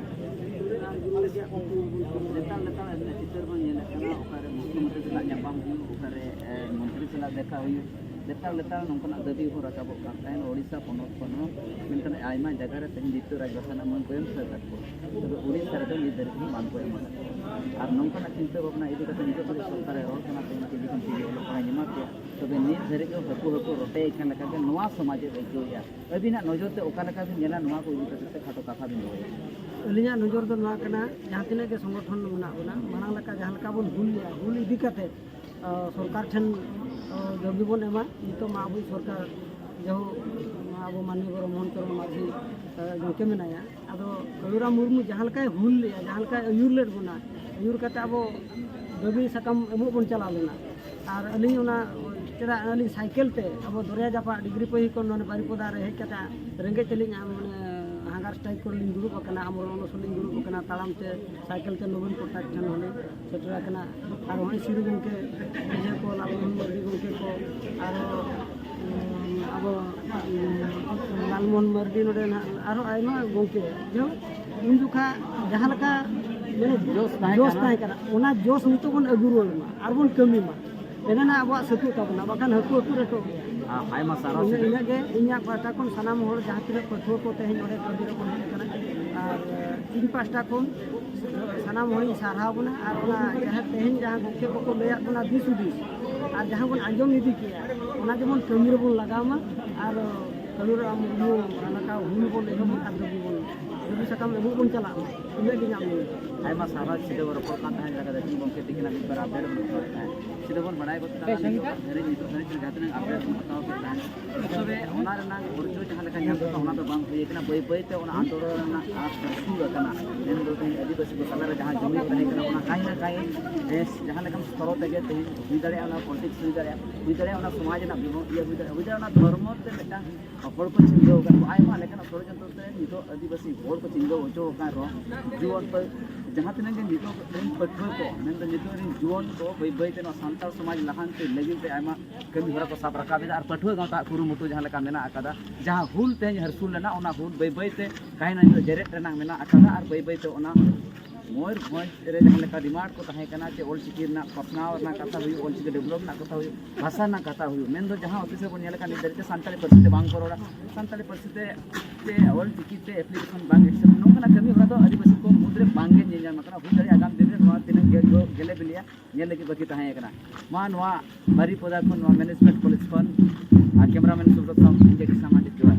ᱟᱨ ᱜᱩᱨᱩ ᱜᱚᱢᱠᱮᱭᱟᱜ ᱠᱩᱠᱢᱩ ᱵᱚᱱ ᱯᱩᱨᱟᱹᱣᱟ᱾ ᱞᱮᱛᱟᱲ ᱞᱮᱛᱟᱲ ᱟᱭᱢᱟ ᱪᱤᱛᱟᱹᱨ ᱵᱚᱱ ᱧᱮᱞᱮᱫ ᱠᱟᱱᱟ, ᱚᱠᱟᱨᱮ ᱢᱩᱠᱷᱭᱚᱢᱚᱱᱛᱨᱤ ᱥᱟᱞᱟᱜ ᱧᱟᱯᱟᱢ ᱦᱩᱭᱩᱜ, ᱚᱠᱟᱨᱮ, ᱮ, ᱢᱚᱱᱛᱨᱤ ᱥᱟᱞᱟᱜ ᱫᱮᱠᱷᱟ ᱦᱩᱭᱩᱜ, ᱞᱮᱛᱟᱲ ᱞᱮᱛᱟᱲ ᱱᱚᱝᱠᱟᱱᱟᱜ ᱫᱟᱹᱵᱤ ᱦᱚᱸ ᱨᱟᱠᱟᱵᱚᱜ ᱠᱟᱱ ᱛᱟᱦᱮᱸᱫ ᱳᱰᱤᱥᱟ ᱯᱚᱱᱚᱛ ᱠᱷᱚᱱ ᱦᱚᱸ, ᱢᱮᱱᱠᱷᱟᱱ ᱟᱭᱢᱟ ᱡᱟᱭᱜᱟ ᱨᱮ ᱛᱮᱦᱮᱧ ᱫᱤᱛᱤᱭᱚ ᱨᱟᱡᱽ ᱵᱷᱟᱥᱟ ᱨᱮᱱᱟᱜ ᱢᱟᱹᱱ ᱠᱚ ᱮᱢ ᱥᱟᱹᱛ ᱟᱠᱚ, ᱛᱚᱵᱮ ᱳᱰᱤᱥᱟ ᱨᱮᱫᱚ ᱱᱤᱛ ᱫᱷᱟᱹᱨᱤᱡ ᱦᱚᱸ ᱵᱟᱝ ᱠᱚ ᱮᱢ ᱟᱠᱟᱫ ᱠᱚᱣᱟ᱾ ᱟᱨ ᱱᱚᱝᱠᱟᱱᱟᱜ ᱪᱤᱱᱛᱟᱹ ᱵᱷᱟᱵᱽᱱᱟ ᱤᱫᱤ ᱠᱟᱛᱮ ᱱᱤᱛᱚᱜ ᱫᱷᱟᱹᱵᱤᱡ ᱥᱚᱨᱠᱟᱨᱮ ᱨᱚᱲ ᱠᱟᱱᱟ, ᱛᱮᱦᱮᱧ ᱪᱤᱞᱤ ᱠᱷᱚᱱ ᱪᱤᱞᱤ ᱚᱞᱚᱜ ᱯᱟᱲᱦᱟᱜ ᱧᱟᱢᱟ ᱠᱮᱭᱟ, ᱛᱚᱵᱮ ᱱᱤᱛ ᱫᱷᱟᱹᱨᱤᱡ ᱫᱚ ᱦᱟᱹᱠᱩ ᱦᱟᱹᱠᱩ ᱨᱚᱴᱮ ᱟᱠᱟᱱ ᱞᱮᱠᱟᱜᱮ ᱱᱚᱣᱟ ᱥᱚᱢᱟᱡᱽ ᱮ ᱟᱹᱭᱠᱟᱹᱣᱮᱫᱼᱟ᱾ ᱟᱹᱵᱤᱱᱟᱜ ᱱᱚᱡᱚᱨ ᱛᱮ ᱚᱠᱟ ᱞᱮᱠᱟ ᱵᱤᱱ ᱧᱮᱞᱟ, ᱱᱚᱣᱟ ᱠᱚ ᱤᱫᱤ ᱠᱟᱛᱮ ᱠᱷᱟᱴᱚ ᱠᱟᱛᱷᱟ ᱵᱤᱱ ᱫᱚᱦᱚᱭᱟ? ᱟᱹᱞᱤᱧᱟᱜ ᱱᱚᱡᱚᱨ ᱫᱚ ᱱᱚᱣᱟ ᱠᱟᱱᱟ, ᱡᱟᱦᱟᱸ ᱛᱤᱱᱟᱹᱜ ᱜᱮ ᱥᱚᱝᱜᱚᱴᱷᱚᱱ ᱢᱮᱱᱟᱜ ᱵᱚᱱᱟ, ᱢᱟᱲᱟᱝ ᱞᱮᱠᱟ ᱡᱟᱦᱟᱸ ᱞᱮᱠᱟ ᱵᱚᱱ ᱦᱩᱞ ᱞᱮᱜᱼᱟ, ᱦᱩᱞ ᱤᱫᱤ ᱠᱟᱛᱮ ᱥᱚᱨᱠᱟᱨ ᱴᱷᱮᱱ ᱫᱟᱹᱵᱤ ᱵᱚᱱ ᱮᱢᱟ᱾ ᱱᱤᱛᱚᱜ ᱢᱟ ᱟᱵᱚᱭᱤᱡ ᱥᱚᱨᱠᱟᱨ ᱡᱟᱦᱳ ᱟᱵᱚ ᱢᱟᱱᱱᱤᱭᱚ ᱜᱚᱨᱚ ᱢᱳᱦᱚᱱ ᱪᱚᱨᱚᱬ ᱢᱟᱹᱡᱷᱤ ᱜᱚᱢᱠᱮ ᱢᱮᱱᱟᱭᱟ᱾ ᱟᱫᱚ ᱠᱟᱹᱞᱩᱨᱟᱢ ᱢᱩᱨᱢᱩ ᱡᱟᱦᱟᱸ ᱞᱮᱠᱟᱭ ᱦᱩᱞ ᱞᱮᱜᱼᱟ, ᱡᱟᱦᱟᱸ ᱞᱮᱠᱟᱭ ᱟᱹᱭᱩᱨ ᱞᱮᱫ ᱵᱚᱱᱟ, ᱟᱹᱭᱩᱨ ᱠᱟᱛᱮ ᱟᱵᱚ ᱫᱟᱹᱵᱤ ᱥᱟᱠᱟᱢ ᱮᱢᱚᱜ ᱵᱚᱱ ᱪᱟᱞᱟᱣ ᱞᱮᱱᱟ᱾ ᱟᱨ ᱟᱹᱞᱤᱧ ᱚᱱᱟ ᱪᱮᱫᱟᱜ ᱟᱹᱞᱤᱧ ᱥᱟᱭᱠᱮᱞ ᱛᱮ ᱟᱵᱚ ᱫᱚᱨᱭᱟ ᱡᱟᱯᱟᱜ ᱰᱤᱜᱽᱨᱤ ᱯᱟᱹᱦᱤ ᱠᱷᱚᱱ ᱱᱚᱰᱮ ᱵᱟᱨᱤᱯᱚᱫᱟ ᱨᱮ ᱦᱮᱡ ᱠᱟᱛᱮ ᱨᱮᱸᱜᱮᱡ ᱛᱮᱞᱤᱧ ᱢᱟᱱᱮ ᱦᱟᱸᱜᱟᱨ ᱥᱴᱟᱭᱤᱠ ᱠᱚᱨᱮ ᱞᱤᱧ ᱫᱩᱲᱩᱵ ᱟᱠᱟᱱᱟ, ᱟᱢᱨᱚ ᱚᱱᱚᱥᱚᱱ ᱞᱤᱧ ᱫᱩᱲᱩᱵ ᱟᱠᱟᱱᱟ, ᱛᱟᱲᱟᱢ ᱛᱮ ᱥᱟᱭᱠᱮᱞ ᱛᱮ ᱱᱚᱵᱤᱱ ᱯᱨᱚᱥᱟᱫᱽ ᱴᱷᱮᱱ ᱦᱚᱸᱞᱤᱧ ᱥᱮᱴᱮᱨ ᱟᱠᱟᱱᱟ᱾ ᱟᱨ ᱦᱚᱸᱜᱼᱚᱭ ᱥᱤᱨᱩ ᱜᱚᱢᱠᱮ ᱵᱤᱡᱚᱭ ᱠᱚ, ᱞᱟᱞᱢᱳᱦᱚᱱ ᱢᱟᱨᱰᱤ ᱜᱚᱢᱠᱮ ᱠᱚ, ᱟᱨ ᱟᱵᱚ ᱞᱟᱞᱢᱳᱦᱚᱱ ᱢᱟᱨᱰᱤ ᱱᱚᱰᱮ ᱱᱟᱦᱟᱜ ᱟᱨᱦᱚᱸ ᱟᱭᱢᱟ ᱜᱚᱢᱠᱮ, ᱡᱟᱭᱦᱳᱠ, ᱩᱱ ᱡᱚᱠᱷᱟ ᱡᱟᱦᱟᱸ ᱞᱮᱠᱟ ᱢᱟᱱᱮ ᱡᱳᱥ ᱛᱟᱦᱮᱸ ᱡᱳᱥ ᱠᱟᱱᱟ᱾ ᱛᱟᱦᱮᱸ ᱠᱟᱱᱟ, ᱚᱱᱟ ᱡᱳᱥ ᱱᱤᱛᱚᱜ ᱵᱚᱱ ᱟᱹᱜᱩ ᱨᱩᱣᱟᱹᱲ ᱢᱟ ᱟᱨ ᱵᱚᱱ ᱠᱟᱹᱢᱤ ᱢᱟ᱾ ᱮᱱᱮ ᱱᱟ ᱟᱵᱚᱣᱟᱜ ᱥᱟᱹᱛᱩᱜ ᱛᱟᱵᱚᱱᱟ, ᱵᱟᱠᱷᱟᱱ ᱦᱟᱹᱠᱩ ᱦᱟᱹᱠᱩ ᱨᱮᱴᱚᱜ ᱜᱮᱭᱟ᱾ ᱟᱭᱢᱟ ᱥᱟᱨᱦᱟᱣ ᱤᱱᱟᱹ- ᱥᱤᱫᱷᱩ᱾ ᱤᱱᱟᱹᱜᱮ ᱤᱧᱟᱹᱜ ᱯᱟᱦᱴᱟ ᱠᱷᱚᱱ ᱥᱟᱱᱟᱢ ᱦᱚᱲ ᱡᱟᱦᱟᱸ ᱛᱤᱱᱟᱹᱜ ᱯᱟᱹᱴᱷᱩᱣᱟᱹ ᱠᱚ ᱛᱮᱦᱮᱧ ᱱᱚᱰᱮ ᱠᱟᱹᱢᱤ ᱨᱮᱵᱚᱱ ᱦᱮᱡ ᱟᱠᱟᱱᱟ, ᱟᱨ ᱤᱧ ᱯᱟᱦᱴᱟ ᱠᱷᱚᱱ ᱥᱟᱱᱟᱢ ᱦᱚᱲᱤᱧ ᱥᱟᱨᱦᱟᱣ ᱵᱚᱱᱟ᱾ ᱟᱨ ᱚᱱᱟ ᱡᱟᱦᱟᱸ ᱛᱮᱦᱮᱧ ᱡᱟᱦᱟᱸ ᱜᱚᱢᱠᱮ ᱠᱚᱠᱚ ᱞᱟᱹᱭᱟᱫ ᱵᱚᱱᱟ ᱫᱤᱥ ᱦᱩᱫᱤᱥ, ᱟᱨ ᱡᱟᱦᱟᱸ ᱵᱚᱱ ᱟᱸᱡᱚᱢ ᱤᱫᱤ ᱠᱮᱜᱼᱟ, ᱚᱱᱟ ᱡᱮᱢᱚᱱ ᱠᱟᱹᱢᱤ ᱨᱮᱵᱚᱱ ᱞᱟᱜᱟᱣ ᱢᱟ᱾ ᱟᱨ ᱠᱟᱹᱞᱩᱨᱟᱢ ᱢᱩᱨᱢᱩ ᱞᱮᱠᱟ ᱦᱩᱞ ᱵᱚᱱ ᱮᱦᱚᱵ ᱢᱟ ᱟᱨ ᱫᱟᱹᱵᱤ ᱵᱚᱱ, ᱫᱟᱹᱵᱤ ᱥᱟᱠᱟᱢ ᱮᱢᱚᱜ ᱵᱚᱱ ᱪᱟᱞᱟᱜ ᱢᱟ᱾ ᱤᱱᱟᱹᱜ ᱜᱮ ᱤᱧᱟᱹᱜ ᱢᱮᱱ᱾ ᱟᱭᱢᱟ ᱥᱟᱨᱦᱟᱣ᱾ ᱪᱷᱤᱰᱟᱹ ᱵᱚ ᱨᱚᱯᱚᱲ ᱠᱟᱱ ᱛᱟᱦᱮᱸᱫ ᱞᱮᱠᱟ ᱫᱚ ᱵᱚᱱ ᱠᱮᱫ ᱠᱟᱱᱟ, ᱢᱤᱫ ᱵᱟᱨ ᱟᱯᱰᱮᱴ ᱵᱚᱱ ᱦᱟᱛᱟᱣ ᱮᱫ ᱛᱟᱦᱮᱸᱫ᱾ ᱪᱷᱤᱰᱟᱹ ᱵᱚᱱ ᱵᱟᱲᱟᱭ ᱜᱚᱫ ᱠᱟᱫᱟ, ᱱᱤᱛᱚᱜ ᱫᱷᱟᱹᱨᱤᱡ, ᱱᱤᱛᱚᱜ ᱫᱷᱟᱹᱨᱤᱡ ᱛᱮ ᱡᱟᱦᱟᱸ ᱛᱤᱱᱟᱹᱜ ᱟᱯᱰᱮᱴ ᱵᱚᱱ ᱦᱟᱛᱟᱣ ᱠᱮᱫ ᱛᱟᱦᱮᱸᱫ, ᱛᱚᱵᱮ ᱚᱱᱟ ᱨᱮᱱᱟᱜ ᱚᱨᱡᱚ ᱡᱟᱦᱟᱸ ᱞᱮᱠᱟ ᱧᱟᱢ ᱠᱟᱛᱷᱟ, ᱚᱱᱟ ᱫᱚ ᱵᱟᱝ ᱦᱩᱭ ᱟᱠᱟᱱᱟ᱾ ᱵᱟᱹᱭ ᱵᱟᱹᱭ ᱛᱮ ᱚᱱᱟ ᱟᱱᱫᱳᱞᱚᱱ ᱨᱮᱱᱟᱜ ᱟᱸᱥ ᱥᱩᱨ ᱟᱠᱟᱱᱟ᱾ ᱢᱮᱱᱫᱚ ᱛᱮᱦᱮᱧ ᱟᱹᱫᱤᱵᱟᱹᱥᱤ ᱠᱚ ᱛᱟᱞᱟᱨᱮ ᱡᱟᱦᱟᱸ ᱡᱩᱢᱤᱫ ᱛᱟᱦᱮᱸ ᱠᱟᱱᱟ, ᱚᱱᱟ ᱠᱟᱹᱦᱤ ᱱᱟ ᱠᱟᱹᱦᱤ, ᱮ, ᱡᱟᱦᱟᱸ ᱞᱮᱠᱟᱱ ᱥᱛᱚᱨ ᱛᱮᱜᱮ ᱛᱮᱦᱮᱧ ᱦᱩᱭ ᱫᱟᱲᱮᱭᱟᱜᱼᱟ, ᱚᱱᱟ ᱯᱚᱞᱤᱴᱤᱠᱥ ᱦᱩᱭ ᱫᱟᱲᱮᱭᱟᱜᱼᱟ, ᱦᱩᱭ ᱫᱟᱲᱮᱭᱟᱜᱼᱟ ᱚᱱᱟ ᱥᱚᱢᱟᱡᱽ ᱨᱮᱱᱟᱜ ᱵᱤᱵᱷᱚ-, ᱤᱭᱟᱹ ᱦᱩᱭ ᱫᱟᱲᱮᱭᱟᱜᱼᱟ, ᱦᱩᱭ ᱫᱟᱲᱮᱭᱟᱜᱼᱟ ᱚᱱᱟ ᱫᱷᱚᱨᱢᱚ ᱛᱮ ᱢᱤᱫᱴᱟᱝ ᱦᱚᱲ ᱠᱚ ᱪᱤᱱᱦᱟᱹᱣ ᱟᱠᱟᱫ ᱠᱚᱣᱟ᱾ ᱟᱭᱢᱟ ᱞᱮᱠᱟᱱᱟᱜ ᱥᱚᱲᱚᱡᱚᱱᱛᱨᱚ ᱛᱮ ᱱᱤᱛᱚᱜ ᱟᱹᱫᱤᱵᱟᱹᱥᱤ ᱦᱚᱲ ᱠᱚ ᱪᱤᱱᱦᱟᱹᱣ ᱦᱚᱪᱚ ᱟᱠᱟᱱ ᱨᱮᱦᱚᱸ, ᱡᱩᱣᱟᱹᱱ ᱯᱟᱹ-, ᱡᱟᱦᱟᱸ ᱛᱤᱱᱟᱹᱜ ᱜᱮ ᱱᱤᱛᱚᱜ ᱨᱮᱱ ᱯᱟᱹᱴᱷᱩᱣᱟᱹ ᱠᱚ, ᱢᱮᱱᱫᱚ ᱱᱤᱛᱚᱜ ᱨᱮᱱ ᱡᱩᱣᱟᱹᱱ ᱠᱚ ᱵᱟᱹᱭ ᱵᱟᱹᱭ ᱛᱮ ᱱᱚᱣᱟ ᱥᱟᱱᱛᱟᱲ ᱥᱚᱢᱟᱡᱽ ᱞᱟᱦᱟᱱᱛᱤ ᱞᱟᱹᱜᱤᱫ ᱛᱮ ᱟᱭᱢᱟ ᱠᱟᱹᱢᱤ ᱦᱚᱨᱟ ᱠᱚ ᱥᱟᱵ ᱨᱟᱠᱟᱵ ᱮᱫᱟ᱾ ᱟᱨ ᱯᱟᱹᱴᱷᱩᱣᱟᱹ ᱜᱟᱶᱛᱟ ᱟᱜ ᱠᱩᱨᱩᱢᱩᱴᱩ ᱡᱟᱦᱟᱸ ᱞᱮᱠᱟ ᱢᱮᱱᱟᱜ ᱟᱠᱟᱫᱟ, ᱡᱟᱦᱟᱸ ᱦᱩᱞ ᱛᱮᱦᱮᱧ ᱦᱟᱹᱨᱥᱩᱞ ᱞᱮᱱᱟ, ᱚᱱᱟ ᱦᱩᱞ ᱵᱟᱹᱭ ᱵᱟᱹᱭ ᱛᱮ ᱠᱟᱹᱦᱤ ᱱᱟ ᱱᱤᱛᱚᱜ ᱡᱮᱨᱮᱫ ᱨᱮᱱᱟᱜ ᱢᱮᱱᱟᱜ ᱟᱠᱟᱫᱟ᱾ ᱟᱨ ᱵᱟᱹᱭ ᱵᱟᱹᱭ ᱛᱮ ᱚᱱᱟ ᱢᱚᱭᱩᱨᱵᱷᱚᱸᱡᱽ ᱨᱮ ᱡᱟᱦᱟᱸ ᱞᱮᱠᱟ ᱰᱤᱢᱟᱱᱰ ᱠᱚ ᱛᱟᱦᱮᱸ ᱠᱟᱱᱟ, ᱪᱮ ᱚᱞᱪᱤᱠᱤ ᱨᱮᱱᱟᱜ ᱯᱟᱥᱱᱟᱣ ᱨᱮᱱᱟᱜ ᱠᱟᱛᱷᱟ ᱦᱩᱭᱩᱜ, ᱚᱞᱪᱤᱠᱤ ᱰᱮᱵᱷᱞᱚᱯ ᱨᱮᱱᱟᱜ ᱠᱟᱛᱷᱟ ᱦᱩᱭᱩᱜ, ᱵᱷᱟᱥᱟ ᱨᱮᱱᱟᱜ ᱠᱟᱛᱷᱟ ᱦᱩᱭᱩᱜ, ᱢᱮᱱᱫᱚ ᱡᱟᱦᱟᱸ ᱚᱯᱷᱤᱥ ᱨᱮᱵᱚᱱ ᱧᱮᱞ ᱟᱠᱟᱫ, ᱱᱤᱛ ᱫᱷᱟᱹᱨᱤᱡ ᱛᱮ ᱥᱟᱱᱛᱟᱲᱤ ᱯᱟᱹᱨᱥᱤ ᱛᱮ ᱵᱟᱝ ᱠᱚ ᱨᱚᱲᱟ, ᱥᱟᱱᱛᱟᱲᱤ ᱯᱟᱹᱨᱥᱤ ᱛᱮ, ᱛᱮ ᱚᱞᱪᱤᱠᱤ ᱛᱮ ᱮᱯᱞᱤᱠᱮᱥᱚᱱ ᱵᱟᱝ ᱮᱠᱥᱮᱯᱴ, ᱱᱚᱝᱠᱟᱱᱟᱜ ᱠᱟᱹᱢᱤ ᱦᱚᱨᱟ ᱫᱚ ᱟᱹᱫᱤᱵᱟᱹᱥᱤ ᱠᱚ ᱢᱩᱫᱽᱨᱮ ᱵᱟᱝᱜᱮ ᱧᱮᱞ ᱧᱟᱢ ᱟᱠᱟᱱᱟ᱾ ᱦᱩᱭ ᱫᱟᱲᱮᱭᱟᱜᱼᱟ ᱟᱜᱟᱢ ᱫᱤᱱ ᱨᱮ ᱱᱚᱣᱟ ᱛᱮ ᱜᱮᱞᱮ ᱵᱤᱞᱤᱭᱟ, ᱧᱮᱞ ᱞᱟᱹᱜᱤᱫ ᱵᱟᱹᱠᱤ ᱛᱟᱦᱮᱸ ᱠᱟᱱᱟ᱾ ᱢᱟ ᱱᱚᱣᱟ ᱵᱟᱨᱤᱯᱚᱫᱟ ᱠᱷᱚᱱ, ᱱᱚᱣᱟ ᱢᱮᱱᱮᱡᱽᱢᱮᱱᱴ ᱠᱚᱞᱮᱡᱽ ᱠᱷᱚᱱ ᱟᱨ ᱠᱮᱢᱮᱨᱟᱢᱮᱱ ᱥᱩᱵᱨᱚᱛ ᱥᱟᱶ ᱤᱧ ᱡᱮ ᱠᱤᱥᱟᱱ ᱢᱟᱱᱰᱤ, ᱡᱚᱦᱟᱨ᱾